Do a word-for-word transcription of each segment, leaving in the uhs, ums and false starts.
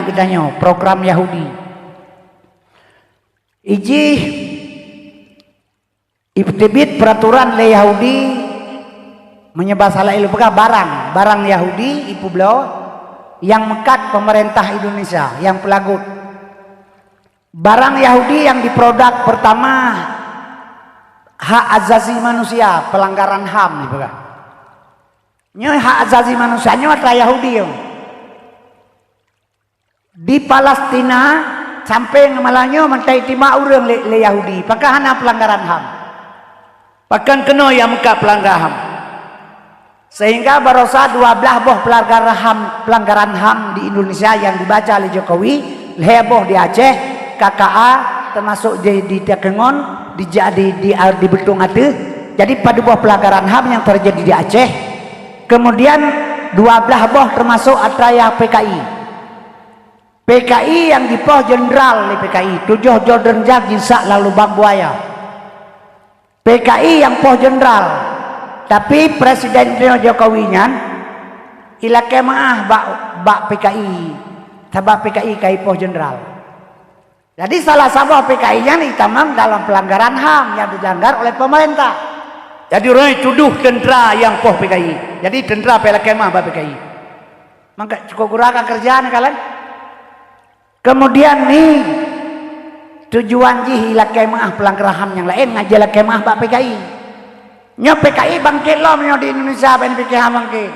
Geutanyoe program Yahudi. Ijih iteubiet peraturan lé Yahudi, meunyoe basa laén lôn peugah barang, barang Yahudi ipeubloe nyang meukat pemerintah Indonesia nyang peulagot. Barang Yahudi nyang diproduk pertama hak azazi manusia, pelanggaran HAM dipeugah. Nyoe hak azazi manusia nyoe atra Yahudi nyoe. Di Palestina sampai ngon malam nyoe mantong itimbak ureuëng lé, lé Yahudi. Pakon hana pelanggaran HAM? Pakon keunoe nyang meukat pelanggaran HAM? Sehingga barosa dua belas boh pelanggaran HAM, pelanggaran HAM di Indonesia nyang dibaca lé Jokowi, lhée boh di Aceh, K K A, termasuk di, di Takengon, di, di, di, di Betong ateueh. Jadi padub boh pelanggaran HAM nyang terjadi di Aceh. Kemudian dua belas boh termasuk atra nyang P K I. P K I nyang jipoh jenderal lé P K I, tujoh droe jenderal jisak lam lubang buaya. P K I nyang poh jenderal, tapi Presiden Jokowi nyan ilakée meuáh bak, bak P K I, sabab P K I ka ipoh jenderal. Jadi salah saboh P K I nyan itamong dalam pelanggaran HAM nyang dilanggar oleh pemerintah. Jadi ureuëng tudoh tentera nyang poh P K I. Jadi tentera pih lakée meuáh bak P K I. Maka cukôp gura ka keureuja neukalon. Kemudian ni tujuan jih ilakée meuáh pelanggaran HAM nyang laén, ngon jilakée meuáh bak P K I. Nyoe P K I bangkét lom nyoe di Indonesia, ban P K H bangkét.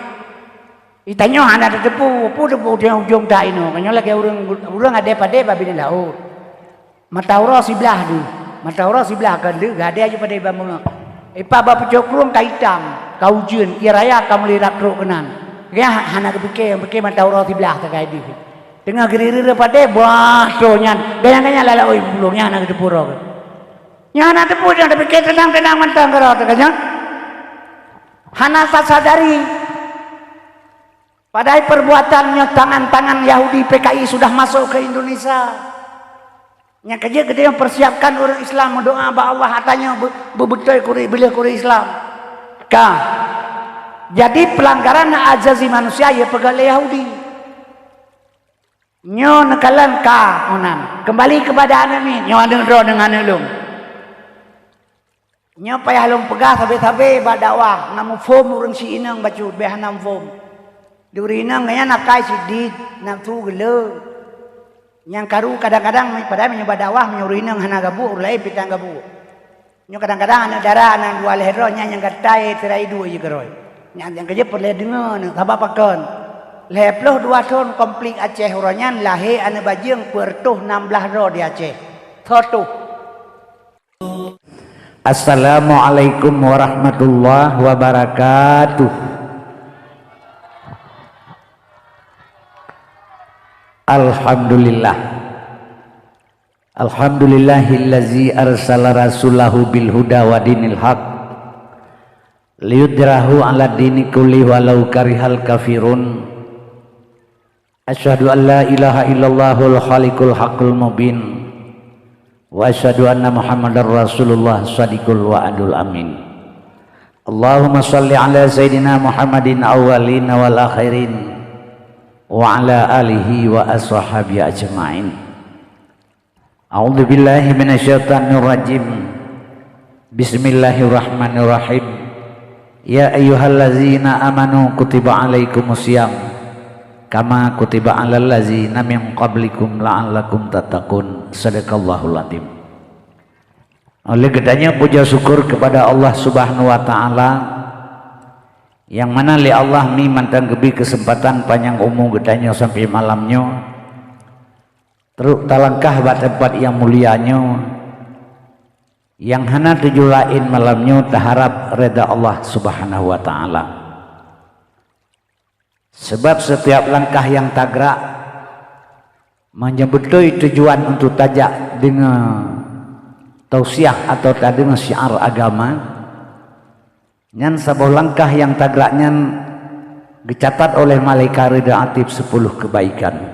Itanyoe hana tateupeue, peue teupeu ujong that inoe. Nyoe lagée ureuëng, ureuëng adé padé bak binéh laôt. Mata uroe siblah deuh, mata uroe siblah kon deuh, gadée aju padé bak meungeue. Ipa bak pucôk krueng ka itam, ka ujeuen, ie raya ka mulai rab trok keunan. Geuh hana geupike, pike mata uroe siblah sagai deuh. Teungoh geurireue padé, bah, trok nyan, ganyang-ganyang lalak oi pulo, nyan hana geuteupeue uroe. Nyan hana teupeue, nyan tapike teunang-teunang mantong keudroe teuh nyan. Hana tasadari. Padahai perbuatan nyoe tangan-tangan Yahudi P K I sudah masuk ke Indonesia. Nyang keujeuet geutanyoe persiapkan ureuëng Islam, meudoá bak Allah atra nyoe beu-, beubeutôi kuri bileuh kuri Islam. Ka. Jadi pelanggaran hak azazi manusia ya peugah lé Yahudi. Nyoe neukalon ka meunan. Kembali kepada aneuk miet, nyoe aneuk droe deungon aneuk lôn. Nyoe payah lôn peugah sabe-sabe bak dakwah, na muphom ureuëng si inong bacut, beh hana muphom. Di ureuëng inong nyan akai sidit, nafsu geuleu. Nyang karu kadang-kadang padahai meunyoe bak dakwah meunyoe ureuëng inong hana gabuek, ureuëng laén pitan gabuek. Nyoe kadang-kadang aneuk dara aneuk dua lhée droe nyan nyang gatai tirai dua jih keurôi. Nyan nyang keujeuet peureulée deungoe nyoe sabab pakon. Lhée ploh dua thon konflik Aceh uroe nyan lahé aneuk bajeueng peuet reutôh nam blaih droe di Aceh. Soe tuh? Assalamualaikum warahmatullahi wabarakatuh. Alhamdulillah. Alhamdulillahillazi arsala rasulahu bil huda wa dinil haq liyudhhirahu 'ala dini kulli walau karihal kafirun. Asyhadu an la ilaha illallahul khaliqul haqqul mubin. Wa asyhadu anna Muhammadar Rasulullah shadiqul wa'dul amin. Allahumma shalli ala sayyidina Muhammadin awwalin wal akhirin wa ala alihi wa ashabihi ajma'in. A'udzubillahi minasyaitonirrajim. Bismillahirrahmanirrahim. Ya ayyuhallazina amanu kutiba alaikumusiyam kama kutiba alal ladzina min qablikum la'allakum tattaqun. Sadaqallahul adzim. Oleh geutanyoe puja syukur kepada Allah Subhanahu wa taala nyang mana lé Allah mi mantong geubri keuseumpatan panyang umu geutanyoe sampai malam nyoe. Trok talangkah bak teumpat nyang mulia nyoe, nyang hana tujuan laén malam nyoe taharab reda Allah Subhanahu wa taala. Sabab setiap langkah nyang tagrak meunyoe beutôi tujuan untuk tajak deungoe tausiah atau tadeungoe syiar agama, nyan saboh langkah nyang tagrak nyan geucatat oleh malaikat reda atib sepuluh kebaikan.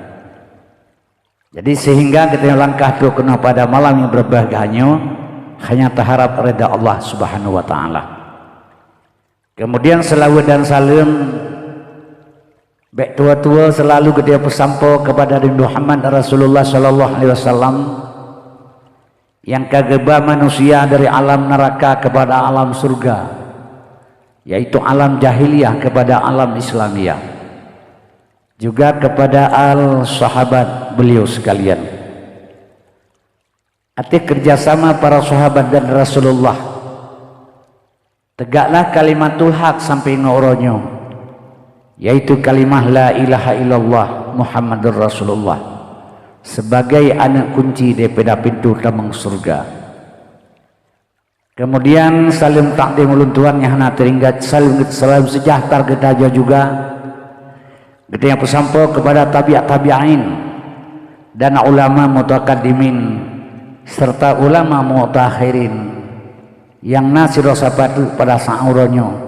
Jadi sehingga geutanyoe langkah trok keunoe pada malam nyang berbahagia nyoe hanya taharab reda Allah Subhanahu wa taala. Kemudian selawat dan salam Bék tuwo-tuwo seulalu geutanyoe peusampoe keupada Nabi Muhammad Rasulullah sallallahu alaihi wasallam, nyang ka geuba manusia dari alam neuraka keupada alam syurga, yaitu alam jahiliyah keupada alam Islamiyah, juga keupada al sahabat beliau sekalian. Ateueh keurajasama para sahabat dan Rasulullah, tegaklah kalimatul haq sampoe ngon uroe nyoe, yaitu kalimah la ilaha illallah Muhammadur Rasulullah, sebagai aneuëk kunci daripada pintoe tamong syurga. Kemudian saleuem takdim ulôn tuan nyang hana teuingat, saleuem, saleuem seujahtera geutanyoe juga, geutanyoe peusampoe keupada tabi'ut tabi'in dan ulama mutakaddimin serta ulama mutakhirin nyang na sidroe sapat pada saat uroe nyoe.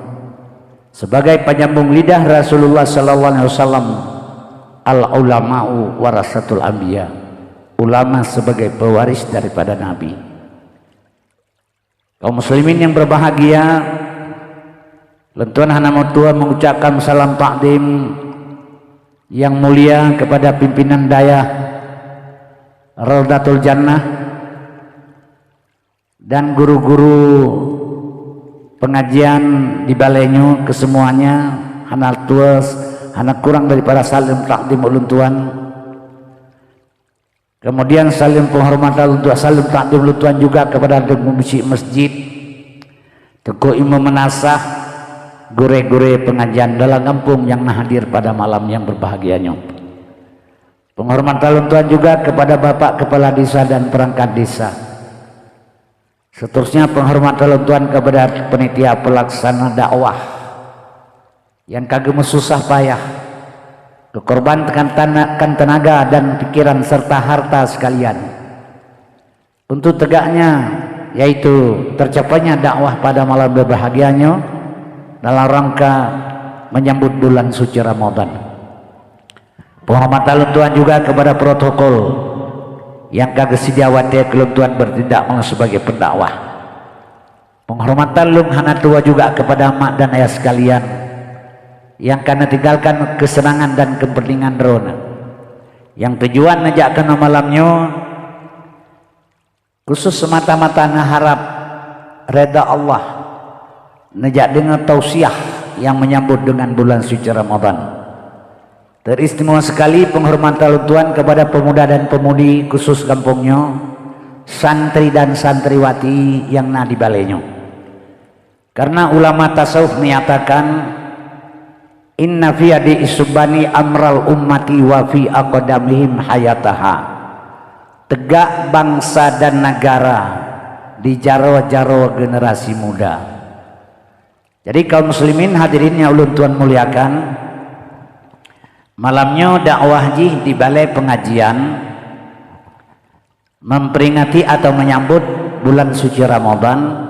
Sebagai penyambung lidah Rasulullah sallallahu alaihi wasallam, al ulama'u warasatul anbiya, ulama sebagai pewaris daripada nabi. Kaum muslimin yang berbahagia, lôn tuan hana meutuah mengucapkan salam takdim yang mulia kepada pimpinan dayah Raudhatul Jannah dan guru-guru pengajian di balai nyoe, kesemuanya hana tuah, hana kurang daripada saleuem takdim ulôn tuan. Kemudian saleuem penghormatan untuk saleuem takdim ulôn tuan juga kepada Teungku Musyik Masjid, Teungku Imum Meunasah, gurée-gurée pengajian dalam gampông nyang na hadir pada malam yang berbahagia nyoe. Penghormatan ulôn tuan juga kepada Bapak Kepala Desa dan perangkat desa. Seterusnya penghormatan ulôn tuan kepada panitia pelaksana dakwah nyang ka geumeususah payah, geukorbankan tana-, kan tenaga dan pikiran serta harta sekalian untuk tegaknya, yaitu tercapainya dakwah pada malam berbahagia nyoe dalam rangka menyambut bulan suci Ramadan. Penghormatan ulôn tuan juga kepada protokol nyang ka geuseudia watée keu ulôn tuan bertindak meunyoe sebagai pendakwah. Penghormatan lôn hana tuwo juga kepada mak dan ayah sekalian nyang ka neutinggalkan keuseunangan dan keupeuntengan droeneuh. Nyang tujuan neujak keunoe malam nyoe khusus semata-mata neuharab reda Allah, neujak deungoe tausiah nyang menyambut dengan bulan suci Ramadan. Teristimewa sekali penghormatan lôn tuan kepada pemuda dan pemudi khusus gampông nyoe, santri dan santriwati nyang na di balai nyoe. Karena ulama tasawuf menyatakan, "Inna fi yadi isubani amral ummati wa fi aqdamihim hayataha." Tegak bangsa dan negara di jaroe-jaroe generasi muda. Jadi kaum muslimin hadirin nyang ulôn tuan muliakan, malam nyoe dakwah jih di balai pengajian memperingati atau menyambut bulan suci Ramadan.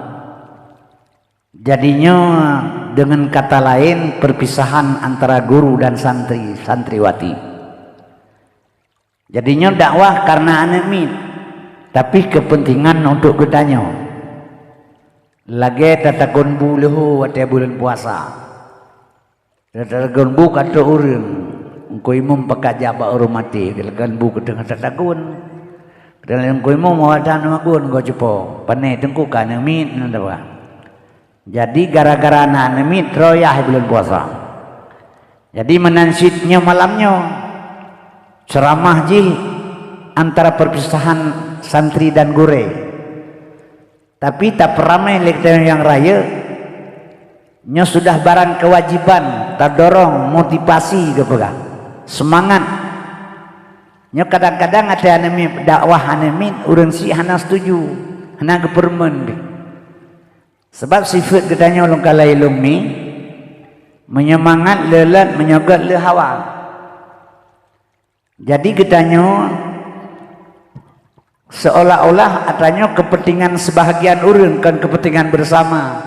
Jadinyoe dengan kata lain perpisahan antara guru dan santri, santriwati. Jadinyoe dakwah karena aneuëk miet, tapi kepentingan untuk geutanyoe. Lagée tatagun bu leuho watée buleuen puasa. Tatagun bu ka trok ureuëng, Teungku Imum pakat jak bak ureuëng maté, tatagun bu keuteungoh tatagun. Dan Teungku Imum awak tan magun goe cupo, pané teungku ka aneuëk miet nan daba. Jadi gara-gara na aneuëk miet troh yah buleuen puasa. Jadi meunan cit nyoe malam nyoe, ceramah jih antara perpisahan santri dan gurée. Tapi tapeuramé lé geutanyoe nyang rayeuk, nyoe sudah barang kewajiban tadorong motivasi geupeugah, seumangat. Nyoe kadang-kadang até aneuëk miet, dakwah aneuëk miet ureuëng syiek hana setuju, hana geupeureumeun pih. Sabab sifeuet geutanyoe lôn kalai lôn mi, meunyoe mangat le lôt, meunyoe gét le hawa. Jadi geutanyoe seolah-olah atanyoe kepentingan sebahagian ureuëng, kon kepentingan bersama.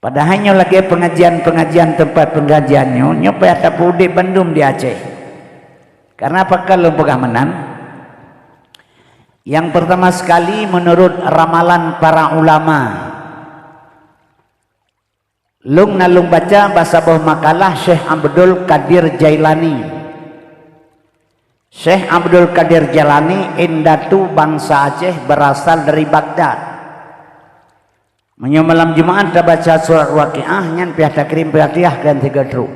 Padahai nyoe lagée pengajian-pengajian teumpat pengajian nyoe, nyoe payah tapeuudeb bandum di Aceh. Karena pakon lôn peugah meunan? Yang pertama sekali, menurut ramalan para ulama, Lôn na lôn baca bak saboh makalah Syekh Abdul Qadir Jailani. Syekh Abdul Qadir Jailani indatu bansa Aceh, berasal dari Baghdad. Meunyoe malam Jumaat tabaca surat Waqiah, nyan pih takrim Fatihah keu sigoe trok.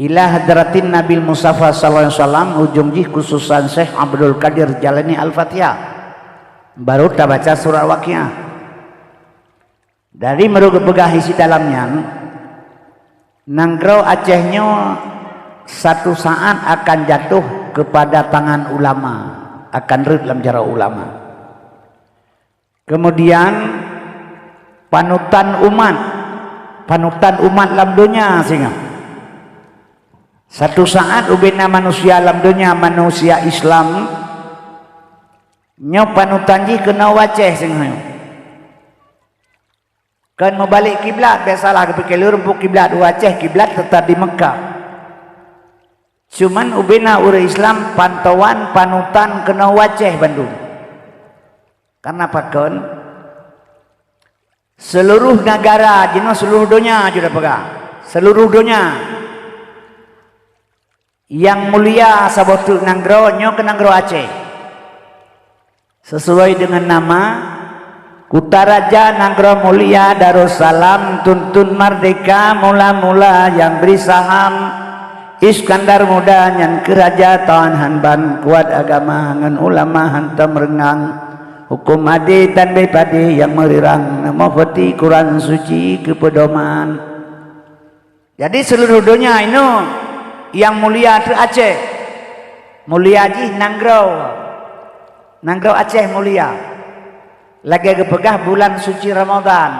Ila hadratin Nabil Mustafa sallallahu alaihi wasallam, ujong jih khususan Syekh Abdul Qadir Jailani Al-Fatihah. Baru tabaca surat Waqiah. Dari meureuka peugah isi dalam nyan, nanggroe Aceh nyoe satu saat akan jatuh kepada tangan ulama, akan rhot lam jaroe ulama. Kemudian panutan umat, panutan umat lam donya singoh. Satu saat ubena manusia lam donya, manusia Islam, nyoe panutan jih keunoe u Aceh singoh. Kon meubalek kiblat, biasalah geupike lôn peuet kiblat u Aceh, kiblat teutap di Meukah. Cuman ubena ureuëng Islam pantauan panutan keunoe u Aceh bandum. Karena pakon? Seluruh negara jinoe, seluruh donya jeuet peugah. Seluruh donya. Nyang mulia saboh teuk nanggroe nyoe keu nanggroe Aceh. Sesuai dengan nama, Kutaraja Nanggroe Mulia Darussalam, tuntun merdeka mula-mula nyang bri saham. Iskandar Muda nyan keu raja tawan han ban, kuat agama ngon ulama hantom reungang. Huköm adé tan bée padé nyang meurirang, neumoe peuti Quran Suci keu peudoman. Jadi seuluruh donya inoe nyang mulia teuk Aceh. Mulia jih nanggroe. Nanggroe Aceh mulia. Lagée geupeugah bulan suci Ramadhan.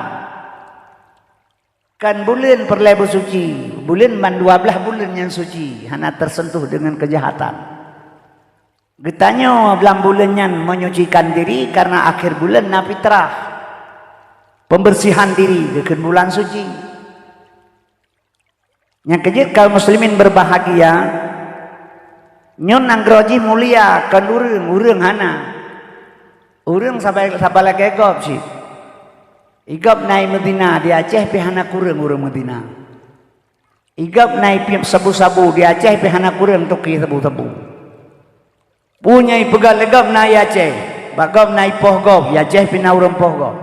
Kan buleuen peureulée beusuci, buleuen ban dua blaih buleuen nyang suci, hana teuseuntuh deungon keujahatan. Geutanyoe lam buleuen nyan menyucikan diri karena akhé buleuen na fitrah. Pembersihan diri geukheun bulan suci. Nyang keujeuet kaum muslimin berbahagia, nyoe nanggroe jih mulia kon ureuëng, ureuëng hana. Ureuëng sabai, sabai lagée gob cit. Igob na i Madinah di Aceh pih hana kureueng ureuëng Madinah. Igob na i sabu-sabu di Aceh pih hana kureueng toke sabu-sabu. Peue nyang ipeugah lé gob na i Aceh, bak gob na i poh gob, i Aceh pih na ureuëng poh gob.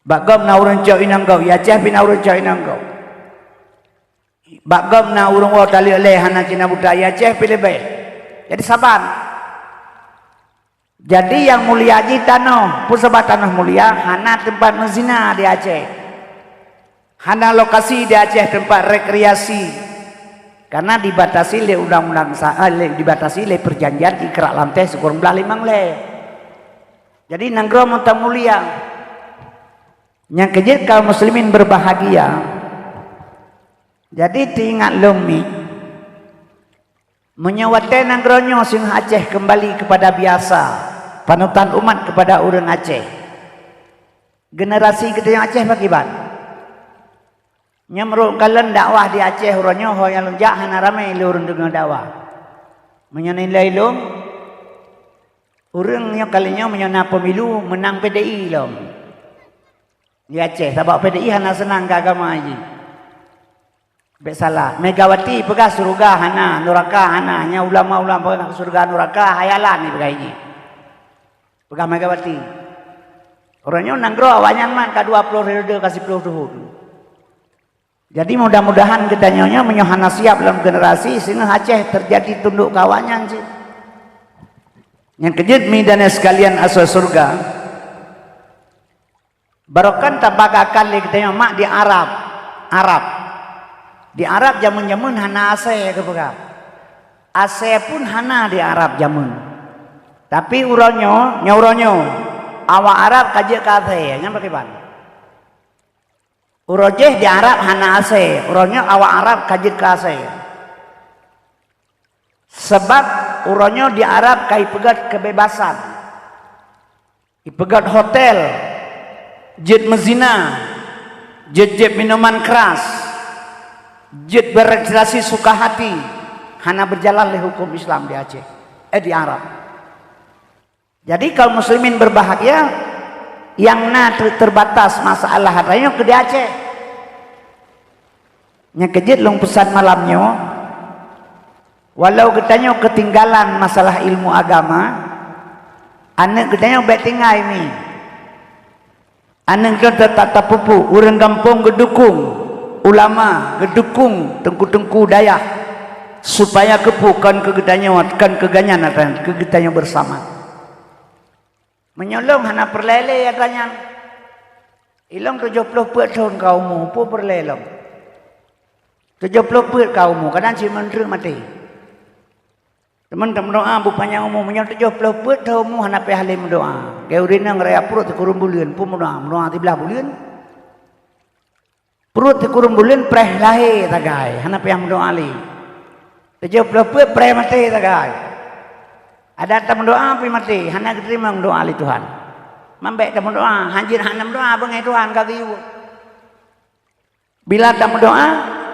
Bak gob na ureuëng cok inong gob, i Aceh pih na ureuëng cok inong gob. Bak gob na ureuëng woe taleuek lé hana cina buta, i Aceh pih leubeh. Jadi saban. Jadi nyang mulia jih tanoh, peue sabab tanoh mulia, hana teumpat meuzina di Aceh. Hana lokasi di Aceh teumpat rekreasi. Karena dibatasi lé undang-undang sa-, eh, lé, dibatasi lé perjanjian Ikrar Lanteh sikureueng blaih limong lé. Jadi nanggroe mantong mulia. Nyang keujeuet kaum muslimin berbahagia. Jadi teuingat lom mi, meunyoe watée nanggroe nyoe singoh Aceh keumbali keupada biasa, panutan umat keupada ureuëng Aceh, generasi geutanyoe Aceh pakriban? Nyoe meurok kalon dakwah di Aceh uroe nyoe, ho nyang lôn jak hana ramé lé ureuëng deungoe dakwah. Meunyoe nilai lom, ureuëng nyoe kali nyoe meunyoe na pemilu meunang P D I lom. Di Aceh, sabab P D I hana seunang keu agama jih. Bék salah, Megawati peugah syeuruga hana, nuraka hana, nyan ulama-ulama peugah syeuruga nuraka, khayalan ipeugah jih. Peugah Megawati. Uroe nyoe nanggroe awaknyan mat ka dua ploh periode, ka siploh thon. Jadi mudah-mudahan geutanyoe nyoe meunyoe hana siab lom generasi, singoh Aceh teujadi tundok keu awaknyan cit. Nyang keujeuet mi dan sekalian asoe syeuruga, barokon tabagakan lé geutanyoe mak di Arab. Arab. Di Arab jameun-jameun hana asèe geupeugah. Asèe pun hana di Arab jameun. Tapi uroe nyoe, nyoe uroe nyoe, awak Arab ka jeuet keu asèe, nyan pakriban? Uroe jéh di Arab hana asèe, uroe nyoe awak Arab ka jeuet keu asèe. Sabab uroe nyoe di Arab ka ipeugét keubebasan. Ipeugét hotel, jeuet meuzina, jeuet jieb minuman kras, jeuet berekreasi suka hati, hana beujalan lé huköm Islam di Aceh, eh, di Arab. Jadi, kaum muslimin berbahagia, Nyang na ter-, terbatas masalah tanyoe keu di Aceh. Nyang keujeuet lôn peusan malam nyoe, walau geutanyoe keutinggalan masalah ilmu agama, aneuëk geutanyoe bék tinggai mi. Aneuëk geutanyoe ta-, ta-, tapeupuek, ureuëng gampông geudukong, ulama geudukong, teungku-teungku dayah, supaya keupeue kon keu geutanyoe, kon keu gobnyan atra, keu geutanyoe beusama. Meunyoe lôn hana peureulée lé atra nyan, ilôn tujoh ploh peuet thon ka umu, peue peureulée lôn? Tujoh ploh peuet ka umu, kadang cit meuntreuk maté. Teuma tameudoá beupanyang umu, meunyoe tujoh ploh peuet thon umu hana payah lé meudoá. Keu ureuëng nyang raya pruet sikureueng buleuen, peue meudoá, meudoá siblaih buleuen. Pruet sikureueng buleuen preh lahé sagai, hana payah meudoá lé. Tujoh ploh peuet preh maté sagai. Adak tameudoá pih maté, hana geuteurimong doá lé Tuhan. Man bék tameudoá, hanjeuet hana meudoá beungéh Tuhan ka geuyue. Bila tameudoá,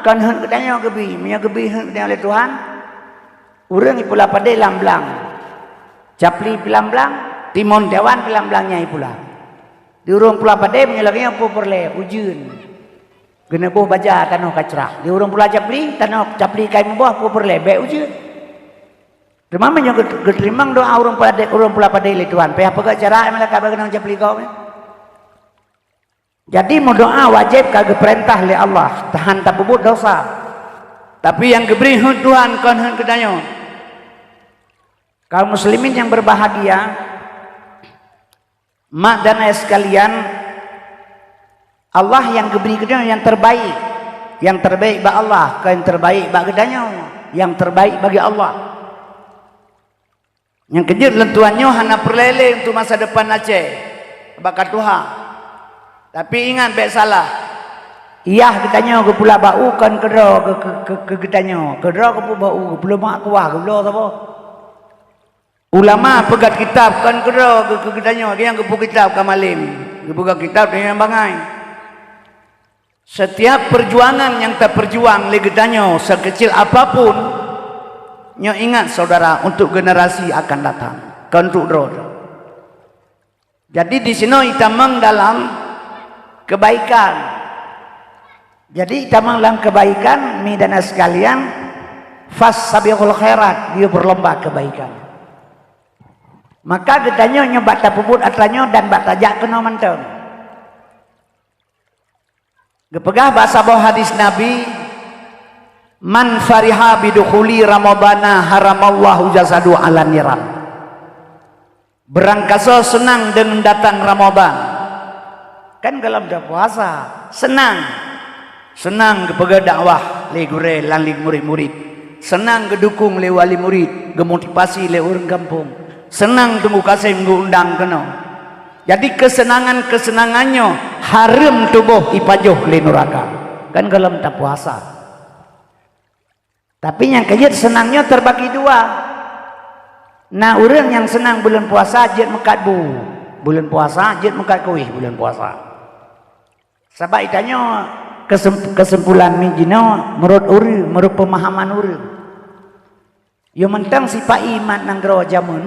kon heuet geutanyoe geubi, meunyoe geubi heuet geutanyoe lé Tuhan, ureuëng ipula padé lam blang. Capli pih lam blang, timon tiawan pih lam blang nyang ipula. Di ureuëng pula padé meunyoe lagée nyoe peue peureulée, ujeuen. Geuneuboh baja tanoh ka crah. Di ureuëng pula capli, tanoh capli kai muboh peue peureulée, bék ujeuen. Teuma meunyoe geut-, geuteurimong doá ureuëng pula padé, ureuëng pula padé lé Tuhan, payah peugah cara malaikat bak geunong capli gob nyan. Jadi meudoá wajéb ka geupeurintah lé Allah, tahan tapeubuet dosa. Tapi nyang geubri heuet Tuhan kon heuet geutanyoe. Kaum muslimin yang berbahagia, mak dan ayah sekalian, Allah nyang geubri geutanyoe nyang terbaik. Nyang terbaik bak Allah, kon nyang terbaik bak geutanyoe. Nyang terbaik bagi Allah. Nyang keujeuet lôn tuan nyoe hana peureulée lé untuk masa depan Aceh. Bak ka tuha. Tapi ingat bék salah. Yah geutanyoe geupula bak u kon keudroe keu, keu, keu, keu geutanyoe. Keudroe geupeu bak u, geupeuleumah kuah, geupeuloe saboh. Ulama peugét kitab kon keudroe keu, keu geutanyoe, nyang geupeu kitab ka malem. Geupeugét kitab tanyoe nyang bangai. Setiap perjuangan nyang tapeujuang lé geutanyoe sekecil apapun, nyoe ingat saudara, untuk generasi akan datang, kon untuk droe. Jadi di sinoe itamong dalam kebaikan. Jadi itamong dalam kebaikan, mi dan sekalian, fastabiqul khairat, dia berlomba kebaikan. Maka geutanyoe nyoe bak tapeubuet atra nyoe dan bak tajak keunoe mantong. Geupeugah bak saboh hadis Nabi, "Man fariha bidukhuli Ramadana haramallahu jasadu ala niran." Beurangkasoe seunang deungon datang Ramadhan. Kan gohlom tapuasa, seunang. Seunang geupeugah dakwah lé gurée lam lé murit-murit. Seunang geudukong lé wali murit, geumotivasi lé ureuëng gampông. Seunang Teungku Kasem geuundang keunoe. Jadi keuseunangan-keuseunangan nyoe hareuem tuboh ipajoh lé nuraka. Kan gohlom tapuasa. Tapi nyang keujeuet seunang nyoe terbagi dua. Na ureuëng nyang seunang buleuen puasa jeuet meukat bu. Buleuen puasa jeuet meukat kueh buleuen puasa. Sabab itanyoe keusem-, keuseumpulon mi jinoe meurot ureuëng, meurot peumahaman ureuëng. Yo mantong sipa-i mat nanggroe jameun,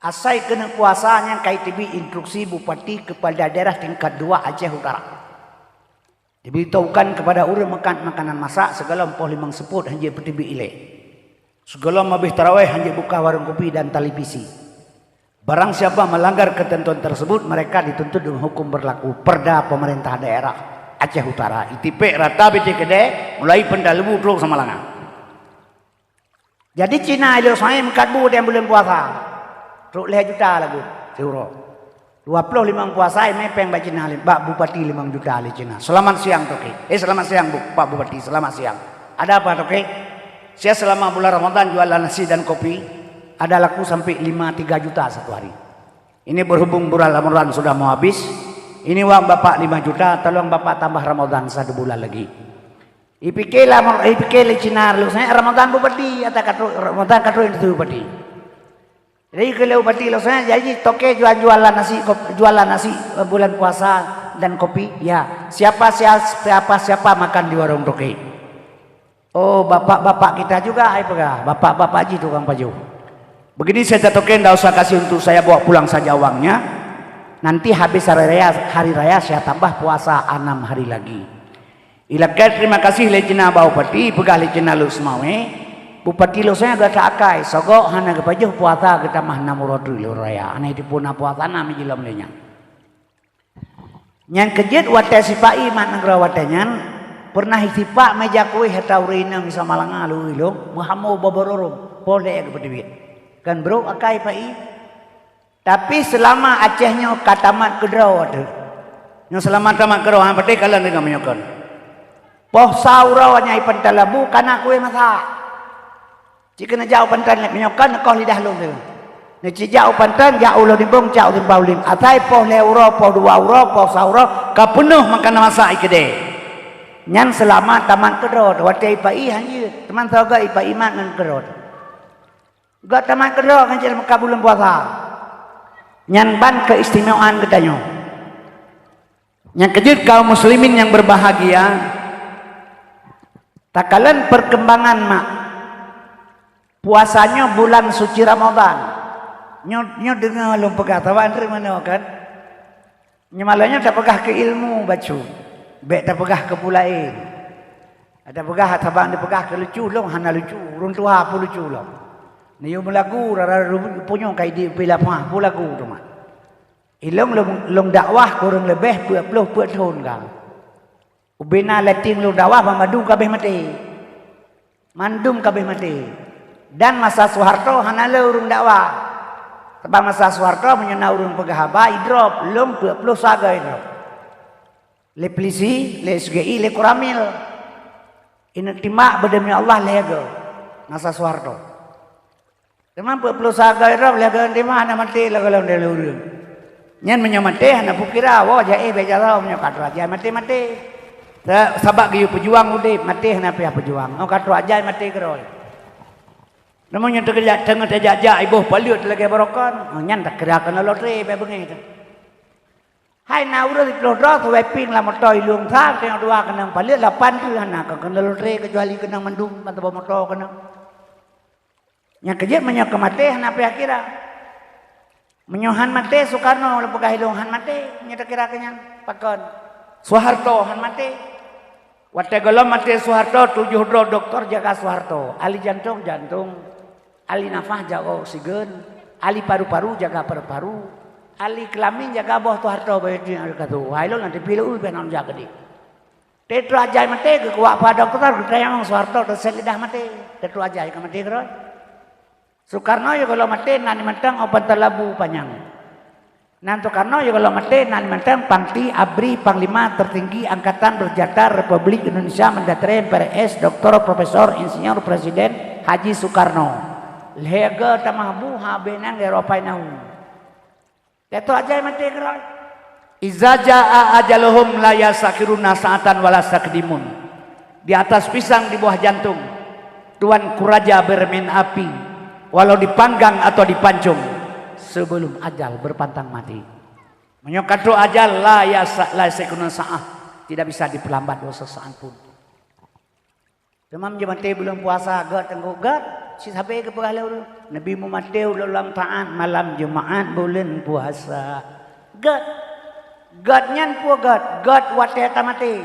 asai keuneuk puasa nyang ka iteubiet instruksi bupati keupada daerah tingkat dua Aceh Utara. Diberitahukan kepada ureuëng meukat makanan masak sigohlom poh limong seupôt hanjeuet peuteubiet ilée. Sigohlom habéh tarawéh hanjeuet buka warong kopi dan televisi. Barang siapa melanggar ketentuan tersebut, mereka dituntut dengan hukum berlaku Perda Pemerintah Daerah Aceh Utara, itipék rata Bit Kedai, mulai Penta Lebu trok Samalanga. Jadi Cina ilée soe meukat bu dan buleuen puasa. Trok lhée juta lagu siuroe. Dua ploh limong puasa imé péng bak Cina, bak bupati limong juta lé Cina. Selamat siang, Toke. Eh, selamat siang, Bu, Pak Bupati. Selamat siang. Ada apa, Toke? Saya selama bulan Ramadan jualan nasi dan kopi, ada laku sampai lima tiga juta satu hari. Ini berhubung bulan Ramadan sudah mau habis, ini uang Bapak lima juta, tolong Bapak tambah Ramadan satu bulan lagi. Ipike lam, ipike lé Cina lôn, saya Ramadan bupati, ata ka trok, Ramadan ka trok itu bupati. Jadi keu lé bupati lôn, saya jadi toke jual-jualan nasi, kop-, jualan nasi, eh, bulan puasa dan kopi. Ya, siapa, sia-, siapa, siapa makan di warung toke? Oh, bapak-bapak kita juga, ai peugah. Bapak-bapak ji tukang pajoh. Begini saya catokan, tidak usah kasih untuk saya bawa pulang saja uangnya. Nanti habis hari raya, hari raya saya tambah puasa enam hari lagi. Ilakée terima kasih lé cina bak bupati, peugah lé cina Lhokseumawe, bupati Lhokseumawe gata akai, sogok hana geupajoh puasa geutamah nam uroe teuk lé uroe raya. Hana jipuna puasa nam jilom lé nyan. Nyang keujeuet watée sipak ié mat nanggroe watée nyan, peureunah sipak meja kueh ata ureuëng inong Isa Malanga lôn, meuhamo bobororong, poh lhée geupeuteubiet. Kan brok akai pak ié. Tapi seulama Aceh nyoe ka tamat keudroe teuh. Nyoe seulama tamat keudroe, ha, patéh kalon deungon meunyoe kon. Poh sa uroe nyan i Panton Labu kana kueh masak. Cit keuneuk jak u Panton lé meunyoe kon neukoh lidah lôn teuh. Neucit jak u Panton, jak u Lhodimbong, jak u Simpang Ulim. Asai poh lhée uroe, poh dua uroe, poh sa uroe, ka peunoh makanan masak i keudée. Nyan seulama tamat keudroe teuh, watée ipak ié han jeuet. Teuma soe gét ipak ié mat ngon keudroe teuh. Gét tamat keudroe kan cit meuka buleuen puasa. Nyan ban keistimewaan geutanyoe. Nyang keujeuet kaum muslimin yang berbahagia, takalon perkembangan mak. Puasa nyoe bulan suci Ramadan. Nyoe, nyoe deungoe lôn peugah, saban treuk meunoe kan? Nyoe malam nyoe tapeugah keu ilmu bacut. Bék tapeugah keu peue laén. Tapeugah saban dipeugah keu lucu lom hana lucu, ureuëng tuha pun lucu lom. Neuyue meulagu rara punyueng ka idéh pih lapah, peue lagu teuma. Ilong lôn, lôn dakwah kureueng leubeh peuet ploh peuet thon ka. Ubena lateng lôn dakwah banmandum ka abéh maté. Mandum ka abéh maté. Dan masa Soeharto hana le ureuëng dakwah. Sabab masa Soeharto meunyoe na ureuëng peugah haba, idrop lom peuet ploh saga idrop. Lé polisi, lé S G I, lé Koramil. Ineuk timbak beudeumi Allah lhée goe masa Soeharto. Teuma peuet ploh saga idrop lhée goe timbak hana maté lagée lom ureuëng. Nyan meunyoe maté hana peukira, woe jai bék jaroe meunyoe ka troh jai maté-maté. Sa-, sabab geuyue peujuang udeb, maté hana piah peujuang. Oh ka troh jai maté keudroe. Namun nyang teukeujak teungoh tajak-jak iboh paleuet lagée barokon, oh nyan takira keunoe lotre bék beungéh teuh. Hai na ureuëng siploh droe seuwai pieng lam moto ilong sa, teungoh dua keunong paleuet, lapan tu hana ka keunoe lotre keucuali keunong mandum mantong moto keunong. Nyang keujeuet meunyoe keu maté hana payah kira. Meunyoe han maté Soekarno lôn peugah ilong han maté, meunyoe takira keu nyan pakon. Soeharto han maté. Watée gohlom maté Soeharto tujoh droe doktor jaga Soeharto, ahli jantong jantong. Ahli nafas jaga oksigen, ahli paru-paru jaga paru-paru, ahli keulamin jaga boh Soeharto bayi tu nyang ka tu. Hai lôn nanti pilu u pih nang jak geude. Teuteu ajai maté geukuak pada doktor geutanyong Soeharto teusét lidah maté. Teuteu ajai ka maté keudroe. Soekarno yôh gohlom maté nan mantong opan talabu panyang. Nan Soekarno yôh gohlom maté nan mantong Pangli Abri Panglima Tertinggi Angkatan Bersenjata Republik Indonesia Mendatare M P R S Doktor Profesor Insinyur Presiden Haji Soekarno. Lhée goe tamah bu ha abéh nyan lé ropai nahu. Teuteu ajai maté keudroe. Iza jaa ajaluhum la yastakhiruna sa'atan wa la yastaqdimun. Di atas pisang di bawah jantung, Tuanku Raja bermain api, walau dipanggang atau dipancung, sebelum ajal berpantang mati. Meunyoe ka trok ajal, la yasa-, la yastakhiruna sa'ah, tidak bisa diperlambat dua sesaat pun. Teuma meunyoe maté buleuen puasa, gét teungku gét, cit sabe geupeugah lé ureuëng, Nabi meumaté ulôn lam taát malam Jumaat buleuen puasa. Gét. Gét nyan peue gét? Gét watée tamaté.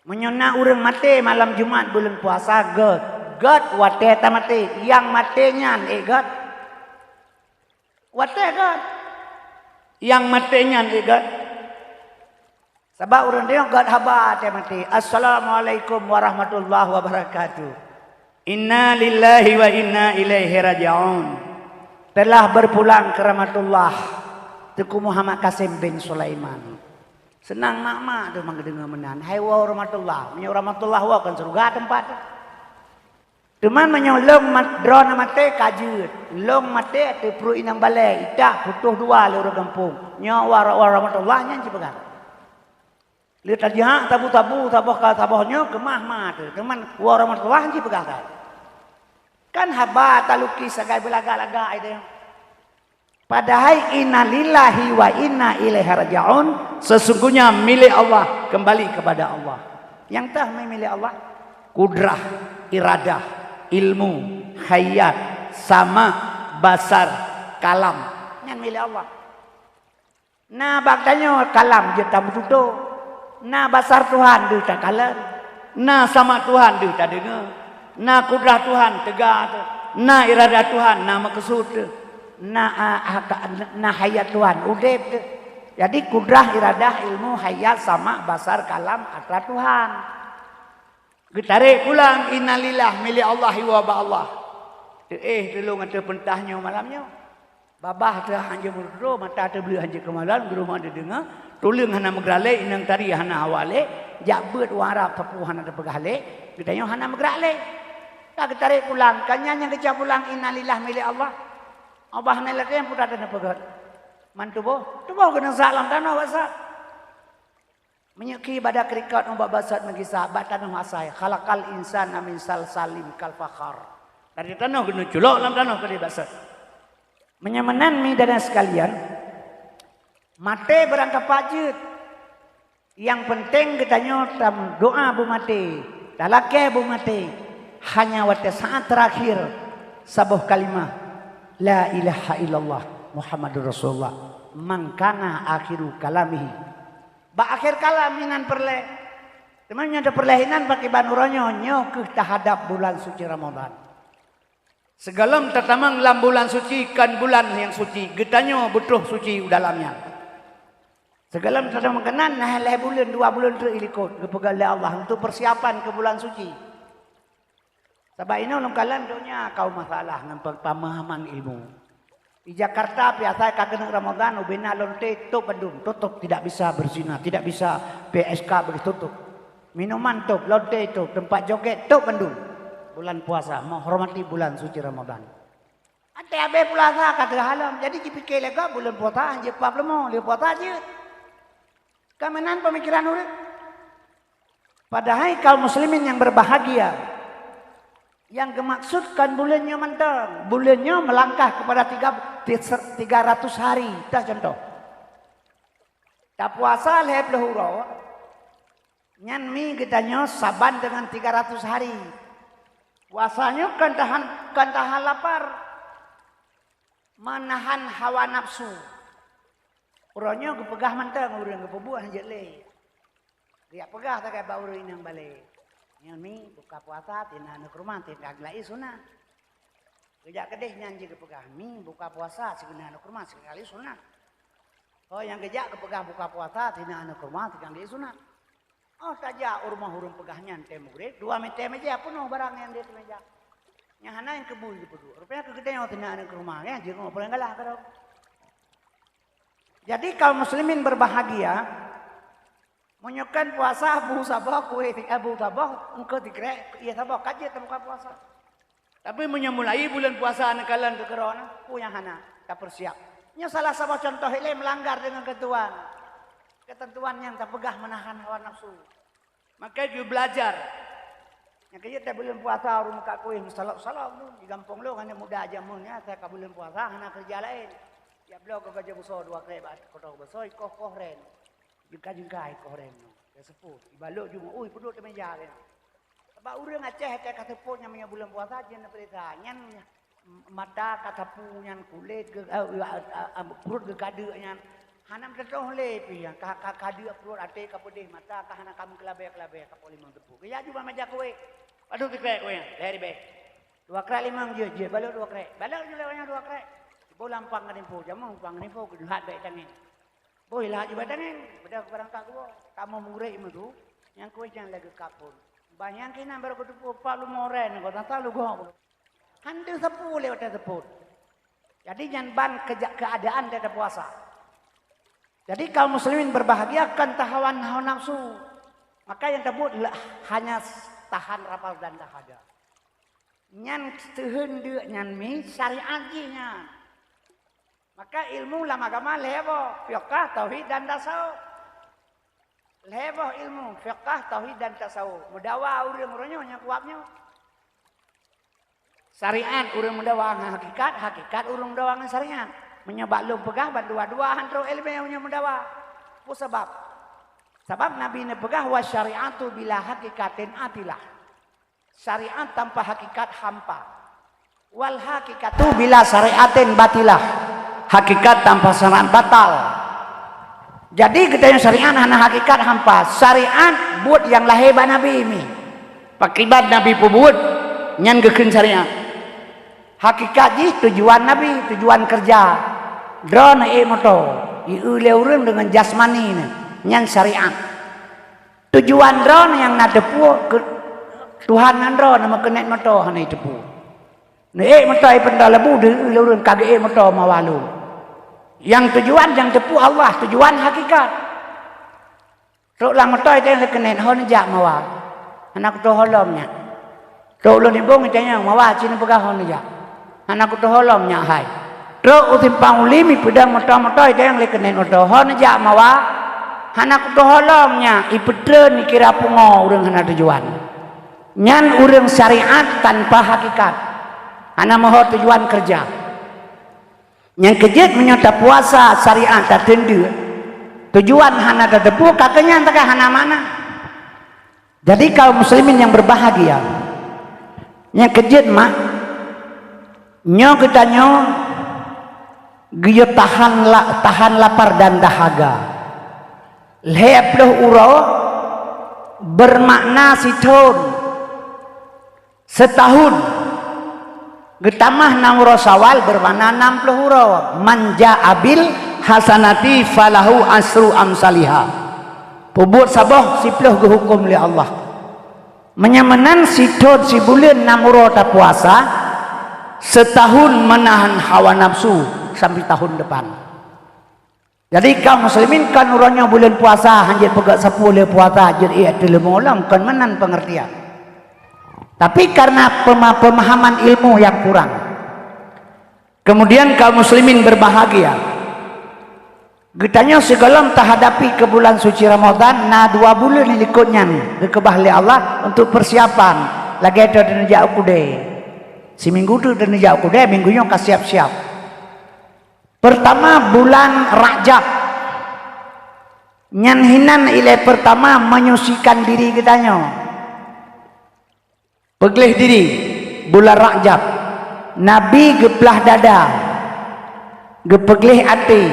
Meunyoe na ureuëng maté malam Jumat buleuen puasa, gét. Gét watée tamaté. Nyang maté nyan ék gét. Watée gét. Nyang maté nyan ék gét. Sabab ureuëng deungoe gét haba watée maté. Assalamualaikum warahmatullahi wabarakatuh. Inna lillahi wa inna ilaihi raji'un. Telah berpulang ke rahmatullah Teuku Muhammad Kasim bin Sulaiman. Seunang mak-mak tu meundeungoe meunan. Hai woe rahmatullah. Meunyoe rahmatullah woe kon syeuruga teumpat. Teuma meunyoe lôn mat-, droeneuh maté ka jeuet. Lôn maté ateueh pruet inong balée, itak putôh dua lé ureuëng gampông. Nyoe woe ra-, woe rahmatullah nyan jipeugah. Lé tajak tabu-tabu saboh ka saboh nyoe keumah ma teuh. Teuma woe rahmatullah jipeugah ka. Kan haba talukis sagai beulagak-lagak ai teuh. Padahai inna lillahi wa inna ilaihi raji'un, sesungguhnya milik Allah, kembali kepada Allah. Nyang teuh milék Allah. Kudrah, iradah, ilmu, hayat, sama, basar, kalam. Nyan milék Allah. Na bak tanyoe kalam jeuet tameututoe. Na basar Tuhan deuh takalon. Na sama Tuhan deuh tadeungoe. Na kudrah Tuhan teuga teuh. Na iradah Tuhan na meukeusut teuh. Na, a, a, ka, na hayat Tuhan udeb teuh. Jadi kudrah, iradah, ilmu, hayat, sama, basar, kalam atra Tuhan. Geutarek pulang innalillah milék Allah, iwoe bak Allah. Teuéh tulông ateueh peurintah nyoe malam nyoe. Babah teuh hanjeuet meututoe, mata teuh bleuet hanjeuet keumalon, geurumoh teuh deungoe, tuleueng hana meugeuralek, inong tari hana hawa lé, jak beuet u Arab sapeue hana teupeugah lé, geutanyoe hana meugerak lé. Ka geutarek pulang, ka nyan nyang geucok pulang innalillah milék Allah. Allah hana lagée nyang putra teuh neupeugét. Man tuboh, tuboh geuneusat lam tanoh bak sat. Meunyoe khi bak da keurikot ubak basot meugisa bak tanoh asai, khalaqal insana min salsalin kal fakhar. Dari tanoh geuneuk culok lam tanoh keudeh basot. Meunyoe meunan mi dan sekalian, maté barangkapat jeuet. Nyang peunteng geutanyoe tameudoa beumaté, talakée beumaté, hanya watée saát teurakhir saboh kalimah, "La ilaha illallah Muhammadur Rasulullah," man kana akhiru kalamihi. Bak akhé kalam inan peureulée. Teuma nyoe teupeureulee inan pakiban uroe nyoe, nyoe kheueh teuhadab bulan suci Ramadhan. Sigohlom tatamong lam bulan suci kon bulan nyang suci, geutanyoe beutroh suci u dalam nyan. Sigohlom tatamong keunan, na lhée buleuen, dua buleuen treuk ilikot, geupeugah lé Allah untuk persiapan keu bulan suci. Sabab inoe lôn kalon donya kaum masalah ngon pe-, pemahaman ilmu. Di Jakarta biasa ka keuneuk Ramadhan, ubena lonte top bandum, tutup, tidak bisa berzina, tidak bisa P S K begitu tutup. Minuman top, lonte top, tempat joget top bandum. Bulan puasa, menghormati bulan suci Ramadhan. Até habéh puasa ka teuhalom, jadi jipike lé gob bulan puasa hanjeuet pap leumô, lé puasa jeuet. Ka meunan pemikiran ureuëng. Padahai kaum muslimin yang berbahagia, yang geumaksud kon buleuen nyoe mantong. Buleuen nyoe meulangkah kepada tiga, tiga ratus hari. Tah contoh. Tapuasa lhée ploh uroe, nyan mi geutanyoe saban deungon tiga ratus hari. Puasa nyoe kon tahan, kon tahan lapar, meunahan hawa nafsu. Uroe nyoe geupeugah mantong ureuëng geupeubuet hanjeuet lé. Geujak peugah sagai bak ureuëng inong balé, "Nyoe mi buka puasa, tina aneuk rumoh, tina geulai sunat." Geujak keudeh nyan jih geupeugah, "Mi buka puasa, sigoe na aneuk rumoh, sigoe geulai sunat." Oh, nyang geujak geupeugah buka puasa, tina aneuk rumoh, tina geulai sunat. Oh, tajak u rumoh ureuëng peugah nyan tée mugreb, dua meter meja peunoh barang nyang di ateueh meja. Nyang hana nyang keubui geupeuduek. Rupanya keu geutanyoe tina aneuk rumoh, ya, jiroe peureulée galah keudroe. Jadi kaum muslimin berbahagia, meunyoe kon puasa bu saboh kueh, eh, bu saboh, engkau tigrek, iya saboh, ka jeuet tabuka puasa. Tapi meunyoe mulai buleuen puasa neukalon keu keudroe na, peue nyang hana tapeursiap. Nyoe salah saboh contoh ilée meulanggar deungon keutuan, keutentuan nyang tapeugah meunahan hawa nafsu. Maka geubeulajar. Nyang keujeuet teuh buleuen puasa ureuëng meukat kueh meusalok-salok tu, di gampông lôn aneuk muda jameun nyan, asai ka buleuen puasa hana keureuja laén. Tiep bloe ka bajée beusoe dua krek bak kotoh beusoe, ikoh-koh ren. Jingkai-jingkai ikoh ren nyoe. Ka seupôt, ibalot jumeu'ui peuduek teuh meja ren. Sabab ureuëng Aceh ka seupôt nyang meunyoe buleuen puasa jeuet neupeuriksa. Nyan mata ka sapu nyan, kulét geu-, eh, eh, eh, pruet geukadeuk nyan. Hana meuteutôh lé pih nyan, ka, ka, ka deuk pruet, até ka peudeh, mata ka hana ka meukeulabée-keulabée, ka po limong teupeu. Geujak jubah meja kueh. Padub sikrek kueh nyan, lhée ribée. Dua krek limong jeuet, jeuet balot dua krek. Balot jeuet lewat nyan dua krek. Boh lampang ngon info, jameun lampang ngon info, geuhat bak tangen. Boh ilah jubah tangen, beudah keu barang ka geuwoe. Kamoe mugreb meutu, nyang kueh nyan lagée kapon. Bah nyang kinan baru geuteupeu pap leumo ren, kota sa lugok. Han teuh sapeue lé watée seupôt. Jadi nyan ban keja-, keuadaan teuh puasa. Jadi kaum muslimin berbahagia kon tahawan hawa nafsu. Maka nyang tabuet le-, hanya tahan lapar dan dahaga. Nyan teuheun deuk nyan mi syariat jih nyan. Maka ilmu lam agama lhée boh, fiqah, tauhid dan tasawuf. Lhée boh ilmu, fiqah, tauhid dan tasawuf. Meudawa ureuëng uroe nyoe nyang kuab nyoe. Syariat ureuëng meudawa ngon hakikat, hakikat ureuëng meudawa ngon syariat. Meunyoe bak lôn peugah ban dua-dua han trok iéleumé meunyoe meudawa. Peue sabab? Sabab Nabi neupeugah, "Wa syariatu bila hakikatin atilah." Syariat tanpa hakikat hampa. Wal haqiqatu bila syari'atin batilah. Hakikat tanpa syariat batal. Jadi geutanyoe syariat hana hakikat hampa. Syariat buet nyang lahé bak Nabi mi. Pakriban Nabi peubuet, nyan geukheun syariat. Hakikat jih tujuan Nabi, tujuan keureuja. Droeneuh ék moto, ieu lé ureuëng deungon jasmani neuh, nyan syariat. Tujuan droeneuh nyang na teupeu keu Tuhan ngon droeneuh meukeunét moto hana teupeu. Neuék moto ipeuntoe leubeh deuh lé ureuëng ka geuék moto mawa lom. Nyang tujuan nyang teupeu Allah, tujuan hakikat. Trok lam moto itanyong lé keuneuk, "Ho neujak mawa?" "Hana kutoe ho lom nyak." Trok ulôn ibong itanyong, "Mawa ci neupeugah ho neujak?" "Hana kutoe ho lom nyak hai." Trok u simpang ulim ipeudong moto-moto itanyong lé keuneuk moto, "Ho neujak mawa?" "Hana kutoe ho lom nyak." Ipeutreun ikira pungo ureuëng hana tujuan. Nyan ureuëng syariat tanpa hakikat. Hana meuho tujuan keureuja. Nyang keujeuet meunyoe tapuasa syariat tateundeuk, tujuan hana tateupeu, ka keuh nyan takai hana makna. Jadi kaum muslimin yang berbahagia, nyang keujeuet mak, nyoe geutanyoe geuyue tahan la-, tahan lapar dan dahaga. Lhée ploh uroe bermakna sithon. Setahun. Geutamah nam uroe Syawal bermakna nam ploh uroe. "Man jaa bil hasanati falahu asyru amsaliha." Peubuet saboh siploh geuhuköm lé Allah. Meunyoe meunan sithon sibuleuen nam uroe tapuasa, setahun menahan hawa nafsu sampai tahun depan. Jadi kaum muslimin, kon uroe nyoe buleuen puasa, hanjeuet peugét sapeue lé puasa, jeuet ék ateueh leumo lom, kon meunan pengertian. Tapi karena pema-, pemahaman ilmu yang kurang. Kemudian kaum muslimin berbahagia. Geutanyoe sigohlom tahadapi keu bulan suci Ramadan, na dua buleuen likot nyan geukeubah lé Allah untuk persiapan. Lagée toh taneujak u keudée. Siminggu teuk taneujak u keudée, minggu nyoe ka siap-siap. Pertama, bulan Rajab. Nyan hinan ilée pertama menyucikan diri geutanyoe. Peugleh diri, bulan Rajab. Nabi geuplah dada, geupeugleh até,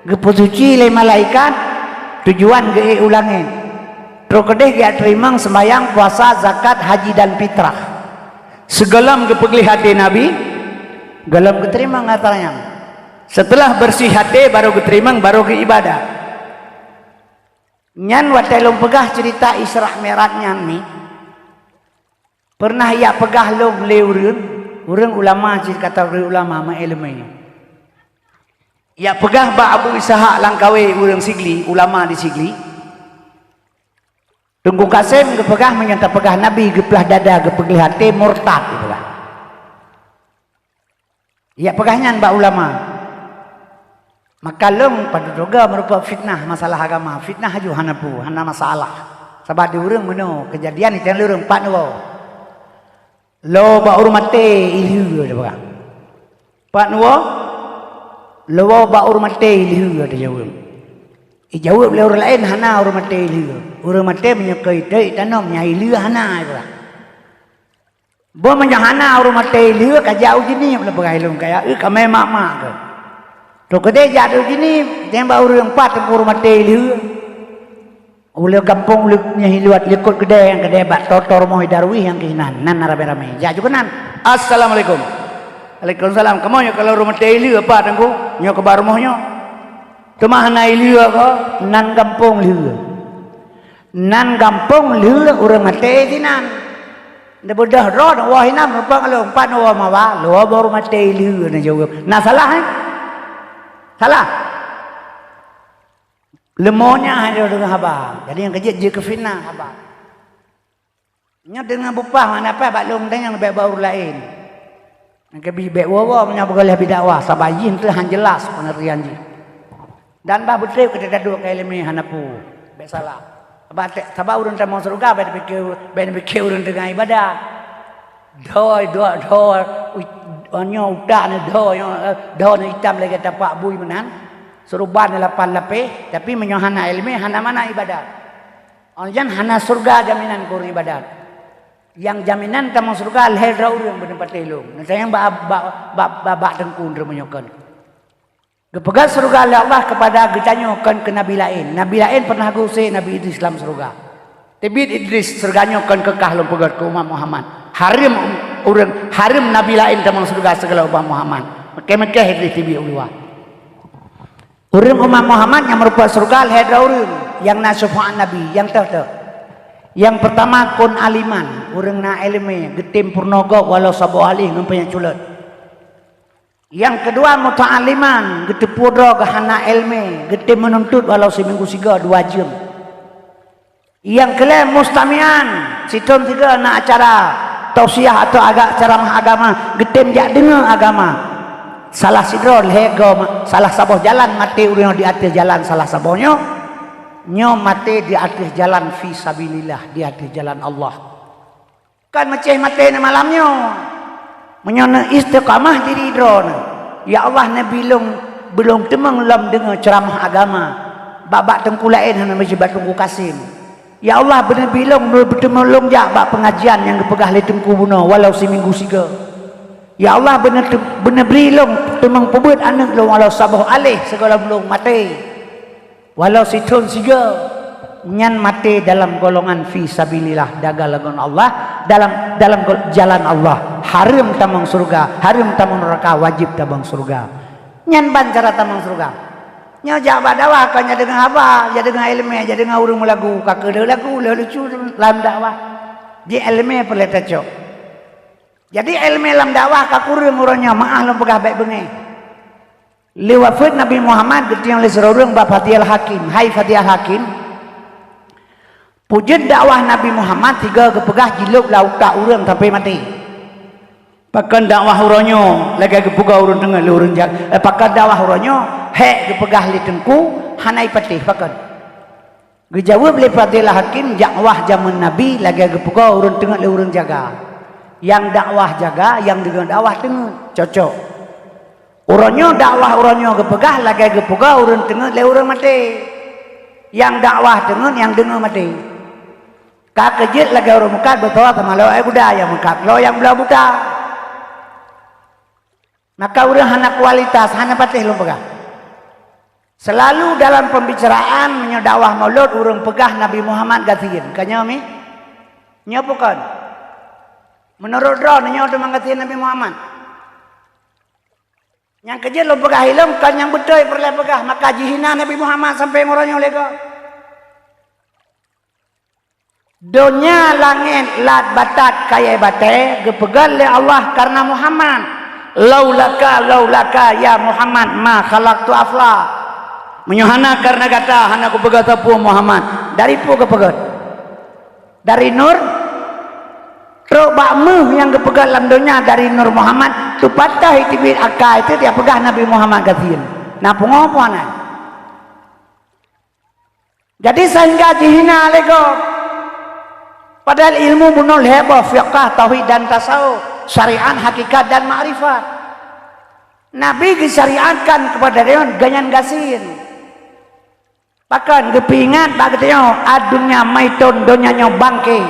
geupeusuci lé malaikat, tujuan geuék u langét. Trok keudeh geujak teurimong sembahyang, puasa, zakat, haji dan fitrah. Sigohlom geupeugleh até Nabi, gohlom geuteurimong atra nyan. Seuteulah beureuséh até barô geuteurimong, barô geuibadat. Nyan watée lôn peugah ceurita Isra Mi'raj nyan mi, peureunah jak peugah lom lé ureuëng, ureuëng ulama cit kateugori ulama meuiéleumé. Jak peugah bak Abu Ishaq Langkawi ureuëng Sigli, ulama di Sigli. Teungku Kasem geupeugah meunyoe tapeugah Nabi geuplah dada, geupeugleh até, murtad geupeugah. Jak peugah nyan bak ulama. Maka lôn padub droe meurupa fitnah masalah agama. Fitnah aju hana peue, hana masalah. Sabab di ureuëng meunoe keujadian itang lureueng pat nyoe. Lo bak ureuëng maté ilheueh, dia peugah. Pat nyoe, lo bak ureuëng maté ilheueh, dia jaweueb. Ijaweueb lé ureuëng laén, hana ureuëng maté ilheueh. Ureuëng maté meunyoe keu iteuk itanom, nyang ilheueh hana, dia peugah. Boh meunyoe hana ureuëng maté ilheueh, ka jak u Jeunieb lé peugah ilôn kaya, eu kamé mak-mak keu. Trok keudeh jak u Jeunieb, tembak ureuëng pat teungku ureuëng maté ilheueh. Ulée gampông ulée nyoe hiluat likot keudeh nyang keudeh bak toto rumoh Darwis nyang keunan, nan ramé-ramé. Jak ju keunan. "Assalamualaikum." "Waalaikumsalam. Kamoe nyoe kalau ureuëng maté ilheueh pat teungku, nyoe keuba rumoh nyoe?" "Teuma hana ilheueh ko, nan gampông lheueh." Nan gampông lheueh ureuëng maté sinan. Neubeudôh droe neuwoe hinan, meureumpang lôn, pat neuwoe mawa, lôn woe bak ureuëng maté lheueh neujaweueb. Na salah, eh? Salah? Leumo nyan hana deungoe haba. Jadi nyang keujeuet jeuet keu fitnah haba. Nyoe deungoe bupah hana paih bak lôn, deungoe bak ureuëng laén. Nyang keubiet bék woe-woe meunyoe beugoleh bak dakwah, sabab jih teuh han jeulaih peungeurtian jih. Dan bah beutôi keu teuka duek keu iéleumé hana peue, bék salah. Sabab te-, sabab ureuëng tamong syeuruga bék neupiké, bék neupiké ureuëng teungoh iébadat. Dhoe, dhoe, dhoe, u-, nyoe utak neuh dhoe, nyoe, eh, dhoe neuh itam lagée tapak bui meunan. Seuruban neuh lapan lapéh, tapi meunyoe hana iéleumé, hana makna iébadat. Óh lheueh nyan hana syeuruga jaminan keu ureuëng iébadat. Nyang jaminan tamong syeuruga lhèe droe ureueng beuneupatéh lôn. Neutanyong bak, bak, bak, bak, bak teungku droe meunyoe kon. Geupeugah syeuruga lé Allah keupada geutanyoe kon keu nabi laén. Nabi laén pernah geuusé Nabi Idris lam syeuruga. Teubiet Idris, syeuruga nyoe kon keu kah lôn peugöt keu umat Muhammad. Hareuem ureueng, hareuem nabi laén tamong syeuruga sigohlom umat Muhammad. Meuké-meuké Idris teubiet u luwa. Ureueng umat Muhammad nyang meurumpok syeuruga lhèe droe ureueng nyang na syafa'at Nabi, nyang toh-toh. Nyang peurtama kon aliman, ureueng na ileumèe, geutem peurunoe gob walau saboh aleh ngon panyang culot. Nyang keudua muta'alliman, geuteupeue droe geuh hana ileumèe, geutem meununtut walau siminggu sigoe dua jeuem. Nyang keulhèe mustami'an, sithôn sigoe na acara tausiah atau agak ceuramah agama, geutem jak deungoe agama. Salah sidroe lhèe goe ma-, salah saboh jalan maté ureueng di ateueh jalan salah saboh nyoe, nyoe maté di ateueh jalan fi sabilillah, di ateueh jalan Allah. Kan meucéh maté neuh malam nyoe. Meunyoe neuistiqamah diri droeneuh, "Ya Allah, neubi lôn beulông teumeung lom deungoe ceuramah agama bak-bak teungku laén hana meusibat Teungku Kasim. Ya Allah, beuneubi lôn beuteumeung lôn jak bak peungajian nyang geupeugah lé teungku bunoe walau siminggu sigoe. Ya Allah, beuneu-, beuneubri lôn teumeung peubeuet aneuëk lôn walau saboh aleh sigohlom lôn maté." Walau sithôn sigoe, nyan maté dalam golongan fi sabilillah, dagang lagoe Allah, dalam, dalam gol-, jalan Allah. Hareuem tamong syeuruga, hareuem tamong neuraka, wajéb tamong syeuruga. Nyan ban cara tamong syeuruga. Nyoe jak bak dakwah kon jak deungoe haba, jak deungoe ileumèe, jak deungoe ureueng meulagu, ka keuh lheueh lagu, lheueh lucu lam dakwah. Di ileumèe peureulèe tacok. Jadi ileumèe lam dakwah ka kureueng uroe nyoe, meu'ah lôn peugah bèk beungèh. Lé wafeuet Nabi Muhammad geutunyok lé sidroe ureueng bak Fadil Hakim, "Hai Fadil Hakim, peue jeuet dakwah Nabi Muhammad sigoe geupeugah jilôb lam utak ureueng sampoe maté. Pakon dakwah uroe nyoe lagèe geupeugah ureueng teungoh lé ureueng jak, eh, pakon dakwah uroe nyoe hék geupeugah lé teungku hana ipatéh, pakon?" Geujaweueb lé Fadil Hakim, dakwah jameun Nabi lagèe geupeugah ureueng teungeut lé ureueng jaga. Nyang dakwah jaga, nyang deungoe dakwah teungeut, cocok. Uroe nyoe dakwah uroe nyoe geupeugah lagèe geupeugah ureueng teungeut lé ureueng maté. Nyang dakwah teungeut, nyang deungoe maté. Ka keuh jeuet lagèe ureueng meukat beutôi teuma lé guda nyang meukat, lé nyang bloe buta. Maka ureueng hana kualitas, hana patéh lôn peugah. Selalu dalam pembicaraan meunyoe dakwah Maulud ureueng peugah Nabi Muhammad gasien. Ka nyoe mi? Nyoe pakon? Meunurot droeneuh nyoe teuma gasien Nabi Muhammad? Nyang keuh jeuet lôn peugah ilôn kon nyang beutôi peureulèe peugah, maka jihina Nabi Muhammad sampoe meunyoe lé goe. Donya langét lat batat kayèe batèe geupeugöt lé Allah kareuna Muhammad. "Laulaka, laulaka ya Muhammad ma khalaqtu afla." Meunyoe hana kareuna gata hana kupeugöt sapeue Muhammad. Dari peue geupeugöt? Dari nur. Trok bak méuh nyang geupeugöt lam donya dari nur Muhammad, teupatah teubiet akai teuh jak peugah Nabi Muhammad gasien. Na pungo peue hana? Jadi sehingga jihina lé gob. Padahal ilmu bunoe lhèe boh, fiqah, tauhid dan tasawuf, syariat, hakikat dan makrifat. Nabi geusyariatkan keupada geuhnyan gasien. Pakon geupeuingat bak geutanyoe, "Ad-dunya maitun, donya nyoe bangke."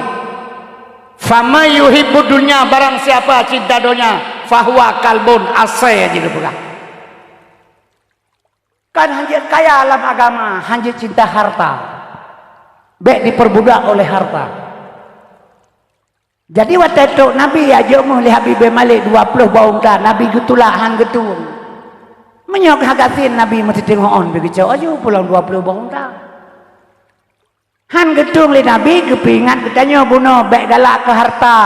"Faman yuhibbud dunya, barang siapa cinta donya, fahuwa kalbun, asèe," jih geupeugah. Kan hanjeuet kaya lam agama, hanjeuet cinta harta. Bèk diperbudak oleh harta. Jadi watèe trok Nabi jak jok méuh lé Habib bin Malik dua ploh boh unta, Nabi geutulak han geutueng. Meunyoe ka gasien Nabi meusiteungoh ôn beu geucok aju pulang dua ploh boh unta. Han geutueng lé Nabi geupeuingat geutanyoe bunoe bèk galak keu harta,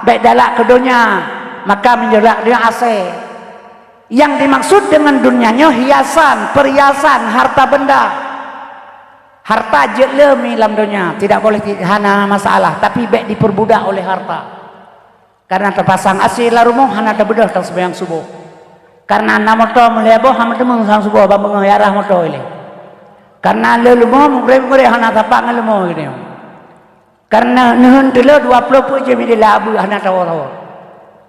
bèk galak keu donya, maka meunyoe galak keu donya asèe. Nyang dimaksud deungon donya nyoe hiasan, perhiasan, harta benda. Harta jeuet le mi lam donya, tidak boleh ti-, hana masalah, tapi bèk diperbudak oleh harta. Karena tapasang AC lam rumoh hana tabeudôh taseumayang suboh. Karena na moto meulhèe boh hana teumeung sang suboh ban beungoh arah moto ilèe. Karena le leumo meugreb-greb hana tapak ngon leumo geutanyoe. Karena neuheun teuleu dua ploh peuet jeuem ideh lam abeue hana tawoe-tawoe.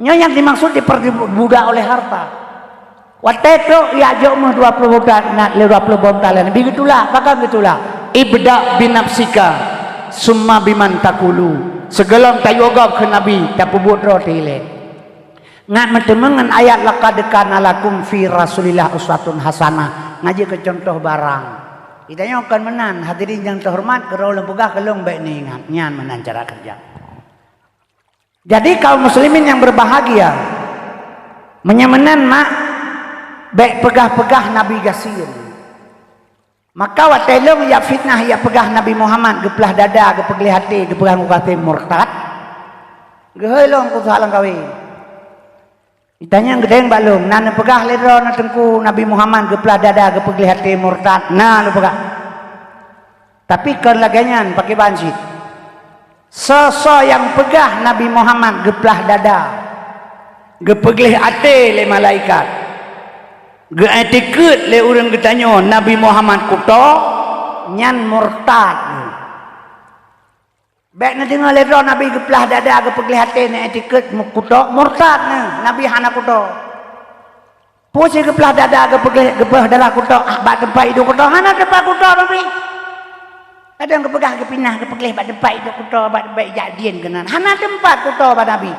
Nyoe nyang dimaksud diperbudak oleh harta. Watèe trok jak jok méuh dua ploh boh unta, na lé dua ploh boh unta lé Nabi geutulak, pakon geutulak? "Ibda binafsika." Summa biman taqulu. Sigohlom tayue gob kheun Nabi, tapeubuet droe teuh ilée. Ngat meuteumé ngon ayat, "Laqad kana lakum fi Rasulillah uswatun hasanah." Ngaji keu cuntoh barang. Geutanyoe kon meunan, hadirin nyang teuhoreumat, keu droe lôn peugah keu lôn bék neuingat. Nyan meunan cara keureuja. Jadi, kaum muslimin yang berbahagia, meunyoe meunan mak, bék peugah-peugah Nabi gasien. Maka watée lôn jak fitnah, jak peugah Nabi Muhammad geuplah dada, geupeugleh até, geupeugah ngon kafé murtad, geuhôi lôn keu usaha lam kawé. Itanyong geudeng bak lôn, na neupeugah lé droe na teungku Nabi Muhammad geuplah dada, geupeugleh até, murtad? Na neupeugah. Tapi kon lagée nyan, pakriban cit. Soe-soe nyang peugah Nabi Muhammad geuplah dada, geupeugleh até lé malaikat, geuetikeuet lé ureuëng geutanyoe Nabi Muhammad kuto, nyan murtad. Bék neudeungoe lé droe Nabi geuplah dada, geupeugleh até, neuetikeuet kuto, murtad nyan, Nabi hana kuto. Peue cit geuplah dada, geupeugleh, geuplah dada kuto, ah, bak teumpat iduek kuto, hana teumpat kuto Nabi. Kadang geupeugah geupinah, geupeugleh bak teumpat iduek kuto, bak teumpat jak dien keunan. Hana teumpat kuto bak Nabi.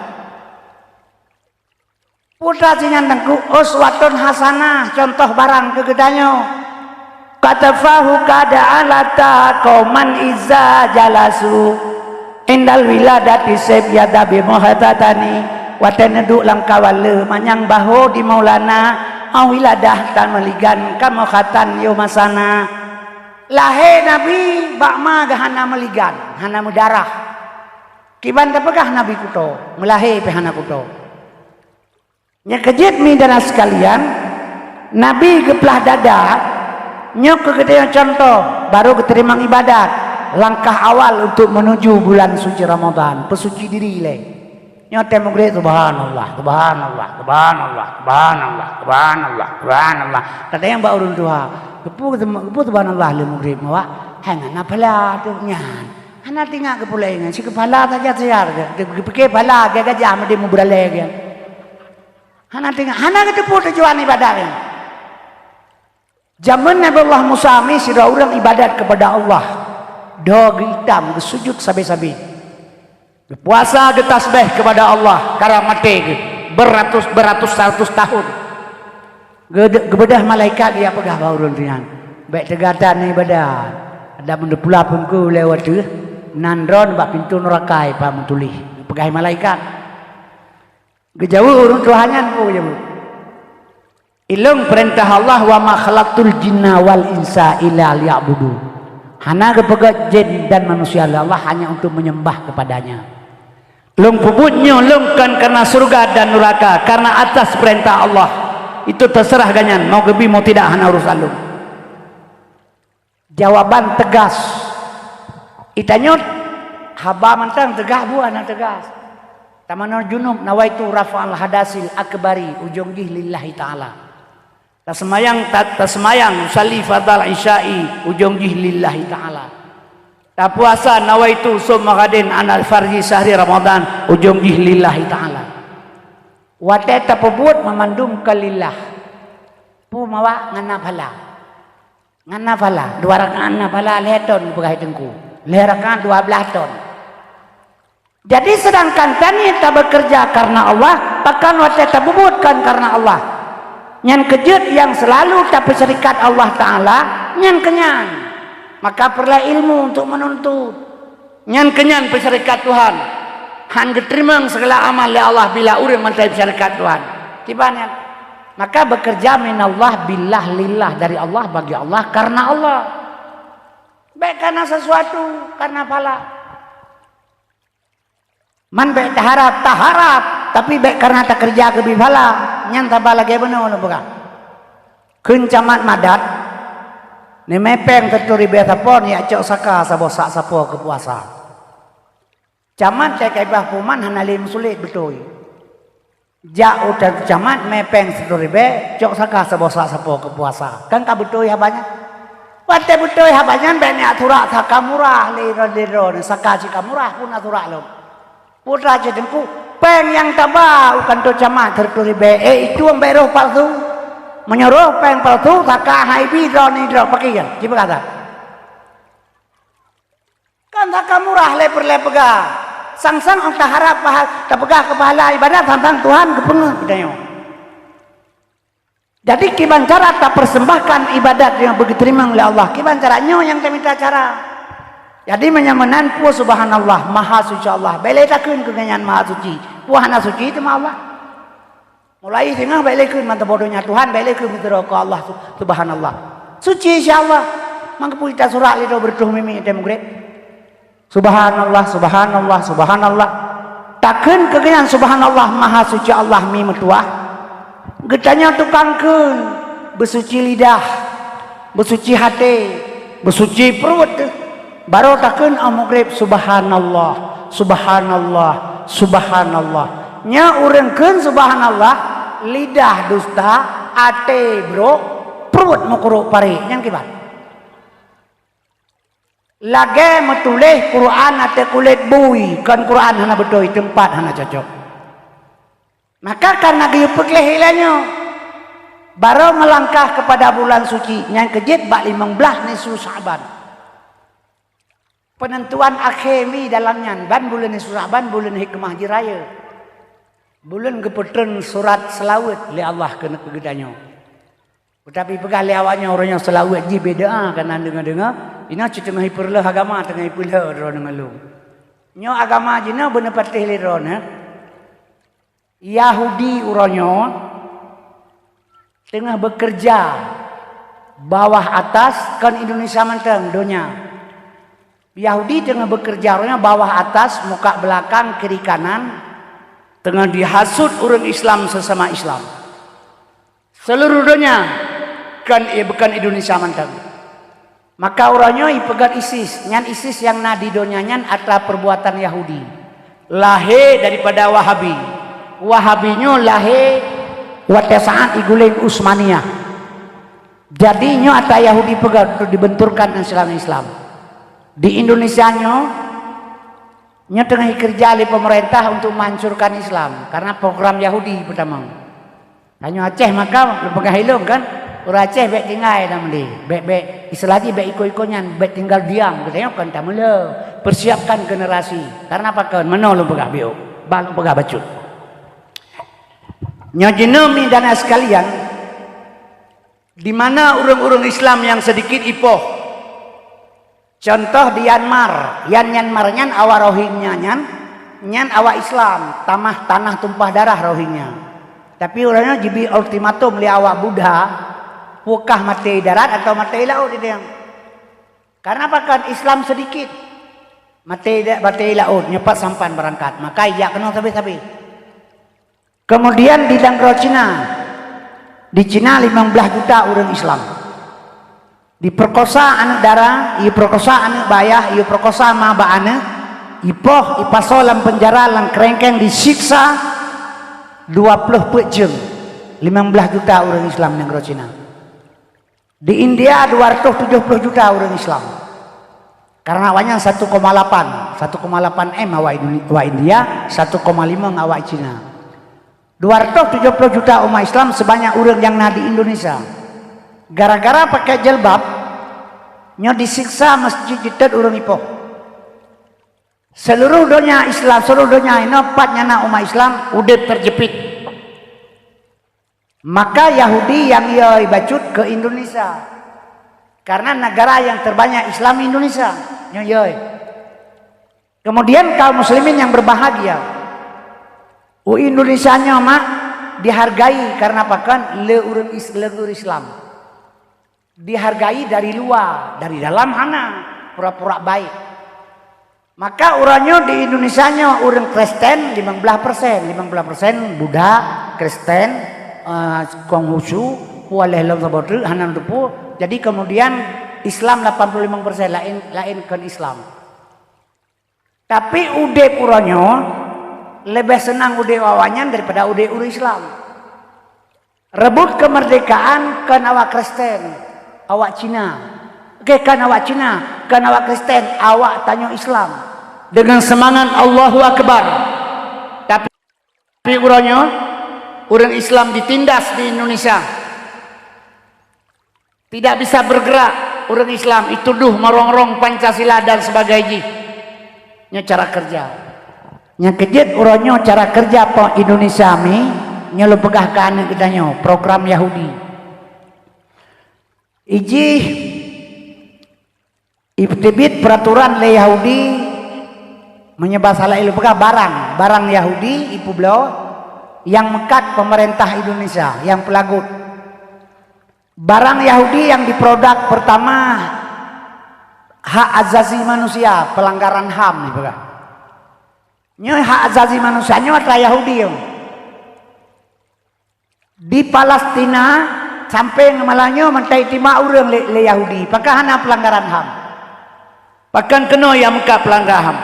Putra sinyan teungku, uswatun hasanah, contoh barang keu geutanyoe. Katafahu kada alata qauman iza jalasu. Indal wiladati seb yada bi muhatatani, watée neuduek lam kawan le manyang baho di Maulana, au wiladah tan meuligan kamoe khatan yo masana. Lahé Nabi bak ma geuh hana meuligan, hana meudarah. Kiban tapeugah Nabi kuto, meulahé pih hana kuto. Nyang keujeuet mi dara sekalian, Nabi geuplah dada, nyoe keu geutanyoe contoh, barô geuteurimong ibadat, langkah awal untuk menuju bulan suci Ramadan, peusuci diri lé. Nyoe tée meugreb, subhanallah, subhanallah, subhanallah, subhanallah, subhanallah, subhanallah. Tadayang bak ureuëng tuha, geupeu, geupeu subhanallah lé meugreb, awak hai ngon na phala tu nyan. Hana tingat geupulai nyan, si keuphala saja siar, geupiké phala gajah meudeh meubeuralée geuh. Hana teuingat, hana geuteupeue tujuan ibadat nyan. Jameun Nabi Allah Musa mi sidroe ureuëng ibadat keupada Allah. Dho geuitam, geusujut sabe-sabe. Geupuasa, geutasbeh keupada Allah, karab maté geuh, beratus-beratus ratus tahun. Geude-, geubeudôh malaikat geujak peugah bak ureuëng nyan, "Bék teuga that neuibadat. Adak meuneupeula peungku lewat teuh, nan droen bak pintoe nuraka ipa meutuléh," geupeugah malaikat. Geujaweueb ureuëng tuha nyan, peue geujaweueb? "Ilôn peurintah Allah, wa ma khalaqtul jinna wal insa illa liya'budun." Hana geupeugét jén dan manusia lé Allah hanya untuk menyembah kepada-Nya. Lôn peubuet nyoe lôn kon karena syeuruga dan nuraka, karena atas peurintah Allah. Itu teuseurah gobnyan, mau geubi mau tidak hana urusan lôn. Jawaban teugas. Itanyoe haba mantong teugas, buah na teugas. Tamanoe junub, nawaitu raf'al hadasil akbari, ujong jih lillahi ta'ala. Taseumayang, ta-, taseumayang, usalli fardal isya'i, ujong jih lillahi ta'ala. Tapuasa, nawaitu shauma ghadin 'ala fardhi syahri Ramadan, ujong jih lillahi ta'ala. Watée tapeubuet meumandum kon lillah. Peue mawak ngon na phala. Ngon na phala, dua rakaat na phala lhée thon peugah teungku. Lhée rakaat dua blaih thon. Jadi, sedangkan tanyoe tabeukeureuja karena Allah, pakon watée tapeubuet kon karena Allah. Nyan keujeuet nyang seulalu tapeusyarikat Allah Ta'ala, nyan keunyan. Maka peureulée ilmu untuk meununtut. Nyan keunyan peusyarikat Tuhan. Han geuteurimong segala amal lé Allah bila ureuëng mantong peusyarikat Tuhan. Kiban nyan. Maka beukeureuja minallah billah lillah, dari Allah, bagi Allah, karena Allah. Bék karena sesuatu, karena phala. Man bék taharab, taharab, tapi bék karena takeureuja keubi phala. Nyan saba lagée bunoe lôn peugah. Kheun camat madat, neumé péng siratoh ribée sapoe, neujak cok saka saboh sak sapoe keu puasa. Camat teuka ibah puman hana lé meusulet beutôi. Jak u camat mé péng siratoh ribée, cok saka saboh sak sapoe keu puasa. Kan ka beutôi haba nyan? Watée beutôi haba nyan, bék neujak surak saka murah lé droe, lé droe, saka sika murah pun na surak lom. Putra cit teungku, péng nyang taba u kantô camat siratoh ribée, eh, itu bék roh palsu. Meunyoe roh péng palsu, saka haibi droe ni droe, pakriban? Cipeugah that. Ka Sang-sang ka murah lé peureulée peugah. Sang-sang ong taharab paha-, tapeugah keu pahala ibadat, sang-sang Tuhan geupeungeut geutanyoe. Jadi, kiban cara tapersembahkan ibadat nyang beugeuteurimong lé Allah, kiban cara nyoe nyang tamita cara. Jadi, meunyoe meunan peue subhanallah, maha suci Allah, bèk lé takheun keu gobnyan maha suci. Peue hana suci teuma Allah. Mulai singoh bèk lé kheun mantong boh donya Tuhan, bèk lé kheun meusidroe keu Allah su-, subhanallah. Suci insya Allah. Mangkeupui tasurak lé droe beureutôh mimi tée mugreb. Subhanallah, subhanallah, subhanallah. Takheun keu gobnyan subhanallah, maha suci Allah mi meutuah. Geutanyoe tukang kheun, beusuci lidah, beusuci até, beusuci pruet. Barô takheun 'oh mugreb, subhanallah, subhanallah, subhanallah. Nyoe ureuëng kheun subhanallah, lidah dusta, até brok, pruet meukurok parek. Nyang kiban? Lagée meutuléh Quran ateueh kulét bui, kon Quran hana beutôi, teumpat hana cocok. Maka kana geuyue peugleh ilée nyoe, barô meulangkah keupada bulan suci nyang keujeuet bak limong blaih nisfu Sya'ban. Peunentuan akhé mi dalam nyan, ban buleuen nisfu Sya'ban buleuen hikmah jih rayeuk. Buleuen geupeutreun surat seulaweuet lé Allah keuneuk keu geutanyoe. Teutapi peugah lé awaknyan uroe nyoe seulaweuet jih beda, kana deungoe-deungoe, inoe cit teungoh ipeureuloh agama, teungoh ipeulheueh droeneuh ngon lôn. Nyoe agama jinoe beuneupatéh lé droeneuh. Yahudi uroe nyoe teungoh beukeureuja bawah atas, kon Indonesia mantong, donya. Yahudi teungoh beukeureuja uroe nyoe bawah atas, muka belakang, kiri kanan, teungoh dihasut ureuëng Islam sesama Islam. Seuluruh donya, kon, eh, bukon Indonesia mantong. Maka uroe nyoe ipeugét ISIS, nyan ISIS nyang na di donya nyan atra perbuatan Yahudi. Lahé daripada Wahabi. Wahabi nyoe lahé watée saát iguléng Utsmaniyah. Jadi nyoe atra Yahudi peugét untuk dibenturkan Islam-Islam. Di Indonesia nyoe, nyoe teungoh ikeureuja lé pemerintah untuk menghancurkan Islam, karena program Yahudi peutamong. Tanyoe Aceh maka peugah ilong kan, ureuëng Aceh bék tinggai lam lé, bék, bék, istilah jih bék iko-iko nyan, bék tinggal diam, geutanyoe kon tameulhö, persiapkan generasi. Karena apa kon? Meunoe lôn peugah biôh, bah lôn peugah bacut. Nyoe jinoe mi dan sekalian, di mana ureuëng-ureuëng Islam nyang seudikit ipoh. Contoh di Myanmar, yan Myanmar nyan awak Rohingya nyan, nyan awak Islam, tamah tanah tumpah darah Rohingya. Tapi ureuëng nyan jibi ultimatum lé awak Buddha, peue kah maté i darat atau maté i laôt, dia. Karena apa kon Islam seudikit? Maté i da-, maté i laôt, nyoe pat sampan beurangkat, maka ijak keunoe sabe-sabe. Kemudian di nanggroe Cina, di Cina limong blaih juta ureuëng Islam. Diperkosa aneuëk dara, iperkosa aneuëk bak ayah, iperkosa ma bak aneuëk, ipoh, ipasoe lam penjara, lam kerengkeng, disiksa dua ploh peuet jeuem. Limong blaih juta ureuëng Islam nanggroe Cina. Di India dua ratus tujuh puluh juta ureuëng Islam. Karena awaknyan satu koma lapan, satu koma lapan M awak Indone-, awak India, satu koma lima awak Cina. Dua ratus tujuh puluh juta umat Islam sebanyak ureuëng nyang na di Indonesia. Gara-gara pakai jilbab, nyoe disiksa masjid jiteuet ureuëng ipoh. Seluruh donya Islam, seluruh donya inoe pat nyang na umat Islam udeb terjepit. Maka Yahudi nyang yoi bacut ke Indonesia. Karena negara yang terbanyak Islam Indonesia. Nyoe yoi. Kemudian kaum muslimin yang berbahagia. U Indonesia nyoe mak dihargai karena apa kon? Le ureuëng Is-, le ureuëng Islam. Dihargai dari luar, dari dalam hana, pura-pura baik. Maka uroe nyoe di Indonesia nyoe ureuëng Kristen limong blaih persen, limong blaih persen Buddha, Kristen, eh, Konghucu, pualeh lom saboh treuk, hana teupeu. Jadi kemudian Islam lapan puluh limong persen, laén, laén kon Islam. Tapi udeb uroe nyoe leubeh seunang udeb awaknyan daripada udeb ureuëng Islam. Rebut kemerdekaan kon awak Kristen, awak Cina. Oke, kon awak Cina, kon awak Kristen, awak tanyoe Islam. Dengan semangat Allahu Akbar. Tapi uroe nyoe, ureuëng Islam ditindas di Indonesia. Tidak bisa bergerak ureuëng Islam, ituduh merongrong Pancasila dan sebagainya. Nyoe cara kerja. Nyang keujeuet uroe nyoe cara kerja po Indonesia mi, nyoe lôn peugah keu aneuk geutanyoe, program Yahudi. Ijih iteubiet peraturan lé Yahudi, meunyoe basa laén lôn peugah barang, barang Yahudi ipeubloe nyang meukat pemerintah Indonesia, nyang peulagot. Barang Yahudi nyang diproduk pertama hak azazi manusia, pelanggaran HAM ipeugah. Nyoe hak azazi manusia nyoe atra Yahudi nyoe. Di Palestina sampai ngon malam nyoe mantong itimak ureuëng lé, lé Yahudi. Pakon hana pelanggaran HAM? Pakon keunoe nyang meukat pelanggaran HAM?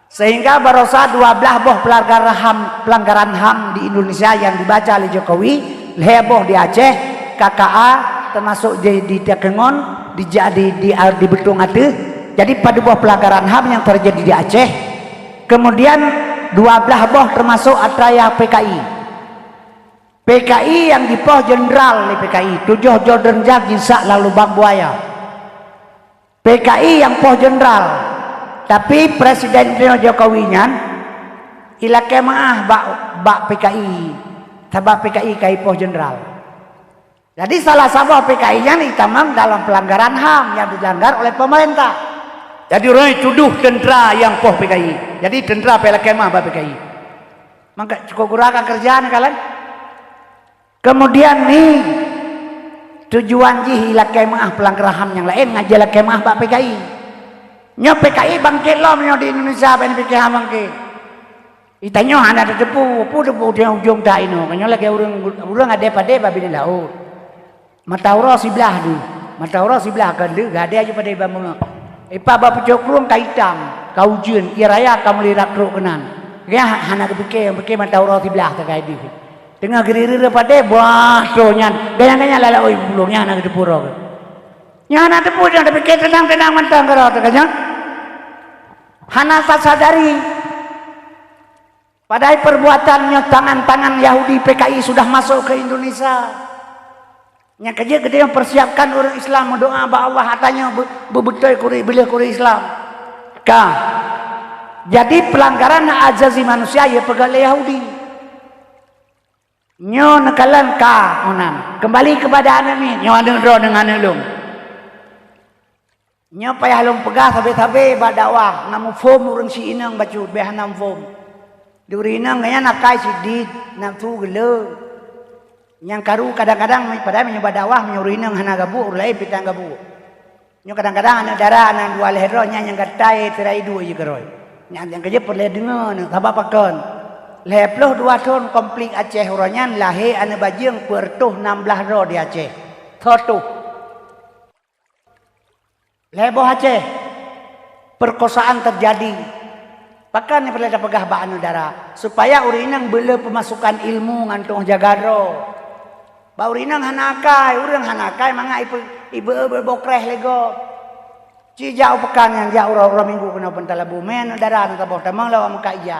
Sehingga barosa dua blaih boh pelanggaran HAM, pelanggaran HAM di Indonesia nyang dibaca lé Jokowi, lhée boh di Aceh, K K A, termasuk di, di Takengon, di, di, di, di Betong ateueh. Jadi padub boh pelanggaran HAM nyang terjadi di Aceh. Kemudian dua blaih boh termasuk atra nyang P K I. P K I nyang jipoh jenderal lé P K I, tujoh jenderal jisak lam lubang buaya. P K I nyang poh jenderal, tapi Presiden Jokowi nyan ilakée meuáh bak, bak P K I, sabab P K I ka jipoh jenderal. Jadi salah saboh P K I nyan itamong dalam pelanggaran HAM nyang dilanggar oleh pemerintah. Jadi ureuëng tuduh tentara nyang poh P K I. Jadi tentara pih lakée meuáh bak P K I. Maka cukup gura ka kerja ni kalian. Kemudian ni tujuan jih ilakée meuáh pelanggaran HAM nyang laén, ngon jilakée meuáh bak P K I. Nyoe P K I bangkét lom nyoe di Indonesia, ban P K H bangkét. Itanyoe hana tateupeue, peue teupeue ujong, ujong ta inoe. Nyoe lagée ureuëng, ureuëng adé padé bak binéh laôt. Mata uroe siblah deuh, mata uroe siblah kon deuh, gadée aju padé bak meungeue. Ipa bak pucok krueng ka itam, ka ujeuen, ie raya ka mulai rab trok keunan. Gaya hana geupike, pike mata uroe siblah sagai deuh. Teungoh geurireue padé, bah, troh nyan, gaya-gaya lalak oi pulo nyan hana geuteupeue roh. Nyan hana teupeue, nyan tapike teunang-teunang mantong keudroe teuka nyan. Hana tasadari. Padahai perbuatan nyoe tangan-tangan Yahudi P K I sudah masuk ke Indonesia. Nyang keujeuet geutanyoe persiapkan ureuëng Islam meudoá bak Allah atra nyoe beu-, beubeutôi kuri, beuleueh kuri Islam. Ka. Jadi pelanggaran hak azazi manusia ya peugah lé Yahudi. Nyoe neukalon ka meunan. Kembali kepada aneuk miet, nyoe aneuk droeneuh ngon aneuk lôn. Nyoe payah lôn peugah sabe-sabe bak dakwah, na muphom ureuëng si inong bacut, beh hana muphom. Di ureuëng inong nyan akai sidit, nafsu geuleu. Nyang karu kadang-kadang padahai meunyoe bak dakwah meunyoe ureuëng inong hana gabuek, ureuëng laén pih tan gabuek. Nyoe kadang-kadang aneuk dara nyang dua lhée droe nyan nyang gatai tirai dua jikeurôi. Nyang nyang keujeuet peureulée deungoe nyoe sabab pakon. Lhée ploh dua thon konflik Aceh uroe nyan lahé aneuk bajeueng peuet reutôh nam blaih droe di Aceh. Soe tuh? Lhée boh Aceh, perkosaan terjadi. Pakon nyang peureulée tapeugah bak aneuk dara, supaya ureuëng inong beuleu peumasukan ilmu ngon tuoh jaga droe. Bak ureuëng inong hana akai, ureuëng hana akai mangat ipe-, ibe-, ibe-, bokreh lé gob. Ci jak u peukan nyan, jak uroe-uroe minggu keunoe peunta labu, mé aneuk dara nyang saboh tamong lawak meukat ija.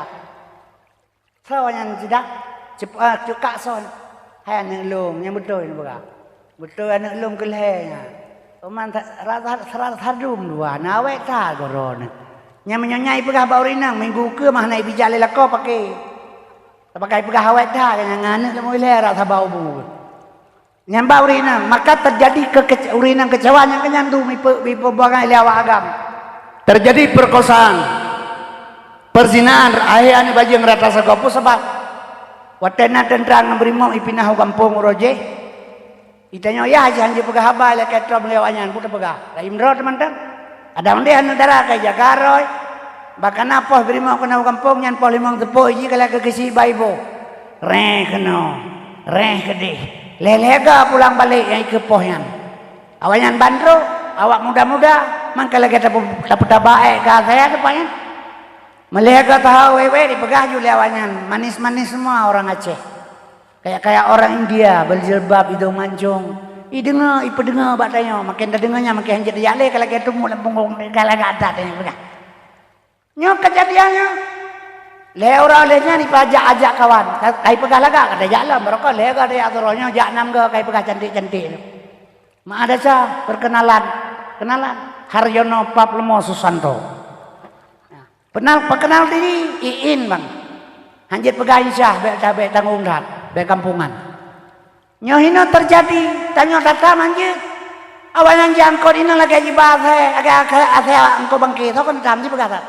Soe nyan sidak? Cep-, ah, cukak soe? Hai aneuk lôn, nyang beutôi neupeugah. Beutôi aneuk lôn keu lhée nyan. Teuma sa-, rasa, rasa sadum dua, na awai that goe droeneuh. Nyang meunyoe nyan ipeugah bak ureuëng inong, minggu keue mah hana ibijak lé lakoe paké. Tapakai peugah awai that, nyang aneuk lôn lhée rasa bau bu. Nyang bak ureuëng inong, maka terjadi kekece-, ureuëng inong kecewa nyang keunyan tu mipe-, mipeubuangai lé awak agam. Terjadi perkosaan, perzinaan, lahé aneuk bajeueng rata sagoe. Peue sabab? Watée na teuntra ngon beurimong ipinah u gampông uroe jéh, itanyoe yah jih hanjeuet peugah haba ilakée tom lé awaknyan, peue tapeugah? Rayeuk droe teumantong. Adak mandeh aneuk dara ka ijaga roe, bak kana poh beurimong keunoe u gampông nyan poh limong teupôi jih ka lagée keusi bak iboh. Réh keunoe, réh keudeh. Lhée-lhée goe pulang balek nyang ikeue poh nyan. Awaknyan ban trok, awak muda-muda, mangka lagée tapu-, tapeutaba ék ka saya teupah nyan. Meulhée goe taho wék-wék dipeugah ju lé awaknyan, manis-manis semua orang Aceh. Kayak-kayak orang India, berjilbab, hidung mancung. Ideungoe, ipeudeungoe bak tanyoe, maken tadeungoe nyan maken hanjeuet tajak lé, ka lagée teumuk lam punggong, ka lagak that tanyoe peugah. Nyoe keujadian nyoe. Lhée uroe lheueh nyan ipajak-ajak kawan, ka, ka ipeugah lagak, ka tajak lom, barokon lhée goe tajak sidroe nyoe, jak nam goe ka ipeugah cantik-cantik. Mak Adasa, perkenalan. Kenalan, Haryono Pap Leumo Susanto. Nah, Peunal, peukeunal diri, iin bang. Hanjeuet peugah insya, bèk ta-, bèk tanggong that, bèk kampungan. Nyoe hinoe teujadi, tanyoe data manjeuet. Awaknyan jiangkot inong lagèe jiba asèe, lagèe asèe, asèe angkot bangke, soe keuneuk tam jipeugah that.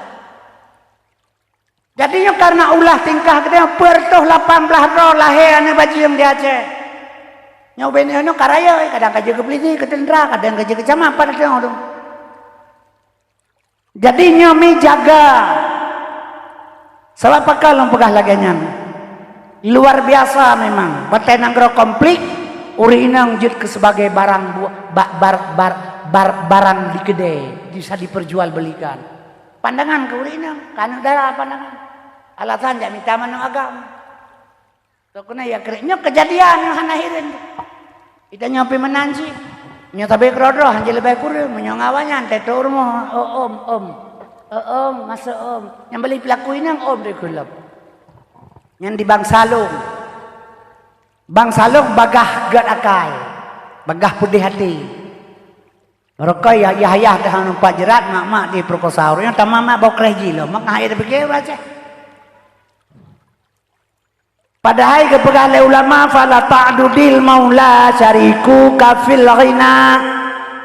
Jadi nyoe kareuna ulah tingkah geutanyoe, peuet reutôh lapan blah droe lahé aneuk bajeueng di Aceh. Nyoe ubé nyoe ka rayeuk, kadang ka jeuet keu pulisi, keu teuntra, kadang ka jeuet keu camat, pat teuh. Jadi nyoe mi jaga. Sabab pakon lôn peugah lagèe nyan? Luar biasa memang. Watèe nanggroe konflik, ureueng inong jeuet keu sebagai barang bu-, ba-, bar-, bar-, bar-, barang di keudè, bisa diperjualbelikan. Pandangan keu ureueng inong, keu aneuk dara pandangan. Alasan jak mita manoe agam. Toh keuneuk ya krek nyoe keujadian nyoe hana hireuen. Ita nyoe pih meunan cit. Nyoe sabe keudroe-droe han jileubeh kureueng, meunyoe ngon awaknyan teuh rumoh, "Oh, om, om. Oh, om, masuk, om." Nyang beli peulaku inong, om, dikheun lom. Nyan di bansa lôn. Bansa lôn bagaih gèt akai, bagaih peudeh até. Barokon ya, yah-yah dah numpak jeurat, mak-mak diperkosa. Ureueng nyoe tamam mak boh kreh jih lom, mak hai tapike ureueng Aceh. Padahai geupeugah lé ulama, "Fala ta'dudil maula syarikuka fil ghina,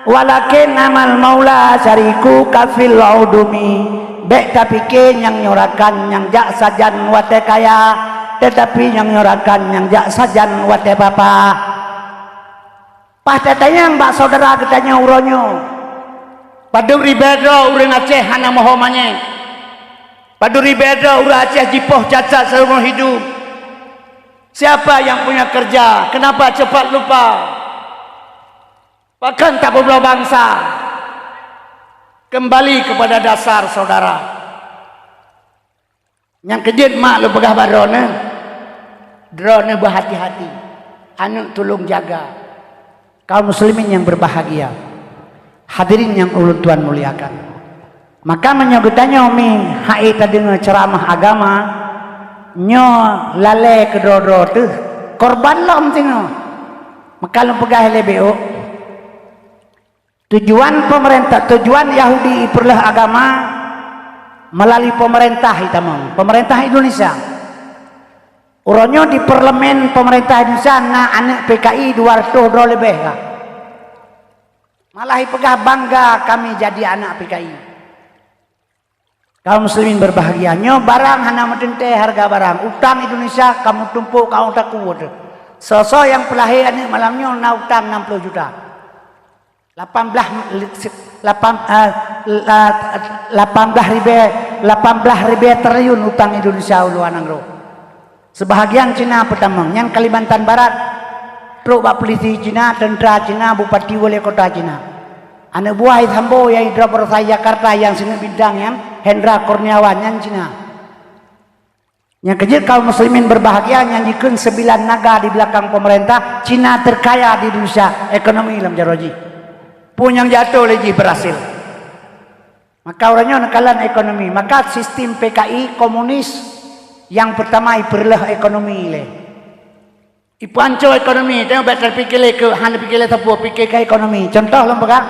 walakin amal maula syarikuka fil udumi." Bèk tapike nyang nyoe rakan nyang jak sajan watèe kaya, teutapi nyang nyoe rakan nyang jak sajan watèe papa. Paih tatanyong bak syedara geutanyoe uroe nyoe, padub ribèe droe ureueng Aceh hana moho manyét? Padub ribèe droe ureueng Aceh jipoh cacat seumur hidup? Siapa yang punya kerja? Kenapa cepat lupa? Pakon tapeubloe bansa? Kembali kepada dasar, saudara. Nyang keujeuet mak lôn peugah bak droeneuh, droeneuh beuhati-hati, aneuk tulông jaga. Kaum muslimin nyang berbahagia, hadirin nyang ulôn tuan muliakan. Maka meunyoe geutanyoe mi hai tadeungoe ceuramah agama, nyoe lalè keudroe-droe teuh, korban lom singoh. Maka lôn peugah lé B O, Tujuan pemerintah, tujuan Yahudi ipeureuloh agama meulalu pemerintah itamong, pemerintah Indonesia. Uroe nyoe di parlemen pemerintah Indonesia na aneuk P K I dua reutôh droe leubeh ka. Malah ipeugah bangga kami jadi anak P K I. Kaum muslimin berbahagia, nyoe barang hana meuteuntèe hareuga barang. Utang Indonesia ka meutumpôk ka ôn takue teuh. Soe-soe nyang peulahé aneuk malam nyoe na utang nam ploh juta. Lapan blah, lapan, eh, la-, lapan blah ribèe, lapan blah ribèe triliun utang Indonesia u luwa nanggroe. Seubahagian Cina peutamong, nyan Kalimantan Barat. Trok bak pulisi Cina, teuntra Cina, bupati, wali kota Cina. Aneuk buah Sambo nyang idrob baroesa Jakarta nyang sineuk bintang nyan, Hendra Kurniawan, nyan Cina. Nyang keujeuet kaum muslimin berbahagia, nyang jikheun sembilan naga di belakang pemerintah, Cina terkaya di Indonesia, ekonomi lam jaroe jih. Peue nyang jiatoe lé jih berhasil. Maka uroe nyoe neukalon ekonomi. Maka sistem P K I komunis nyang peurtama ipeureuloh ekonomi lé. Ipeuanco ekonomi, tanyoe bèk tapike lé keu, hana pike lé sapeue, pike keu ekonomi. Contoh lôn peugah,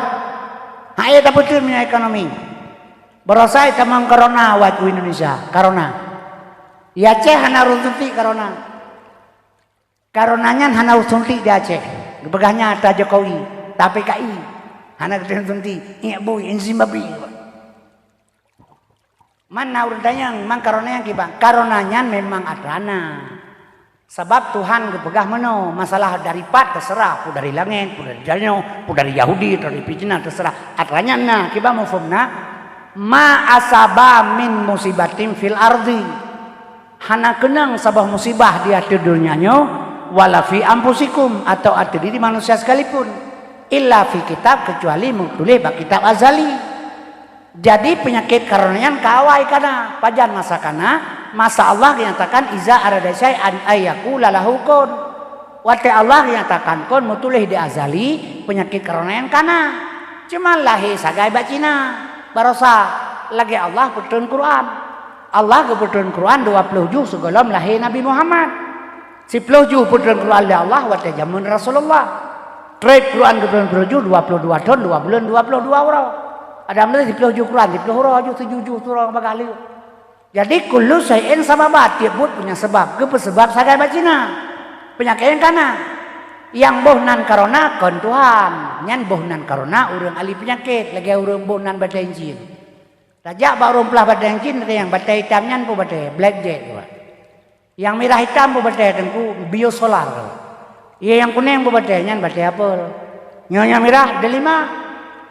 hai tapeuteun meunyoe ekonomi. Baroesa itamong corona awai u Indonesia, corona. Di Aceh hana ureueng suntik corona. Corona nyan hana suntik di Aceh. Geupeugah nyan atra Jokowi, ta P K I. Hana geuteun suntik, iek bui, insin babi. Man na ureueng tanyong, man corona nyan kiban? Corona nyan memang atra na. Sabab Tuhan geupeugah meunoe, masalah dari pat teuseurah, peue dari langèt, peue dari donya, peue dari Yahudi, peue dari Cina, teuseurah. Atra nyan na, kiban muphom na? Ma asaba min musibatin fil ardi. Hana keunong saboh musibah di ateueh donya nyoe, wala fi anfusikum, atau ateueh diri manusia sekalipun, illa fi kitab, kecuali meutuléh bak kitab azali. Jadi, peunyakét corona nyan ka awai ka na. Pajan masa ka na? Masa Allah geunyatakan, "Iza arada syai'an ayyakula lahu kun." Watèe Allah geunyatakan kun, meutuléh di azali, peunyakét corona nyan ka na. Cuma lahé sagai bak Cina. Baroesa, lagèe Allah peutrön Quran. Allah geupeutrön Quran dua ploh juh sigohlom lahé Nabi Muhammad. Siploh juh peutrön Quran lé Allah watèe jameun Rasulullah. Trép Quran geupeutrön siploh juh, dua ploh dua thon, dua buleuen, dua ploh dua uroe. Adam lé siploh juh Quran, siploh uroe ju, tujoh juh surong bagaih lé. Jadi kullu syai'in sababa, tiep buet punya seubab. Keupeue seubab sagai bak Cina? Peunyakét nyang kana. Nyang boh nan corona kon Tuhan, nyan boh nan corona ureuëng ahli peunyakét, lagée ureuëng boh nan batée incin. Tajak bak ureuëng peulaih batée incin, nyang batée itam nyan peue batée, black jack. Nyang mirah itam peue batée teungku, biosolar. Iya nyang kunéng peue batée, nyan batée apel. Nyoe nyang mirah delima,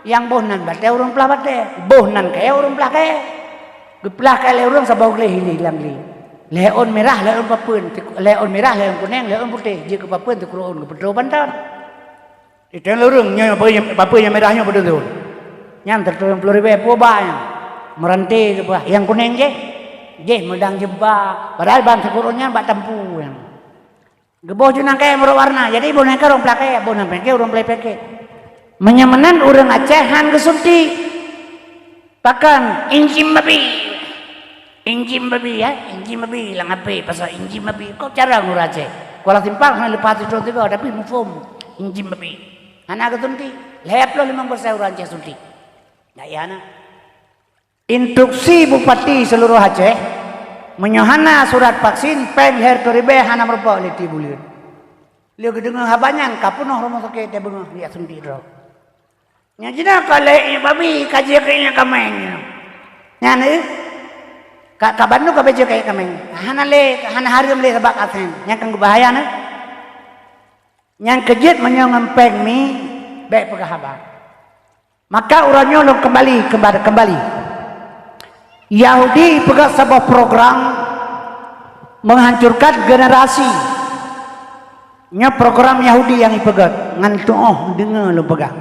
nyang boh nan batée ureuëng peulaih batée, boh nan kayée ureuëng peulaih kayée. Geupeulaih kayée lé ureuëng saboh gleh ilée lam gleh. Lhée ôn mirah, lhée ôn papeuen, lhée ôn mirah, lhée ôn kunéng, lhée ôn putéh, jeuet keu papeuen teukureueng, geupeutrok bantan. Itong lurung nyoe, papeuen nyang mirah nyoe padum thon. Nyan teuturong ploh ribée puba nyan. Meurante geupeugah, nyang kunéng jih, jih meudang jeuba. Padahai ban sikureueng nyan bak tampu nyan. Geuboh ju nangkée meurok warna. Jadi boh nangkée ureuëng peulaih kayée, boh nangkée ureuëng peulaih peunyakét. Meunyoe meunan ureuëng Aceh han geusuntik. Pakon? Incim babi. Incim babi, ya? Incim babi lam H P, pasal incim babi. Kok cara ngura cek? Kuala Simpang hana leupah sidroe tiga, tapi muphom incim babi. Hana geusuntik. Lhée ploh limong persen ureuëng Aceh suntik. Ndak iya na. Instruksi Bupati seluruh Aceh, meunyoe hana surat vaksin, péng lhée reutôh ribée hana meurumpok lé tiep buleuen. Lé geudeungoe haba nyan ka peunoh rumoh sakét teubeungoh jak suntik droe. Nyang jinoe ka lhée iék babi, ka jeuet keu iék kaméng nyoe. Nyan, eh, ka, ka bandum ka beujeuet keu iék kaméng. Hana lé, hana hareuem lé sabab asen. Nyan kan beubahaya, nyoe. Nyan keu jeuet meunyoe ngon péng mi, bék peugah haba. Maka uroe nyoe lôn keumbali, keumbali, keumbali. Yahudi peugah saboh program menghancurkan generasi. Nyoe program Yahudi nyang ipeugét, ngon tuoh deungoe lôn peugah.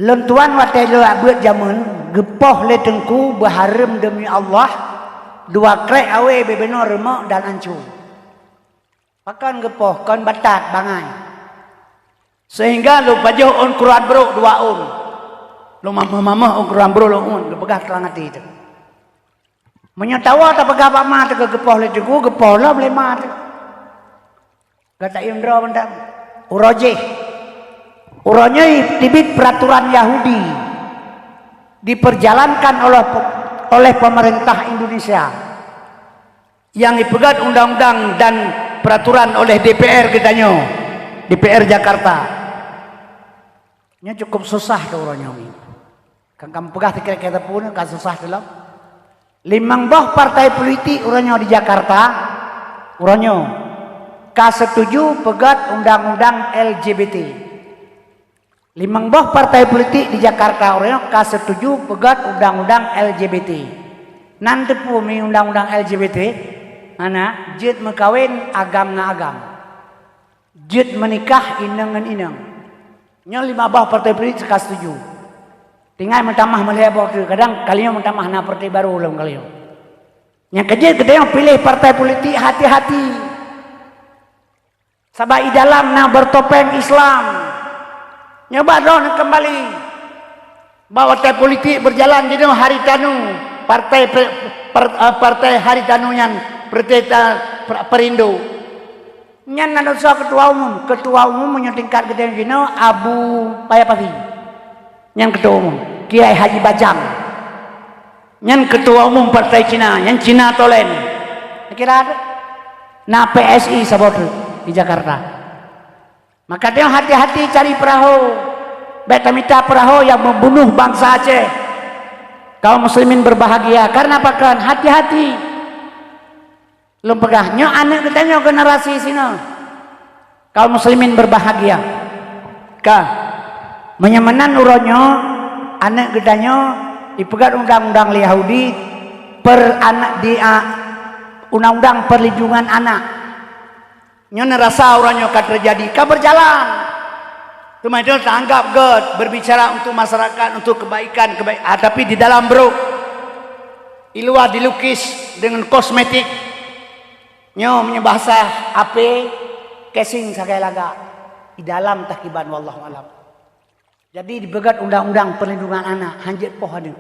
Lôn tuan watée lôn beuet jamén, geupoh lé teungku beuhareuem deumi Allah, dua krék awé bubena reumok dan ancô. Pakon geupoh, kon batat bangai. Seuhingga lôn pajoh ôn kruan brok dua ôn. Lôn mamoh-mamoh ôn kruan brok lôn ôn, geupeugah trang até teuh. Meunyoe tawoe tapeugah bak ma teuh geupoh lé teungku, geupoh lom lé ma teuh. Gata iem droe mantong. Uroe jih. Uroe nyoe teubiet peraturan Yahudi diperjalankan oleh pe-, oleh pemerintah Indonesia. Nyang ipeugét undang-undang dan peraturan oleh D P R geutanyoe, D P R Jakarta. Nyoe cukup susah keu uroe nyoe. Kan kamoe peugah sikrék-krék teupeu nyoe ka susah teulom. Limong boh partai politik uroe nyoe di Jakarta, uroe nyoe ka setuju peugét undang-undang L G B T. Limong boh partai politik di Jakarta uroe nyoe ka setuju peugét undang-undang L G B T. Nan teupeu mi undang-undang L G B T? Hana, jeuet meukawen agam ngon agam. Jeuet meunikah inong ngon inong. Nyoe limong boh partai politik ka setuju. Tinggai meutamah meulhée boh teuk, kadang kali nyoe meutamah na partai barô lom kali nyoe. Nyang keujeuet geutanyoe piléh partai politik hati-hati. Sabab i dalam na bertopeng Islam. Nyoe bah droeneuh keumbali. Bak watée politik beujalan jinoe Haritanu, partai pe-, par-, eh, partai Haritanu nyan, partai ta-, per-, Perindo. Nyan na desya ketua umum. Ketua umum meunyoe tingkat geutanyoe jinoe Abu Paya Pasi. Nyan ketua umum. Kiai Haji Bajang. Nyan ketua umum partai Cina, nyan Cina Tolen. Kira na P S I saboh teuk di Jakarta. Maka tanyoe hati-hati cari peurahô. Bék tamita peurahô nyang meubunoh bansa Aceh. Kaum muslimin berbahagia. Karena pakon? Hati-hati. Lôn peugah, nyoe aneuëk geutanyoe generasi sinoe. Kaum muslimin berbahagia. Ka. Meunyoe meunan uroe nyoe, aneuëk geutanyoe ipeugét undang-undang lé Yahudi per anak di, a, undang-undang perlindungan anak. Nyoe neurasa uroe nyoe ka teujadi, ka beujalan. Teuma itu taanggap gét, berbicara untuk masyarakat, untuk kebaikan, kebaik-, ah, tapi di dalam brok, di luar dilukis dengan kosmetik. Nyoe meunyoe bahasa A P, casing sagai lagak. Di dalam takiban, wallahu alam. Jadi dipeugét undang-undang perlindungan anak, hanjeuet poh aneuëk.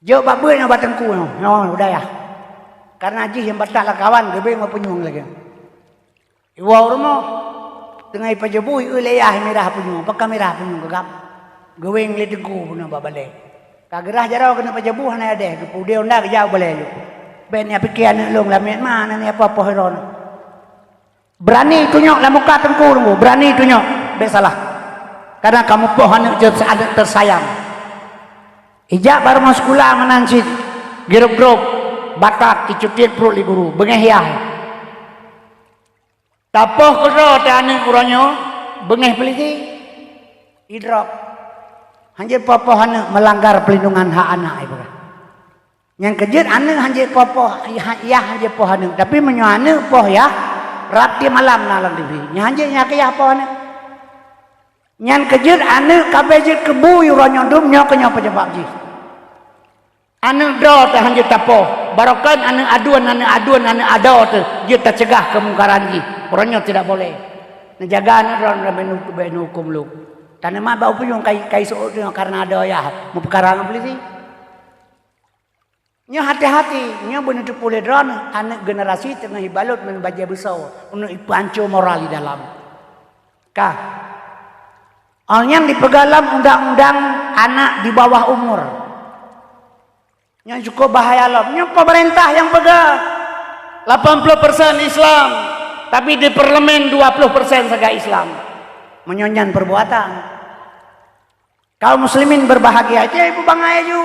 Jok bak beuet nyoe bak teungku nyoe, nyoe u dayah. Karena jih nyang batat lam kawan geubeng bak punyueng lagée. Iwoe u rumoh, teungoh ipajoh bui, eu lé yah mirah punyueng, pakon mirah punyueng geugam. Geuweng lé teungku bunoe bak balée. Ka geurah jaroe keuneuk pajabu hana adeh, geupudeh unda geujak u balée lôn. Bék neupike aneuëk lôn lamiet ma, aneuëk nyan poh-poh droeneuh. Beurani tunyok lam muka teungku, teungku, beurani tunyok, bék salah. Karena kamoe poh aneuëk jeuet aneuëk teusayang. Ijak barô sikula meunan cit, girop-girop, batat, icutiet pruet lé guru, beungéh yah. Tapoh keudroe teuh aneuëk uroe nyoe, beungéh peulisi, idrop. Hanjeuet poh-poh aneuëk meulanggar peulindungan hak anak, ipeugah. Nyang keujeuet aneuëk hanjeuet poh-poh, yah, yah hanjeuet poh aneuëk. Tapi meunyoe aneuëk poh yah, rab di malam na lam T V. Nyan hanjeuet nyang keu yah poh aneuëk. Nyan keujeuet aneuëk ka bék jeuet keu bui uroe nyoe dum, nyoe keuh nyoe peunyeubab jih. Aneuëk droe teuh hanjeuet tapoh, barokon aneuëk aduen, aneuëk aduen, aneuëk adoe teuh jeuet taceugah keumungkaran jih. Uroe nyoe tidak boleh. Neujaga aneuëk droe, bék neuhuköm lôn. Taneuma bak upeuyueng kai, kai seuôt nyoe karena adoe yah meupeukara ngon peulisi. Nyoe hati-hati, nyoe beuneuteupeu lé droeneuh, aneuëk generasi teungoh ibalot ngon bajée beusoe, uneuk ipeuhanco moral di dalam. Ka. Awak nyan dipeugah lam undang-undang anak di bawah umur. Nyoe cukup bahaya lom. Nyoe pemerintah nyang peugah, lapan puluh persen Islam, tapi di parlemen dua puluh persen sagai Islam. Meunyoe nyan perbuatan. Kaum muslimin berbahagia, jai bubang ayah ju.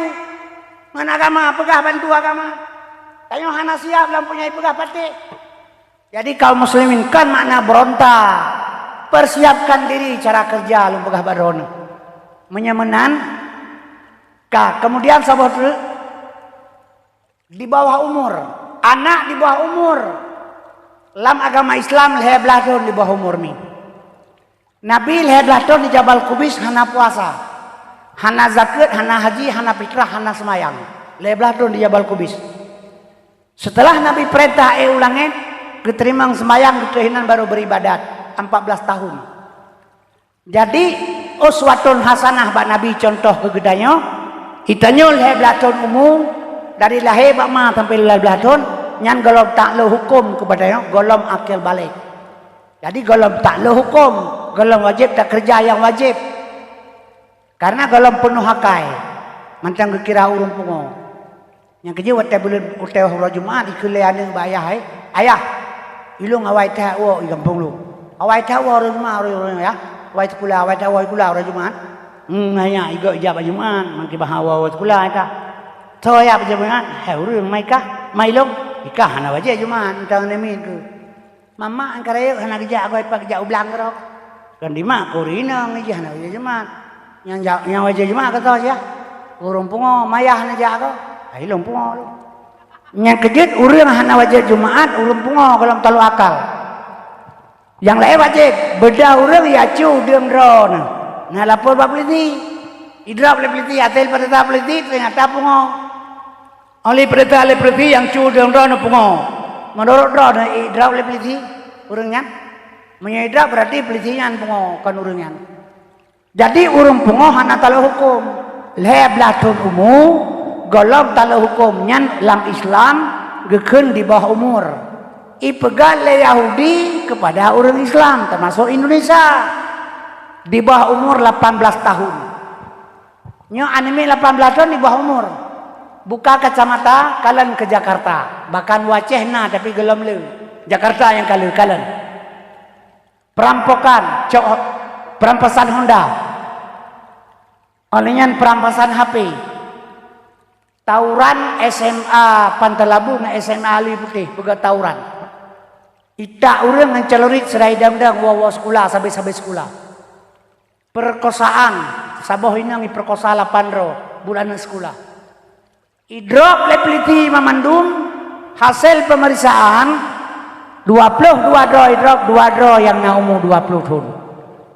Ngon agama, peugah bantu agama. Tanyoe hana siap lam punya peugah patéh. Jadi kaum muslimin, kon makna berontak. Persiapkan diri cara kerja lôn peugah bak droeneuh. Meunyoe meunan, ka, kemudian saboh teuk, di bawah umur. Anak di bawah umur. Lam agama Islam lhée blaih thon di bawah umur mi. Nabi lhée blaih thon di Jabal Kubais hana puasa, hana zakeuet, hana haji, hana fitrah, hana seumayang. Lhée blaih thon di Jabal Kubais. Seuteulah Nabi peurintah éh u langét, geuteurimong seumayang, geuteurimong inan, barô beuribadat empat belas tahun. Jadi, uswatun hasanah bak Nabi, cuntoh keu geutanyoe, geutanyoe lhée blaih thon umu, dari lahé bak ma sampai lhée blaih thon, nyan gohlom taklok huköm keu geutanyoe, gohlom akil balek. Jadi, gohlom taklok huköm, gohlom wajéb takeureuja nyang wajéb. Karena gohlom peunoh akai, mantong geukira ureuëng pungo. Nyang keujeuet watée buleuen, watée uroe Jumat, ikheun lé aneuëk bak ayah, "Hai, ayah, ilôn awai that woe i gampông lôn. Awai that woe uroe Jumat, uroe, uroe, ya. Awai sikula, awai that woe sikula uroe Jumat." Hmm, hai nyak, igoe ijak bak Jumat, makai bahai woe sikula ka. Tho ya bak Jumat, hai ureuëng mai kah, mai lôn. Ikah hana wajéb Jumat, mantong namiet keu. Mamak nyang ka rayeuk hana geujak, agoe pat geujak u blang keudroe. Kon dimak keu ureuëng inong jih hana wajéb Jumat. Nyang ja-, nyang wajéb Jumat ka toh siah. Ureuëng pungo, mayah hana jak agoe. Hai lôn pungo lôn. Nyang keujeuet ureuëng hana wajéb Jumat, ureuëng pungo gohlom taklok akal. Nyang laén wajéb, beudah ureuëng ya cu deueng droeneuh. Na lapor bak peulisi. Idrop lé peulisi, até peurintah peulisi, teunyata pungo. Óh lheueh peurintah lé peulisi nyang cu deueng droeneuh pungo. Meunurot droeneuh idrop lé peulisi ureuëng nyan? Meunyoe idrop, berarti peulisi nyan pungo, kon ureuëng nyan. Jadi, ureuëng pungo hana taklok huköm. Lhée blaih thon umu, gohlom taklok huköm, nyan lam Islam geukheun di bawah umur. Ipeugah lé Yahudi keupada ureuëng Islam, teumasok Indonesia, di bawah umur lapan belas tahun. Nyoe aneuk miet lapan belas thon di bawah umur. Buka kacamata, kalon keu Jakarta. Bahkan u Aceh na, tapi gohlom le. Jakarta nyang ka le, kalon. Perampokan, cok, perampasan Honda. Óh lheueh nyan perampasan H P. Tawuran S M A Pantalabu ngon S M A Alue Putih, peugah tawuran. Itak ureuëng ngon celurit seudai dang-dang woe-woe sikula, sabe-sabe sikula. Perkosaan, saboh inong iperkosa lapan droe buet aneuëk sikula. Idrop lé peulisi mamandum, hasil pemeriksaan, dua ploh dua droe idrop, dua droe nyang na umu dua ploh thon.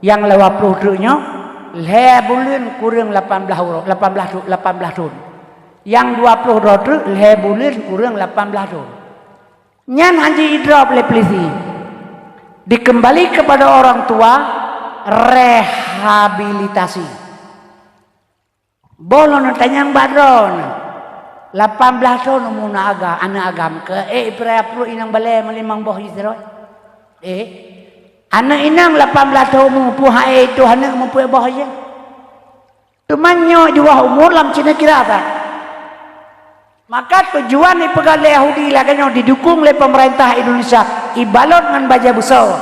Nyang dua ploh treuk nyoe, lhée buleuen kureueng lapan blaih uroe, lapan blaih thu-, lapan blaih thon. Nyang dua ploh droe treuk, lhée buleuen kureueng lapan blaih thon. Nyan hana idrop lé peulisi. Dikembali kepada orang tua, rehabilitasi. Boh lôn tanyong bak droeneuh, lapan blaih thon umu na agam, aneuëk agam, keu ék ipeuraya pruet inong balée meulimong boh jih sidroe? Éh, aneuëk inong lapan blaih thon umu, peue han ék tuh aneuëk meupeuet boh jih? Teuma nyoe jubah umur lam cina kira that. Maka tujuan ipeugah lé Yahudi lagée nyoe didukung lé pemerintah Indonesia, ibalot ngon bajée busoe,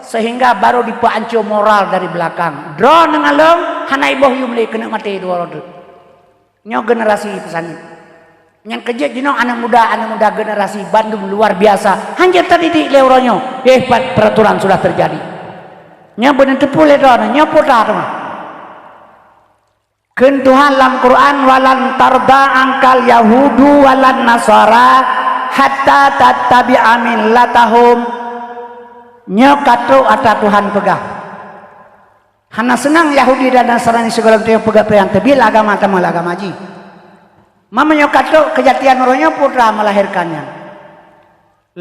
sehingga baru dipeuanco moral dari belakang. Droeneuh ngon lôn hana iboh yum lé keuneuk maté dua droe. Nyoe generasi peusaneut. Nyang keujeuet jinoe aneuk muda, aneuk muda generasi bandum luar biasa. Hanjeuet tadidik lé uroe nyoe. Eh, pat peraturan sudah terjadi. Nyoe beuneuteupeu lé droeneuh, nyoe putra teuma. Kheun Tuhan lam Quran, "Walan tarda angkal yahudu walan nasara hatta tattabi'a millatahum." Nyoe ka trok ata Tuhan peugah. Hana seunang Yahudi dan Nasrani sigohlom teungoh peugah peue nyang teubiet agama tamong agama jih. Meunyoe ka trok keujatian uroe nyoe putra melahirkan nyan.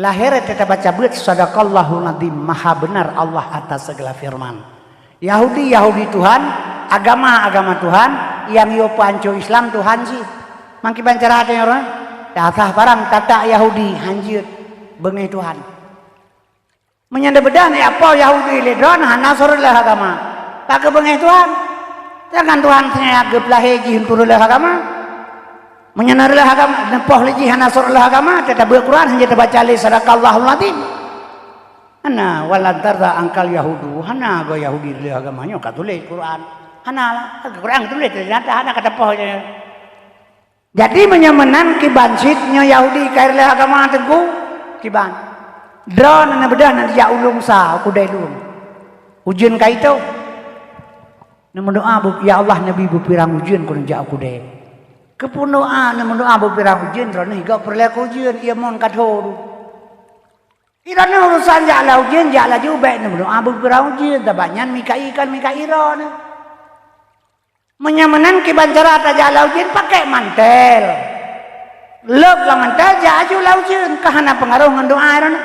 Lahé teutabaca beuet, "Sadaqallahul Adzim", maha benar Allah atas segala firman. Yahudi, Yahudi Tuhan, agama, agama Tuhan, nyang yue peuanco Islam Tuhan jih. Mangkiban cara teunyoro, dasah barang tatak Yahudi, hanjeuet beungéh Tuhan. Meunyan deubeudôh nyan apoh Yahudi lé droe hana seureuleuh agama. Ka geubeungéh Tuhan. Sedangkan Tuhan seungaja geupeulahé jih untuk reuleuh agama. Meunyan reuleuh agama, neupoh lé jih hana seureuleuh agama, teutabeuet Quran hana teubaca lé sadaqallahul adzim. Hana, "Walan tarda angkal yahudu", hana goe Yahudi reuleuh agama nyoe ka tuléh Quran. Hana lah, Quran tuléh ternyata hana ka tapoh je. Jadi meunyoe meunan kiban cit nyoe Yahudi ka reuleuh agama teungku, kiban. Droe na beudôh na dijak ulôn sa u keudè lôn. Ujeuen ka itôh. Neumeudoa, "Ya Allah, neubi beupirang ujeuen keu neujak u keudè." Keupeudoa neumeudoa beupirang ujeuen, droeneuh gob peureulée keu ujeuen, ie mon ka tho. Droeneuh urusan jak lam ujeuen, jak laju bék neumeudoa beupirang ujeuen, sabab nyan Mikail kan Mikail droeneuh. Meunyoe meunan kiban cara tajak lam ujeuen, pakai mantel. Lôb lam mantel, jak aju lam ujeuen, ka hana peungaroh ngon doa droeneuh.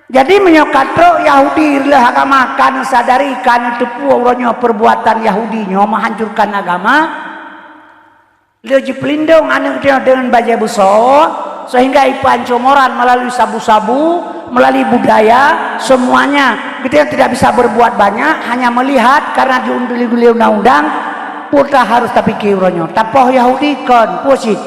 Jadi meunyoe ka trok Yahudi reuleuh agama, ka neusadari, ka neuteupeue uroe nyoe perbuatan Yahudi nyoe menghancurkan agama, lé jipeulindong aneuk droe deungon bajée busoe, sehingga ipeuanco moral melalui sabu-sabu, melalui budaya, semuanya. Geutanyoe tidak bisa berbuat banyak, hanya melihat karena diunduli-unduli undang-undang, putra harus tapike uroe nyoe. Tapoh Yahudi kon, peue cit.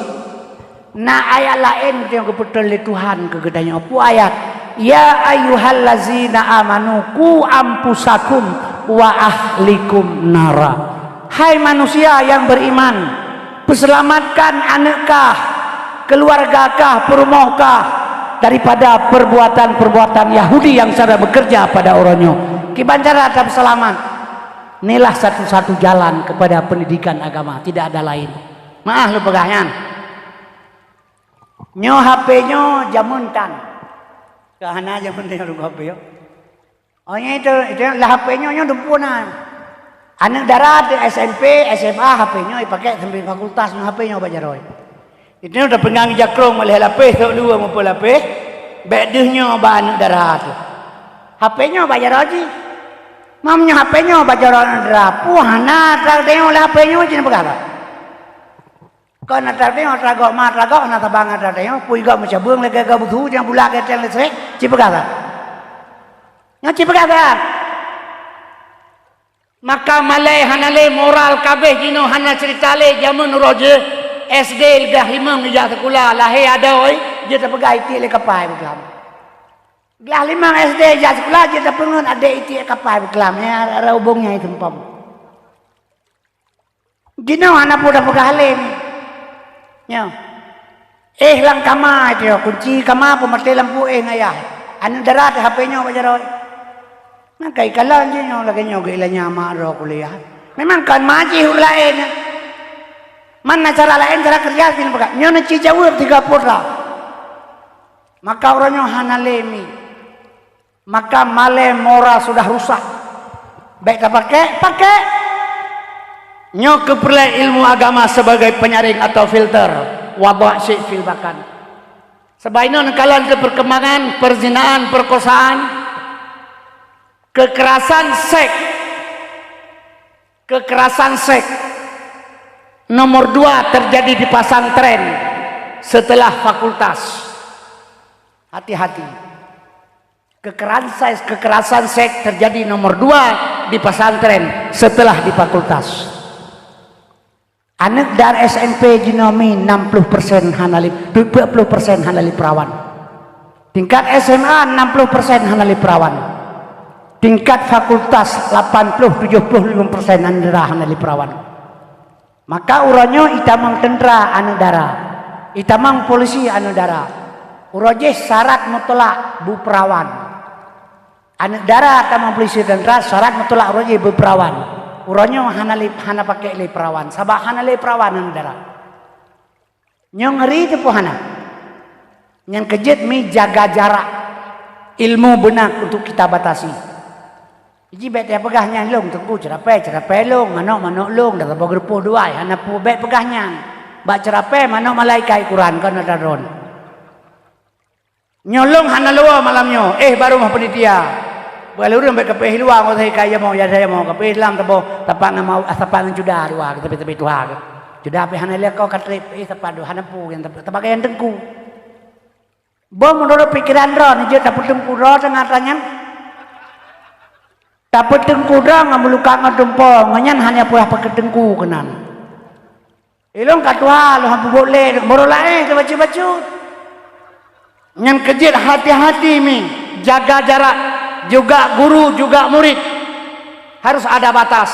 Na ayat laén nyang geupeutron lé Tuhan keu geutanyoe. Peue ayat? "Ya ayyuhallazina amanu qu anfusakum wa ahlikum nara." Hai manusia yang beriman, peuseulamatkan aneuk kah, keluarga kah, peurumoh kah daripada perbuatan-perbuatan Yahudi yang sedang bekerja pada uroe nyoe. Kiban cara tapeuseulamat? Inilah satu-satu jalan kepada pendidikan agama, tidak ada lain. Meu'ah lôn peugah nyan. Nyoe H P nyoe jameun tan. Ka hana jameun nyoe rhueng H P nyoe. Oh, nyoe itu, itu lah H P nyoe, nyoe dumpeue na. Aneuk dara teuh S M P, S M A, H P nyoe ipakai sampai fakultas nyoe H P nyoe bak jaroe. Itu nyoe tapeungang jakrong lhèe lapéh, sok dua meupeu lapéh. Bék deuh nyoe bak aneuk dara teuh. H P nyoe bak jaroe jih. Mam nyoe H P nyoe bak jaroe aneuk dara. Puh hana atra teuh nyoe lah H P nyoe cit peugah lah. Kon atra teuh, atra gob ma, atra gob hana saban atra teuh. Pui gob meucabeueng lagèe gob beusu, nyang bulak geuténg listrik, ci peugah that. Nyoe ci peugah that. Maka malèe hana lé moral kabéh jinoe hana cerita lé jameun uroe jih S D glah limong ijak sikula, lahé adoe jeuet tapeugah itiek lé kapai beuklam. Glah limong S D ijak sikula jeuet tapeungeut adék itiek kapai beuklam, ya, ara ubông nyang seumpom. Jinoe hana peue tapeugah lé nyoe. Nyoe. Éh lam kama teuh, kunci kama peumaté lampu éh ngayah. Aneuk dara teuh H P nyoe bak jaroe. Maka ikalon jih nyoe lagèe nyoe geuilanya mak droe kuliah. Memang kon ma jih ureueng laén. Man na cara laén, cara keureuja sinoe peugah. Nyoe na ci jaweueb tiga putra. Maka uroe nyoe hana lé mi. Maka malèe moral sudah rusak. Bèk tapakék, pakék. Nyoe keupeureulee ilmu agama sebagai penyaring atau filter. Wadha' syai' fil bakan. Sabab inoe neukalon keu perkembangan, perzinaan, perkosaan, kekerasan seks. Kekerasan seks nomor dua terjadi di pesantren setelah fakultas. Hati-hati. Kekerasan seks, kekerasan seks terjadi nomor dua di pesantren setelah di fakultas. Aneuk dara S M P jinoe mi enam puluh persen hana lé, tujuh puluh persen hana lé peurawan. Tingkat S M A enam puluh persen hana lé peurawan. Tingkat fakultas lapan puluh tujuh puluh lima persen aneuk dara hana lé peurawan. Maka uroe nyoe itamong teuntra aneuk dara, itamong polisi aneuk dara. Uroe jih syarat mutlak beupeurawan. Aneuk dara tamong polisi teuntra syarat mutlak uroe jih beupeurawan. Uroe nyoe hana lé, hana pakai lé peurawan, sabab hana lé peurawan aneuk dara. Nyoe ngeuri teupeu hana. Nyang keujeuet mi jaga jarak. Ilmu beuna untuk kita batasi. Ji bèk tapeugah nyan lôn, teungku, ceurapée, ceurapée lôn, manok, manok lôn, dan saboh geurupoh duai, hana peue bèk peugah nyan. Bak ceurapée, manok malaikat ukuran, kon ata droen. Nyoe lôn hana luwa malam nyoe, eh, barô mah panitia. Beualeuh ureueng bèk kapéh luwa, ngon saya kaya mo, ya saya mo, kapéh lam tabo, tapak ngon mau, tapak ngon cuda luwa, tapi-tapi tuha. Cuda pih hana lé ko katrép, eh, tapak dua hana pu, yang tapak, tapak yang teungku. Boh meunurot pikiran droe, jeuet tapeutungku droe teungoh tanyan. Tapeutungku droe ngon meuluka ngon tumpo, ngon nyan hana payah pakai teungku keunan. Ilôn ka tuha, lôn han peubuet lé, meurolae teubacut-bacut. Nyan keujeuet hati-hati mi, jaga jarak, juga guru, juga murid. Harus ada batas.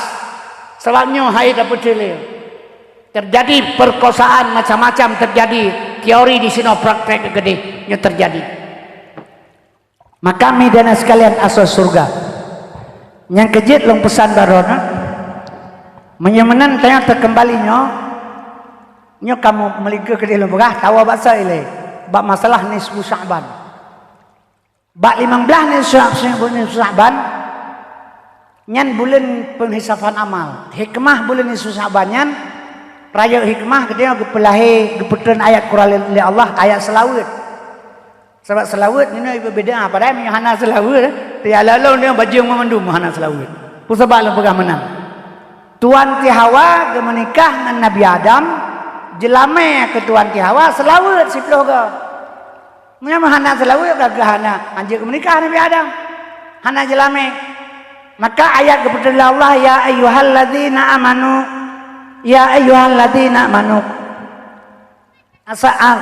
Sebab nyoe hai dapeucilé. Terjadi perkosaan macam-macam terjadi, teori di sinoe praktek keudeh nyoe terjadi. Maka mi dan sekalian asoe syurga. Nyang keujeuet lôn peusan bak droeneuh, meunyoe meunan tanyoe teukeumbali nyoe, nyoe kamoe meulingkeu keudeh lôn peugah, tawa bak soe ilée, bak masalah nisfu Sya'ban. Bak limong blaih nisfu Sya'ban, nyan buleuen peunghésafan amal. Hikmah buleuen nisfu Sya'ban nyan, rayeuk hikmah geutanyoe geupeulahé, geupeutreun ayat Quran lé Allah, ayat seulaweuet. Sabab seulaweuet nyoe ibeubeda, padahai meunyoe hana seulaweuet, ya lalu nyoe bajeueng mandum hana seulaweuet. Peue sabab lôn peugah meunan? Tuan Tihawa geumeunikah ngon Nabi Adam, jeulamé keu Tuan Tihawa seulaweuet siplôh goe. Meunyoe hana seulaweuet, gagah hana, hanjeuet geumeunikah Nabi Adam. Hana jeulamé. Maka ayat geupeutreun lé Allah, "Ya ayyuhalladzina amanu, ya ayyuhalladzina amanu." Asa, ah,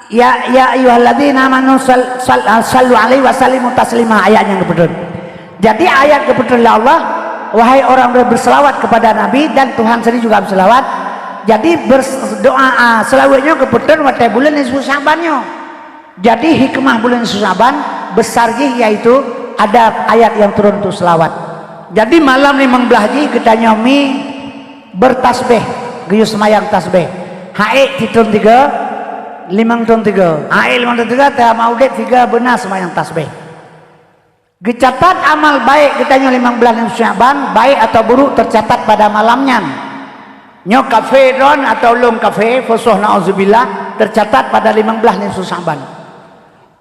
ya, ya ayyuhalladzina amanu sal-, sal-, ah, sallu alaihi wa sallimu taslima, ayat nyang geupeutreun. Jadi ayat geupeutreun lé Allah, "Wahai orang yang berselawat kepada Nabi," dan Tuhan sendiri juga berselawat. Jadi bers-, doa, ah, seulaweuet nyoe geupeutreun watée buleuen nisfu Sya'ban nyoe. Jadi hikmah buleuen nisfu Sya'ban besar jih yaitu ada ayat yang turun untuk selawat. Jadi malam limong blaih jih geutanyoe mi bertasbih, geuyue seumayang tasbih. Haék sitrön tiga, limong trön tiga. Haék limong trön tiga, teuma udeb tiga beuna seumayang tasbih. Geucatat amal baék geutanyoe limong blaih nisfu Sya'ban, baék atau buruk tercatat pada malam nyan. Nyoe kafé droen atau lôn kafé, fusoh na'udzubillah, tercatat pada limong blaih nisfu Sya'ban.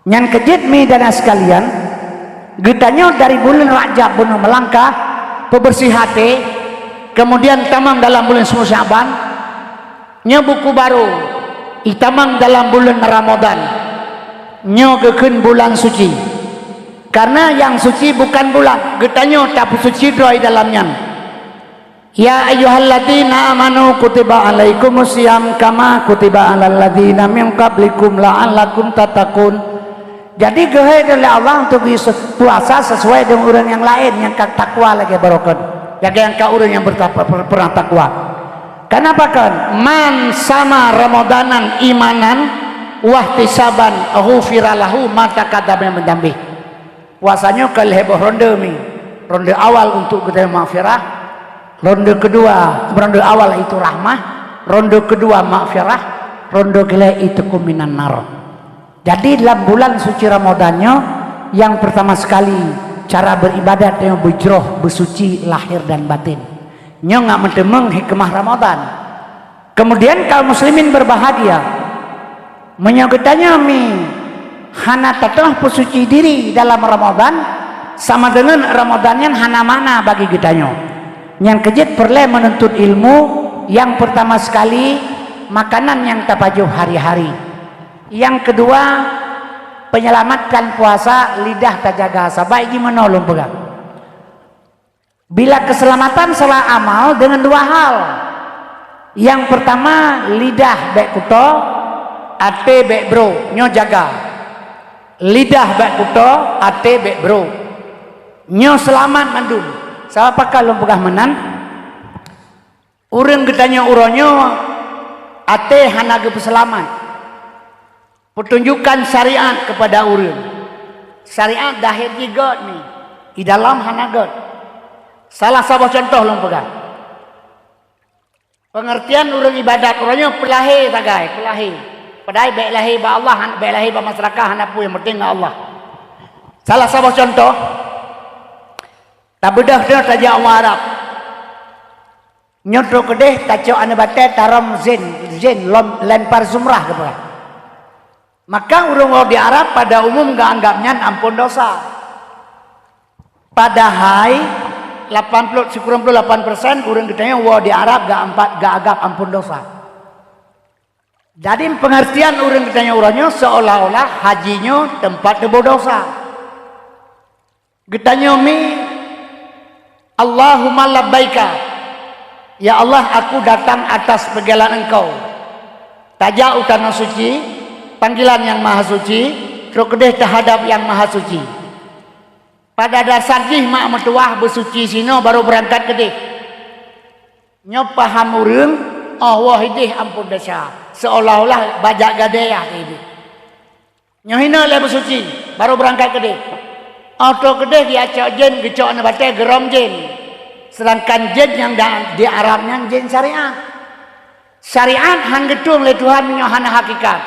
Nyan keujeuet mi dan sekalian, geutanyoe dari buleuen Rajab bunoe meulangkah, peubeursi até, kemudian tamong dalam buleuen Sya'ban, nyoe buku barô, itamong dalam buleuen Ramadan, nyoe geukheun bulan suci. Karena nyang suci bukan bulan, geutanyoe tapeusuci droe dalam nyan. Ya ayyuhalladzina amanu kutiba alaikumus siyam kama kutiba alal ladzina min qablikum la'allakum tattaqun. Jadi geuhôi lé Allah untuk puasa sesuai dengan ureuëng nyang laén nyang ka takwa lagée baroe kön. Lagée nyang ka ureuëng nyang berta-, per-, pernah takwa. Kenapa kön? Man sama Ramadanan imanan wahtisaban ghufira lahu ma taqaddama min dzambih. Puasa nyoe ka lhée boh ronde mi. Ronde awal untuk geutanyoe maghfirah, ronde kedua, ronde awal itu rahmah, ronde kedua maghfirah, ronde keulhée itqun minan nar. Jadi dalam bulan suci Ramadan nyoe, yang pertama sekali cara beribadat nyoe beujroh, beusuci lahir dan batin. Nyoe ngat meuteumeung hikmah Ramadan. Kemudian kaum muslimin berbahagia. Meunyoe geutanyoe mi hana tateungoh peusuci diri dalam Ramadan, sama deungon Ramadan nyan hana makna bagi geutanyoe. Nyang keujeuet peureulée meununtut ilmu, nyang peurtama sekali, makanan nyang tapajoh hari-hari. Nyang keudua, penyelamatkan puasa, lidah tajaga, sabab jimeunoe lôn peugah. Bila keselamatan salah amal dengan dua hal. Nyang peurtama, lidah bék kuto, até bék brok, nyoe jaga. Lidah bék kuto, até bék brok. Nyoe seulamat mandum. Sabab pakon lôn peugah meunan? Ureuëng geutanyoe uroe nyoe até hana geupeuseulamat. Peutunjukan syariat keupada ureuëng. Syariat dahé jih gét ni, di dalam hana gét. Salah saboh cuntoh lôn peugah. Peungeurtian ureuëng iébadat uroe nyoe peulahé sagai, peulahé. Padahai bék lahé bak Allah, han-, bék lahé bak masyarakat, hana peue, nyang penting ngon Allah. Salah saboh cuntoh, tabeudôh droe tajak u Arab. Nyoe trok keudeh tacok aneuëk batée tarôm zin, zin lom lempar jumrah keupeue. Maka ureuëng woe di Arab pada umum geuanggab nyan amphon dosa. Padahai lapan puluh, sikureueng ploh lapan persen ureuëng geutanyoe woe di Arab geuampat, geuanggab amphon dosa. Jadi peungeurtian ureuëng geutanyoe uroe nyoe seolah-olah haji nyoe teumpat teuboh dosa. Geutanyoe mi, "Allahumma labbaika." Ya Allah, aku datang atas panggilan Engkau. Tajak u Tanoh Suci, panggilan Nyang Maha Suci, trok keudeh teuhadab Nyang Maha Suci. Pada dasar jih mak meutuwah beusuci sinoe barô beurangkat keudeh. Nyoe paham ureuëng, oh woe ideh amphon dosa, seolah-olah bajak gadée ideh. Nyoe hinoe lé beusuci, barô beurangkat keudeh. Óh trok keudeh geucok jén, geucok aneuëk batée geurôm jén. Seudangkan jén nyang da-, di Arab nyan jén syariat. Syariat han geutueng lé Tuhan meunyoe hana hakikat.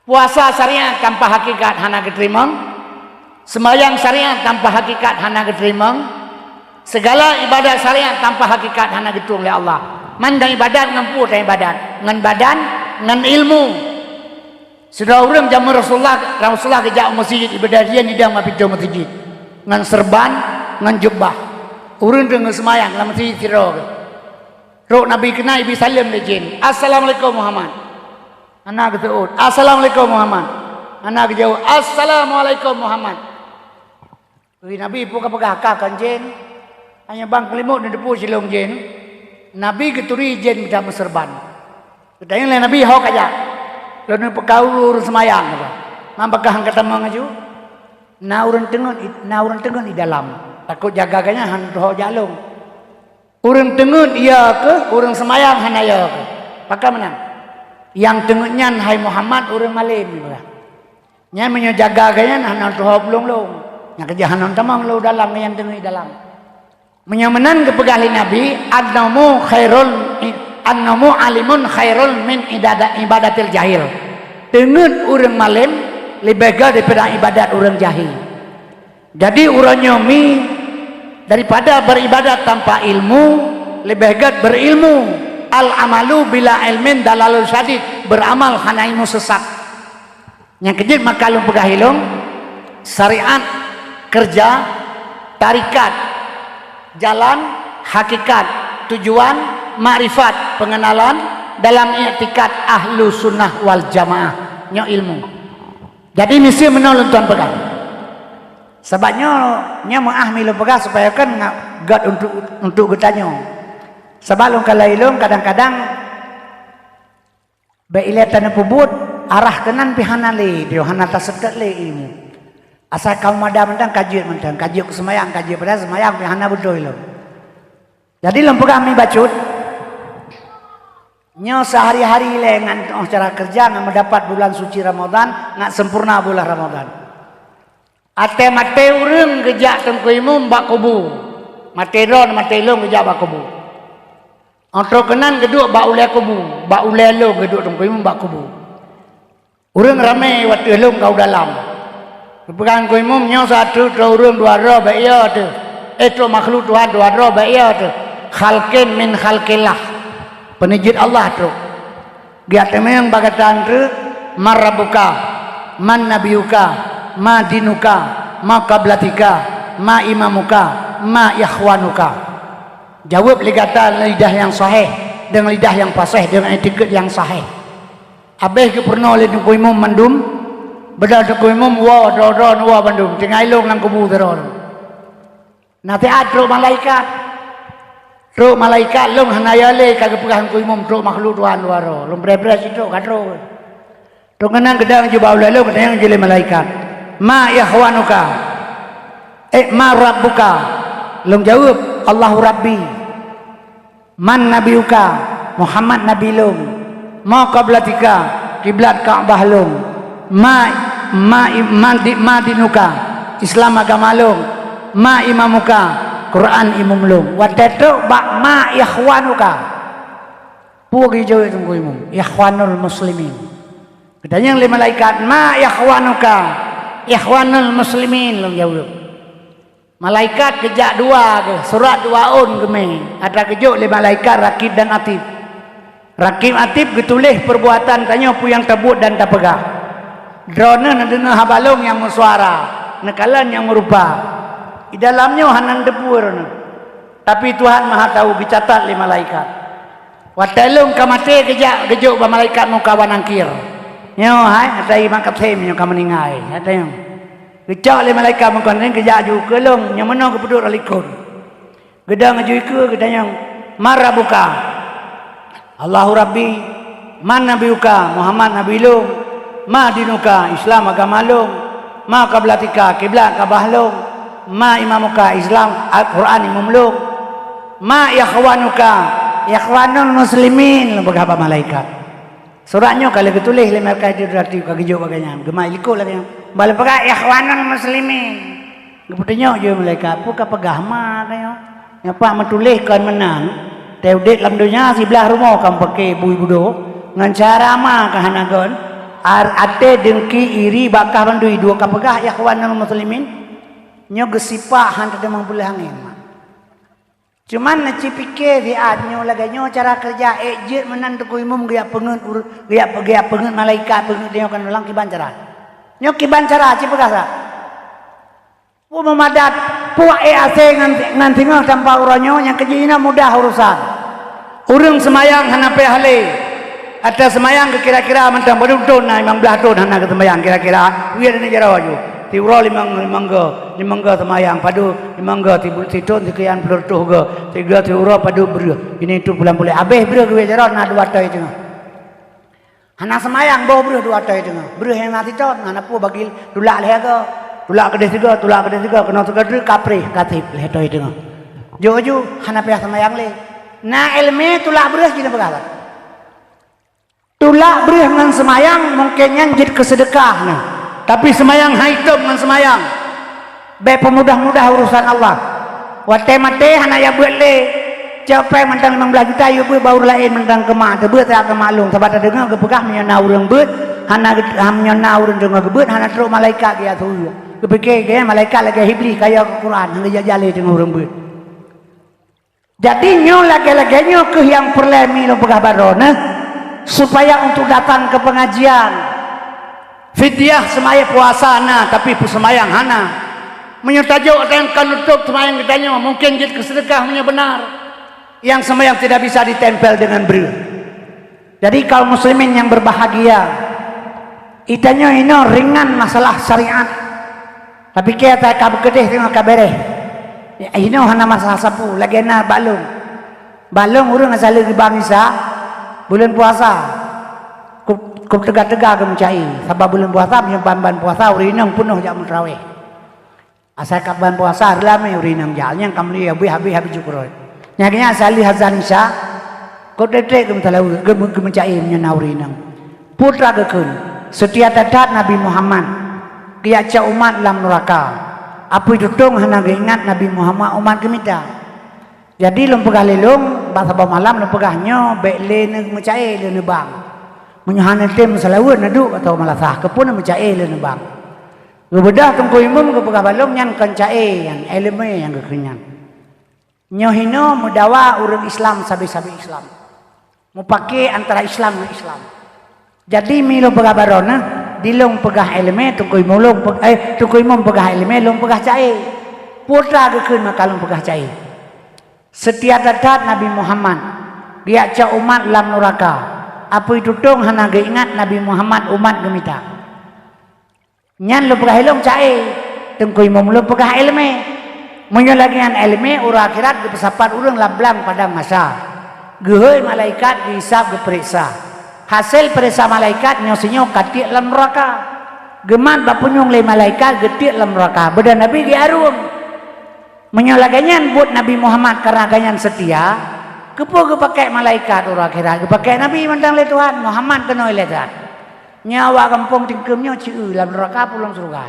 Puasa syariat tanpa hakikat hana geuteurimong. Seumayang syariat tanpa hakikat hana geuteurimong. Sigala iébadat syariat tanpa hakikat hana geutueng lé Allah. Mandum iébadat ngon peue taiébadat? Ngon badan, ngon ilmu. Sidroe ureuëng jameun Rasulullah, Rasulullah geujak u meuseujid iébadat, jén idong bak pintoe meuseujid ngon seureuban, ngon jubah. Ureuëng teungoh seumayang lam meuseujid sidroe geuh. Trok Nabi keunan, ibi saleuem lé jén, "Assalamualaikum Muhammad." Hana geuseuôt, "Assalamualaikum Muhammad." Hana geujaweueb, "Assalamualaikum Muhammad." Ui, Nabi peue ka peugah, ka kon jén. Hanya bang keulimok neuteupeue silông jén. Nabi geuturi jén mita meuseureuban. Geutanyong lé Nabi, "Ho kajak?" "Lôn neupeukaru ureuëng seumayang," kata. "Man pakon han katamong laju?" "Na ureuëng teungeut, na ureuëng teungeut di dalam. Takot jaga geuh nyan han teuho jak lông." Ureuëng teungeut iya keuh, ureuëng seumayang hana iya keuh. Pakon meunan? Nyang teungeut nyan, hai Muhammad, ureuëng malém, ibarat. Nyan meunyoe jaga geuh nyan hana teuho lông-lông. Nyang keujeuet hana tamong lé dalam, nyang teungeut dalam. Meunyoe meunan geupeugah lé Nabi, "An-naumu khairul i-, an-naumu alimun khairul min idada-, ibadatil jahil." Teungeut ureuëng malém leubeh gét daripada iébadat ureuëng jahil. Jadi uroe nyoe mi, daripada beribadat tanpa ilmu, leubeh gét berilmu. Al-amalu bila ilmin dalalun syadid, beramal hana ilmu sesat. Nyang keujeuet maka lôn peugah ilông, syariat, keureuja, tarekat, jalan, hakikat, tujuan, makrifat, peungenalan, dalam iktikad ahlu sunnah wal jamaah. Nyoe ilmu. Jadi miseue meunoe lôn tuan peugah. Sabab nyoe, nyoe meuáh mi lôn peugah supaya kan nga-, gét untuk, untuk geutanyoe. Sabab lôn kalon ilông kadang-kadang bék ilée taneupeubuet, arah keunan pih hana lé, pih hana taseutôt lé ilmu. Asai ka meumada mantong ka jeuet mantong, ka jeuet keu seumayang, ka jeuet padahai seumayang pih hana beutôi lom. Jadi lôn peugah mi bacut, nyoe seuhari-hari lé ngon tu'oh cara keureuja ngon meudapat bulan suci Ramadhan, ngon sempurna bulan Ramadhan. Até maté ureuëng geujak Teungku Imum bak kubu. Maté droe, maté lôn geujak bak kubu. Óh trok keunan geuduek bak ulée kubu, bak ulée lôn geuduek Teungku Imum bak kubu. Ureuëng ramé watée lôn ka u dalam. Geupeugah Teungku Imum, "Nyoe saát trok ureuëng dua droe bék yo teuh. Eh, trok makhluk Tuhan dua droe bék yo teuh. Khalqin min khalqillah." Peuneujeuet Allah trok. Geujak teumeung bak gata treuk, "Man rabbuka? Man nabiyuka? Ma dinuka? Ma qiblatika? Ma imamuka? Ma ikhwanuka?" Jaweueb lé gata ngon lidah nyang sahéh, deungon lidah nyang paséh, deungon iktikad nyang sahéh. Abéh geupeurunoe lé Teungku Imum mandum, beudôh Teungku Imum woe droe-droe neuwoe bandum, tinggai lôn lam kubu sidroe. Na siat trok malaikat. Trok malaikat lôn hana yale ka geupeugah Teungku Imum trok makhluk Tuhan luwa droe. Lôn bre-bre sitrok ka trok. Trok keunan geudang jubah ulée lôn geutanyong jih lé malaikat, "Ma ikhwanuka? Eh, ma rabbuka?" Lôn jaweueb, "Allahu Rabbi." "Man nabiyuka?" "Muhammad nabi lôn." "Ma qiblatika?" "Kiblat Ka'bah lôn." "Ma, ma, ma, di, ma dinuka?" "Islam agama lôn." "Ma imamuka?" "Quran imum lôn." Watée trok bak "Ma ikhwanuka?" Peue geujaweueb Teungku Imum? "Ikhwanul muslimin." Geutanyong lé malaikat, "Ma ikhwanuka?" "Ikhwanul muslimin," lôn jaweueb. Malaikat geujak dua geuh, surat dua ôn geumé, atra geujok lé malaikat Rakib dan Atid. Rakib Atid geutuléh peurbuatan tanyoe peue nyang tabuet dan tapeugah. Droeneuh neudeungoe haba lôn nyang meusuara, neukalon nyang meurupa. Di dalam nyoe hana neuteupeue droeneuh. Tapi Tuhan Maha Tahu, geucatat lé malaikat. Watée lôn ka maté geujak geujok bak malaikat muka wa nakir. Nyoe hai, ata i makasém nyoe ka meuninggai, ata nyoe. Geucok lé malaikat muka wa nakir geujak ju keu lôn, nyoe meunoe geupeuduek lam likot. Geudong ju ikeue geutanyong, "Man rabbuka?" "Allahu Rabbi." "Man nabiyuka?" "Muhammad nabi lôn." "Ma dinuka?" "Islam agama lôn." "Ma qiblatika?" "Kiblat Ka'bah lôn." "Ma imamuka?" "Islam, Al-Quran imum lôn." "Ma ikhwanuka?" "Ikhwanul muslimin," lôn peugah bak malaikat. Surat nyoe ka lheueh geutuléh lé malaikat Jibril ka geujok bak gobnyan, geumai likot lagée nyan. Ban lôn peugah, "Ikhwanul muslimin." Geupeutunyok ju malaikat, "Peue ka peugah ma ka nyoe? Nyoe pat meutuléh kon meunan, teu udeb lam donya siblaih rumoh ka meupaké bui budoe, ngon cara ma ka hana kon, ar-, até deungki iri bak kah bandui dua ka peugah ikhwanul muslimin." Nyoe geusipak han teudeungoe peuleueh angén. Cuman neucipiké siat nyoe lagée nyoe cara keureuja ék jeuet meunan Teungku Imum geujak peungeuet ur-, geujak, geujak peungeuet malaikat peungeuet nyoe kan lam kiban cara. Nyoe kiban cara ci peugah sa. Peue meumadat, puak ék asée ngon, ngon singoh tampa uroe nyoe nyang keujih inoe mudah urosan. Ureuëng seumayang hana payah lé. Ata seumayang kira-kira mantong padum thon na limong blaih thon hana geuseumayang kira-kira. Wie dan jaroe ju. Siuroe limong, limong go, limong go seumayang padum, limong go sibu-, sithon sikian ploh reutôh go. Sigo siuroe padum breueh. Ini tu pulang pulih. Abéh breueh geuwie jaroe na dua atoi teungoh. Hana seumayang boh breueh dua atoi teungoh. Breueh nyang na sithon, hana peue bagi tulak lhée go. Tulak keudeh sigo, tulak keudeh sigo, keunoe sigo treuk kapreh, kaseb lhée atoi teungoh. Jok ju, hana payah seumayang lé. Na iéleumé tulak breueh jih neupeugah lom. Tulak breueh ngon seumayang mungken nyan jeuet keu seudeukah na. Tapi seumayang hai tom ngon seumayang. Bék peumudah-mudah urosan Allah. Watée maté hana jak beuet lé. Cok péng mantong limong blaih juta yue beuet bak ureuëng laén mantong keumah, teubeuet siat keu maklum, sabab tadeungoe geupeugah meunyoe na ureuëng beuet, hana ge-, meunyoe na ureuëng deungoe geubeuet, hana trok malaikat geujak su. Geupiké geuh malaikat lagée Iblih kayô keu Quran, hana jak jaleh deungoe ureuëng beuet. Jadi nyoe lagée-lagée nyoe keuh nyang peureulée mi lôn peugah bak droeneuh, supaya untuk datang ke pengajian. Fidyah seumayang puasa na, tapi peuseumayang hana. Meunyoe tajok dan ka nutup seumayang geutanyoe, mungken jeuet keu seudeukah meunyoe beunar. Yang seumayang tidak bisa ditempel dengan breueh. Jadi kaum muslimin yang berbahagia, itanyoe inoe ringan masalah syariat. Tapi keu ata ka beukeudeh teungoh ka bereh. Inoe hana masalah sapeue, lagée na bak lôn. Bak lôn ureuëng asai lheueh geubang Isa, buleuen puasa. Kub, kub teuga-teuga geumeucai, sabab buleuen puasa meunyoe ban-ban puasa ureuëng inong peunoh jak meuterawéh. Asai ka ban puasa, ramé ureuëng inong jak, nyang ka meuli habéh-habéh habéh jukroe. Nyang keunyang asai lheueh azan Isa, kub trek-trek geumeuteulaweue, geumeu-, geumeucai meunyoe na ureuëng inong. Peue teuma geukheun, seutia that-that Nabi Muhammad, geujak cok umat lam nuraka. Apui tutong hana geuingat Nabi Muhammad umat geumita. Jadi lôn peugah lé lôn, bak saboh malam lôn peugah nyoe bék lé neumeucai lé neubang. Meunyoe hana tem meuseulaweuet neuduek atau meulasah, keupeue neumeucai lé neubang. Geubeudôh Teungku Imum geupeugah bak lôn nyan kon cai nyan, iéleumé nyang geukheun nyan. Nyoe hinoe meudawa ureuëng Islam sabe-sabe Islam. Mupake antara Islam ngon Islam. Jadi mi lôn peugah bak droeneuh, di lôn peugah iéleumé, Teungku Imum lôn pe-, eh, Teungku Imum peugah iéleumé, lôn peugah cai. Peue teuma geukheun maka lôn peugah cai. Seutia that-that Nabi Muhammad, geujak cok umat lam nuraka. Apui tutong hana geuingat Nabi Muhammad umat geumita. Nyan lôn peugah ilong cai, Teungku Imum lôn peugah iéleumé. Meunyoe lagée nyan iéleumé, uroe akhirat geupeusapat ureuëng lam blang padang mahsyar. Geuhôi malaikat, geuhisab, geupeuriksa. Hasé peuriksa malaikat nyoe sinyoe ka tiek lam nuraka. Geumat bak punyueng lé malaikat, geutiek lam nuraka. Beuda Nabi geuarung. Meunyoe lagée nyan buet Nabi Muhammad karena gobnyan seutia, keupeue geupakék malaikat uroe akhirat? Geupakék Nabi mantong lé Tuhan, Muhammad keunoe lé Tuhan. Nyoe awak gampông tingkeum nyoe ceu lam nuraka peue lam syeuruga.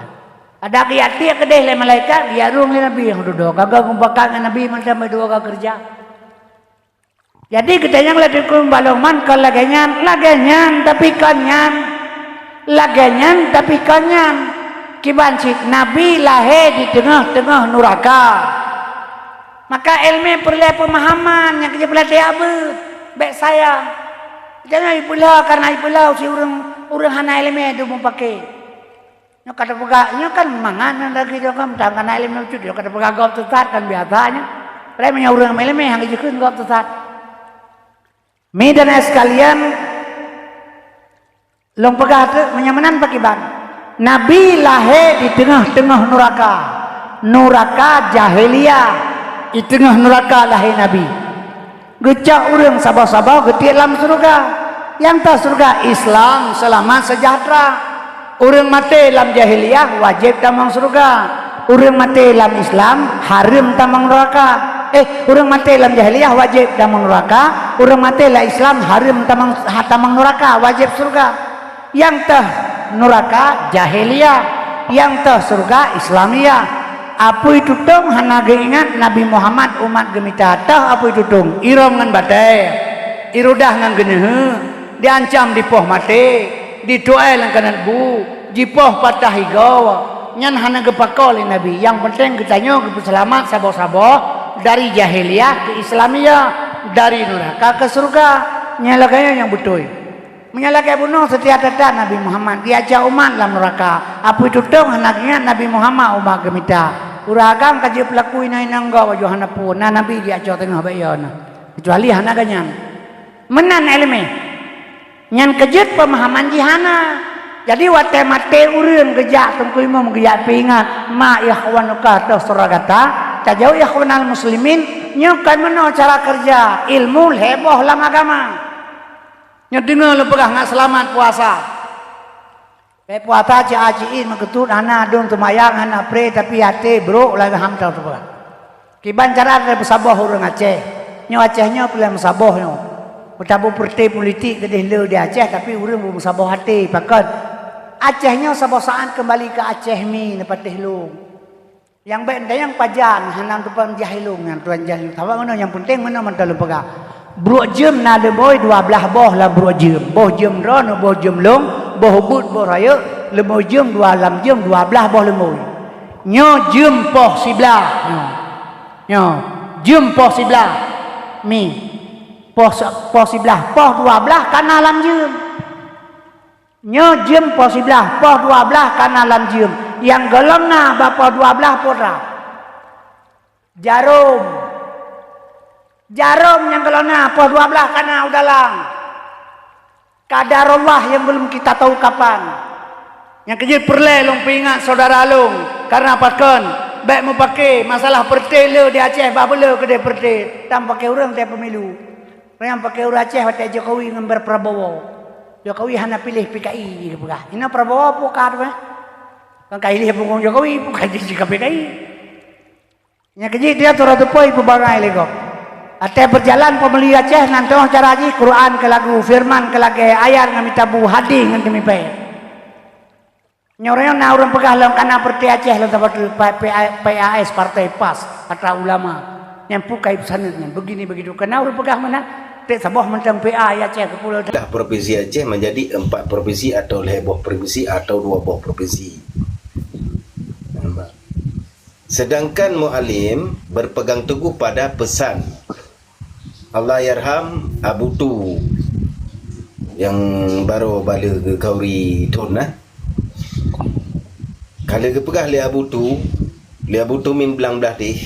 Adak geujak tiek keudeh lé malaikat, geuarung lé Nabi nyang dudoe. Ka geupakat ngon Nabi mantong bak dua ka keureuja. Jadi geutanyoe lé tingkeum bak lôn man kon lagée nyan, lagée nyan tapi kon nyan. Lagée nyan tapi kon nyan. Kiban cit Nabi lahé di teungoh-teungoh nuraka. Maka iéleumé peureulée peumahaman nyang keu jeuet peulatih abeuet, bék sayang. Jangan ipeulhö karena ipeulhö si ureuëng, ureuëng hana iéleumé dum mupake. Nyoe ka teupeugah, nyoe kan mangat nyan lagée nyoe kan, meutan kana iéleumé bacut, nyoe ka teupeugah gob teusat kan biasa nyoe. Padahai meunyoe ureuëng iéleumé hana jikheun gob teusat. Mi dan ai sekalian, lôn peugah teuk meunyoe meunan pakiban. Nabi lahé di teungoh-teungoh nuraka. Nuraka jahiliyah. Di teungoh nuraka lahé Nabi. Geucok ureuëng saboh-saboh geutiek lam syeuruga. Nyang teuh syeuruga Islam seulamat seujahteura. Ureuëng maté lam jahiliyah wajéb tamong syeuruga. Ureuëng maté lam Islam hareuem tamong nuraka. Eh, ureuëng maté lam jahiliyah wajéb tamong nuraka. Ureuëng maté lam Islam hareuem tamong, ha, tamong nuraka, wajéb syeuruga. Nyang teuh nuraka jahiliyah, nyang teuh syeuruga Islamiyah. Apui tutong hana geuingat Nabi Muhammad umat geumita, teuh apui tutong, irong ngon batée, irudah ngon geuneuheuek, diancam dipoh maté, dituai lam kanat bu, jipoh patah igoe. Nyan hana geupako lé Nabi. Nyang peunteng geutanyoe geupeuseulamat saboh-saboh dari jahiliyah keu Islamiyah, dari nuraka keu syeuruga. Nyan lagée nyan nyang beutôi. Meunyoe lagée bunoe seutia that-that Nabi Muhammad, geujak umat lam nuraka. Apui tutong hana geuingat Nabi Muhammad umat geumita. Ureuëng agam ka jeuet peulaku inong-inong gob laju hana peue, na Nabi geujak teungoh bak ie na. Keucuali hana gobnyan. Meunan iéleumé. Nyan keu jeuet peumahaman jih hana. Jadi watée maté ureuëng geujak Teungku Imum geujak peuingat, "Ma ikhwanuka teuh syeuruga gata, tajauh ikhwanal muslimin," nyoe kon meunoe cara keureuja ilmu lhée boh lam agama. Nyoe deungoe lôn peugah ngat seulamat puasa. Bék puasa cit a cit in meukeutut hana dong teumayang hana pré tapi até brok lagée ham tau teupeugah. Kiban cara teuh meusaboh ureuëng Aceh. Nyoe Aceh nyoe peureulée meusaboh nyoe. Meutabu peureuté politik keudeh le di Aceh tapi ureuëng beumeusaboh até pakon. Aceh nyoe saboh saát keumbali keu Aceh mi neupatéh lôn. Nyang bék teuntang pajan hana teupeujah ilong nyan tuan jah ilong. Sabab meunoe nyang peunteng meunoe mantong lôn peugah. Bruek jeuem na leumoi dua blaih boh lam bruek jeuem. Boh jeuem droeneuh, boh jeuem lôn, boh ubeut, boh rayeuk, leumoi jeuem dua lam jeuem dua blaih boh leumoi. Nyoe jeuem poh siblaih. Nyoe. Nyoe jeuem poh siblaih. Mi. Poh se-, poh siblaih, poh dua blaih ka na lam jeuem. Nyoe jeuem poh siblaih, poh dua blaih ka na lam jeuem. Nyang gohlom na bak poh dua blaih peue? Jarom. Jarom nyang gohlom na poh dua blaih ka na u dalam. Qadarullah yang belum kita tahu kapan. Nyang keu jeuet peureulée lôn peuingat syedara lôn, karna pakon bék meupaké masalah peureuté le di Aceh bah beu le keudeh peureuté, tan paké ureuëng teuh pemilu. Nyang paké ureuëng Aceh watée Jokowi ngon Prabowo. Jokowi hana piléh P K I jipeugah. Inoe Prabowo peue ka tu, eh? Kan ka ilée punggung Jokowi, peue ka jih ka P K I. Nyang keu jih dia turah teupeu ipeubangai lé gob. Watée beujalan peumeli Aceh nan teungoh cara jih, Quran keu lagu, firman keu lagée, ayat ngon mita bu, hadih ngon teumipée. Nyoe na ureuëng peugah lom kana peureuté Aceh lom saboh P-, P-, P A S, Partai pas, atra ulama. Nyang peue ka ipeusaneut nyan, begini begitu. Kana ureuëng peugah meunan, ték saboh mantong P A Aceh keu pulo. Dah provinsi Aceh menjadi empat provinsi atau lhée boh provinsi atau dua boh provinsi. Nampak? Sedangkan Mualem berpegang teguh pada pesan Allahyarham Abu Tu nyang barô bale geukhauri thon na. Ka lheueh geupeugah lé Abu Tu, lé Abu Tu min blang blah deh,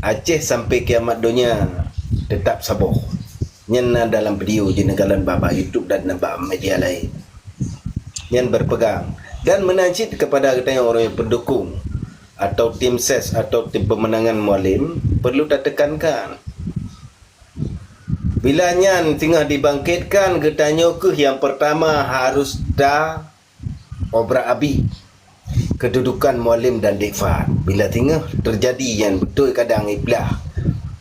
Aceh sampai kiamat donya teutap saboh. Nyan na dalam video jih neukalon bak, bak YouTube dan bak media laén. Nyan berpegang. Dan meunan cit kepada geutanyoe ureuëng nyang pendukung. atau tim ses atau tim pemenangan Mualem perlu tatekankan. Bila nyan singoh dibangkitkan, geutanyoe kheueh nyang pertama harus ta obrak abéh kedudukan Mualem dan Dek Fad. Bila singoh teujadi nyan beutôi kadang iblah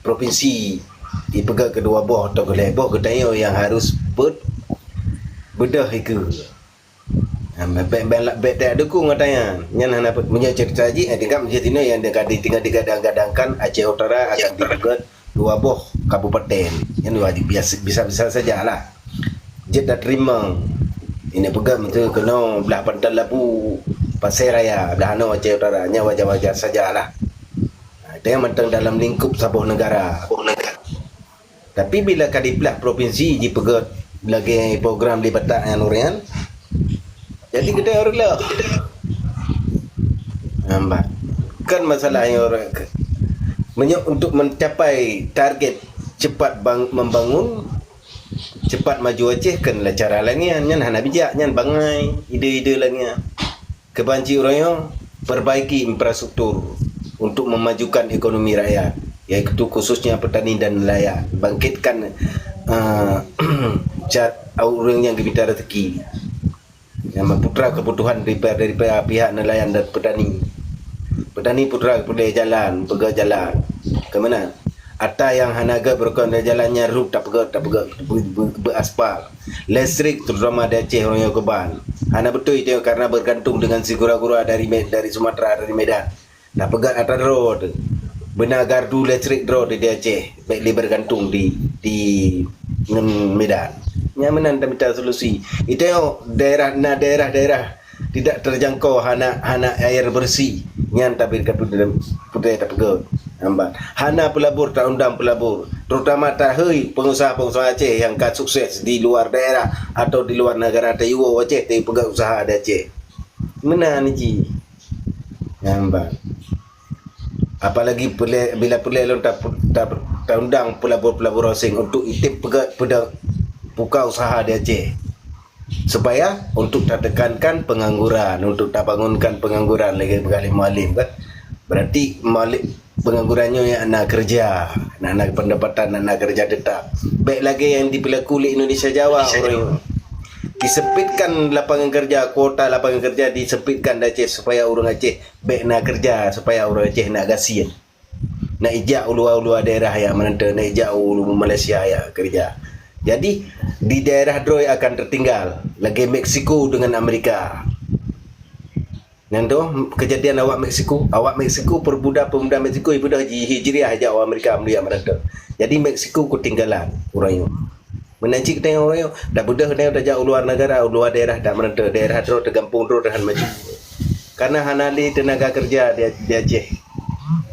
provinsi ipeugah keudua boh atau keulhèe boh, geutanyoe nyang harus peuet beudôh ikeue. Ha, bèk, bèk, bèk tajak dukung ata nyan. Nyan hana pe-, meunyoe ceurita jih, eh, tingkat meunyoe sinoe nyang ka di-, tingkat digadang-gadangkan Aceh Utara akan dipeugah dua boh kabupaten. Nyan wajib biasa, bisa-bisa sajalah. Jeuet tateurimong. Ini peugah meunyoe keunoe blah Pantai Labu, Pasai Raya, blah hanoe Aceh Utara. Nyan wajar-wajar sajalah. Ha, itu nyang mantong dalam lingkup saboh negara. Tapi bila ka diplah provinsi jipeugét lagèe program di Batak nyan ureueng nyan, jadi geutanyoe reuloh. Nampak. Kan masalah nyoe ureueng ke-, meunyoe untuk mencapai target cepat bang-, membangun, cepat maju Aceh, kan lah cara lagèe nyan, nyan hana bijak, nyan bangai ide-ide lagèe nyan. Keuban cit uroe nyoe, perbaiki infrastruktur untuk memajukan ekonomi rakyat, yaitu khususnya petani dan nelayan. Bangkitkan, eh, ca-, ureueng nyang geumita rezeki. Nyang meuputra keubutuhan daripada, daripada pihak nelayan dan petani. Petani putra peureulèe jalan, peugöt jalan. Keu meunan? Ata nyang hana göt beureukoh jalan nyan ruek tapeugöt, tapeugöt, beu-, beu-, beuaspal. Listrik, terutama di Aceh, ureueng nyoe keuban. Hana beutôi teuh karena bergantung dengan si gura-gura dari Me-, dari Sumatera, dari Medan. Tapeugöt ata droe teuh. Beuna gardu listrik droe teuh di Aceh. Bèk lé bergantung di, di ngon Medan. Nyan meunan tamita solusi. Itu daerah, na daerah-daerah tidak terjangkau, hana, hana air bersih, nyan tabri ka putéh, putéh tapeugöt. Nampak. Hana peulabur, taundang peulabur. Terutama tahôi pengusaha-pengusaha Aceh nyang ka sukses di luar daerah atau di luar negara, tayue Aceh, tapeugöt usaha di Aceh. Meunan jih. Nampak. Apalagi peureulèe, bila peureulèe lôn ta-, ta-, taundang peulabur-peulabur asing untuk itém peugöt, peudong buka usaha di Aceh. Supaya untuk tatekankan pengangguran, untuk tabangunkan pengangguran lagèe peugah lé Mualem kan. Berarti Mualem, pengangguran nyoe nyang hana keureuja, hana, hana pendapatan, hana keureuja tetap. Bèk lagèe nyang dipeulaku lé Indonesia Jawa, ureueng disempitkan lapangan kerja, kuota lapangan kerja disempitkan di Aceh supaya ureueng Aceh bèk na keureuja, supaya ureueng Aceh na gasien. Na ijak u luwa-luwa daerah nyang meunan teuh, na ijak u Malaysia nyang keureuja. Jadi, di daerah droe akan tertinggal, lagèe Meksiko dengan Amerika. Nyan teuh keujadian awak Meksiko. Awak Meksiko, pemuda-pemuda Meksiko ibeudôh ji-, hijriah jak u Amerika meunyoe meunan teuh. Jadi, Meksiko keutinggalan ureueng nyoe. Meunan cit geutanyoe ureueng nyoe, tabeudôh geutanyoe tajak u luwa negara, u luwa daerah dak meunan teuh, daerah droe teuh, gampông droe teuh han maju. Karena hana lé teunaga keureuja di, di Aceh.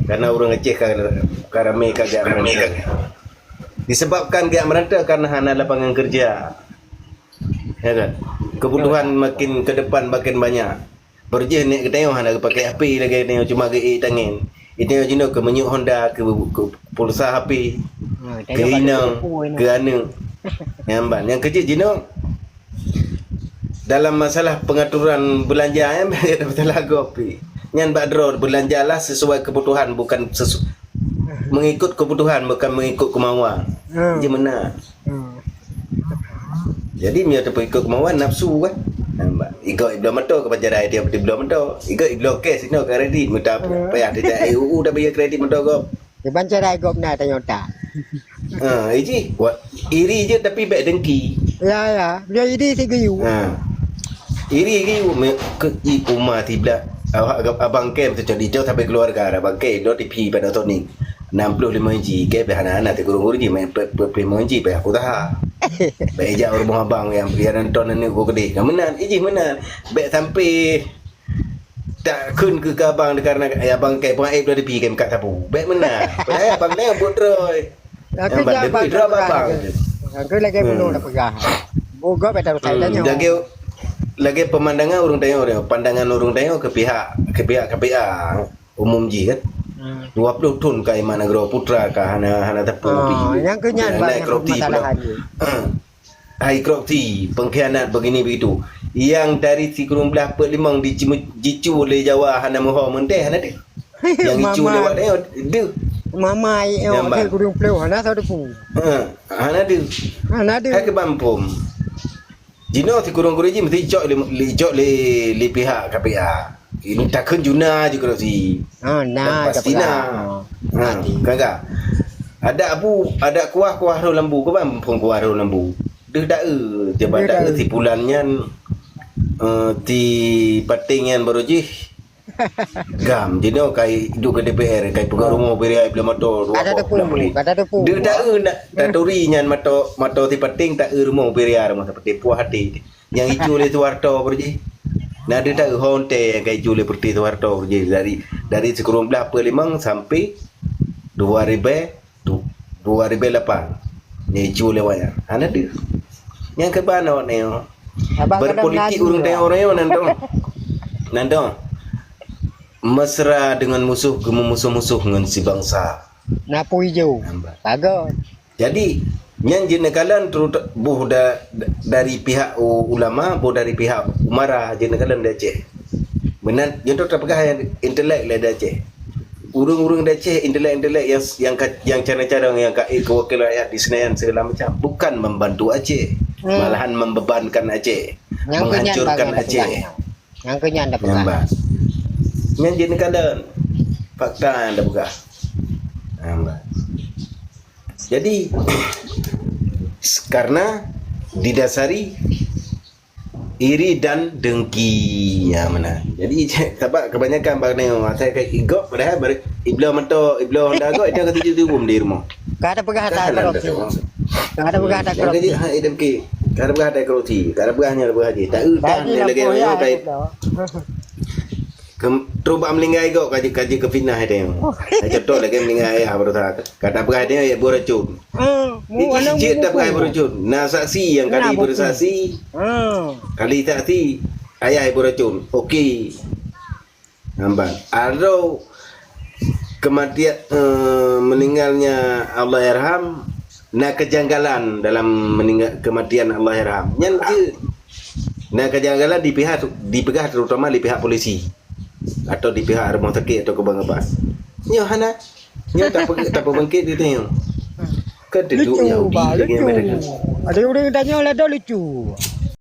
Karena ureueng Aceh ka, ka ramé ka jak meunan teuh. Disebabkan jak meunan teuh karena hana lapangan keureuja. Ya kan? Kebutuhan makin ke depan makin banyak. Baru jih nèk geutanyoe hana geupakai H P lagèe geutanyoe, cuma geuék tangen. Geutanyoe jinoe keu meunyuet Honda, keu, keu pulsa H P, keu inong, keu aneuk. Nyan ban. Nyang keujeuet jinoe, dalam masalah pengaturan beulanja, nyan masalah gob pih. Nyan bak droe, beulanjalah sesuai kebutuhan, bukan sesu-, mengikut kebutuhan, bukan mengikut kemauan. Jih meunan. Hmm. Jadi, meunyoe teupeukot keumawan nafsu kan. Nampak. Igoe ibloe moto keu pancarai tiep ibloe moto. Igoe ibloe cash inoe keu kredit meuta payah tidak E U U tapi ya kredit moto gob. Di pancarai gob na Toyota. Ha, iji. Iri je tapi bèk dengki. Ya, ya. Dia iri si geuyue. Ha. Iri geuyue me-, ke i uma siblah. Awak abang kem tu jadi jauh sampai keluarga abang kem do T V Panasonic. Enam puluh lima inci, ke pih hana-hana teugurung-gurung jih, meunan peuet puluh lima inci payah kusaha. Bèk ijak u rumoh abang nyang, nyang nonton aneuk ku keudeh. Ka meunan, ijih meunan. Bèk sampai takheun keu abang karena abang kai pengaép dari pi kai meukat sapu. Bèk meunan. Padahai abang nyan buet droe. Nyang ban lagèe droe abang. Aku lagi belum nak pegang. Bogoh bèk taruh saya tanya. Lagèe, lagèe pemandangan ureueng tanyoe, pandangan ureueng tanyoe keu pihak, keu pihak K P A. Umum jih kan. Hmm. Dua puluh thon ka iman nanggroe putra ka hana, hana teupeu pi. Nyang keu nyan banyak permasalahan jih. Ha. Hai korupsi, pengkhianat begini begitu. Yang dari sikureueng blah peuet limong dicime-, jicu lé Jawa hana meuho meunteh, hana deuh. Yang jicu lé Mama. Awak deh, deuh. Mama, eh, Nyambang. Hai kureueng ploh, hana satu pun. Ha, hana deuh. Hana deuh. Hai keuban phom. Jinoe sikureueng-kureueng jih mesti icok lé, lé, icok lé, lé pihak K P A. Ini takheun juna je korupsi. Ha, na, Dan pasti tak na. Pernah. Ha, pasti. Kan ka? Adak bu, adak kuah, kuah rhom lambu. Keuban phom kuah rhom lambu. Deuh dae, jabat Deuh dae dae. Si pulan nyan, eh, si Paténg nyan baru jih. Gam, jinoe kai duek keu D P R, kai peugah rumoh bri raya blah moto, dua Kata boh, tepung, enam puluh. Kata tepung. Deuh dae na, taturi nyan moto, moto si Paténg tae rumoh bri raya, rumoh si Paténg puah até. Nyang jicu lé Soeharto baru jih. Na deuh dae honte nyang kai jicu lé Peureutih Soeharto baru jih. Dari, dari sikureueng blah peuet limong sampai dua ribèe Du-, dua ribèe lapan. Nyan jicu lé awak nyan. Hana deuh. Nyang keuban awak nyoe. Abang kadang Berpolitik melayu ureueng lah. Tengok ureueng nyoe nan dong. Nan dong. Mesra dengan musuh, geumusuh-musuh ngon sibangsa. Napu ijo. Nampak. Pagot. Jadi, nyan jeuet neukalon terut-, boh da-, da-, dari pihak u-, ulama, boh dari pihak umara jeuet neukalon di Aceh. Meunan, nyoe tapeugah nyang intelek lé di Aceh. Ureueng-ureueng di Aceh, intelek-intelek nyang, nyang ka, nyang carông-carông, nyang ka ék keu wakil rakyat di Senayan segala macam, bukan membantu Aceh, Hmm. malahan membebankan Aceh, Nyang keu nyan menghancurkan bagai Aceh. Tapeugah. Nyang keu nyan tapeugah. Nyang bah. Nyan jeuet neukalon. Fakta nyang tapeugah. Nyang bah. Jadi, karena didasari iri dan dengki. Ya, mana? Jadi, sabab kebanyakan bak nyoe, asai ka igop, padahal bare-, ibloe moto, ibloe Honda gop, itu ka tuju-tuju bom di rumoh. Ka ada peugah Ka tak halan korupsi. Dah tu. Ka ada peugah tak Yang korupsi. Kerja, ha, idem ki. Ka ada peugah tak korupsi. Ka ada peugah nyoe, peugah je. Tak, tak, Bagi ni lagi lampu orang ya, kait. Ada peugah. Kem-, trok bak meuninggai gop, kaji, kaji keu fitnah itu. Oh. Hai contoh lagi meuninggai ayah baru tak. Ka ada peugah dia, ya, buah racun. Hmm, mu-, Ini anak cicit mu-, tak pakai mu-, beracun. Nah, saksi yang Nah, kali bukti. Bersaksi. Hmm. Kali saksi, ayah beracun. Okey. Nampak. Atau kematian, eh, meninggalnya Allahyarham, na kejanggalan dalam meninggal, kematian Allahyarham. Nyan je. Na kejanggalan di pihak, dipeugah terutama di pihak polisi. Atau di pihak rumah sakit atau keubang-keubang. Nyoe hana. Nyoe tape-, tapeubangkit di tengok. Kan duduk Lucu, Yahudi bah, lagi lucu. Mereka. Ada orang tanya lah dah lucu.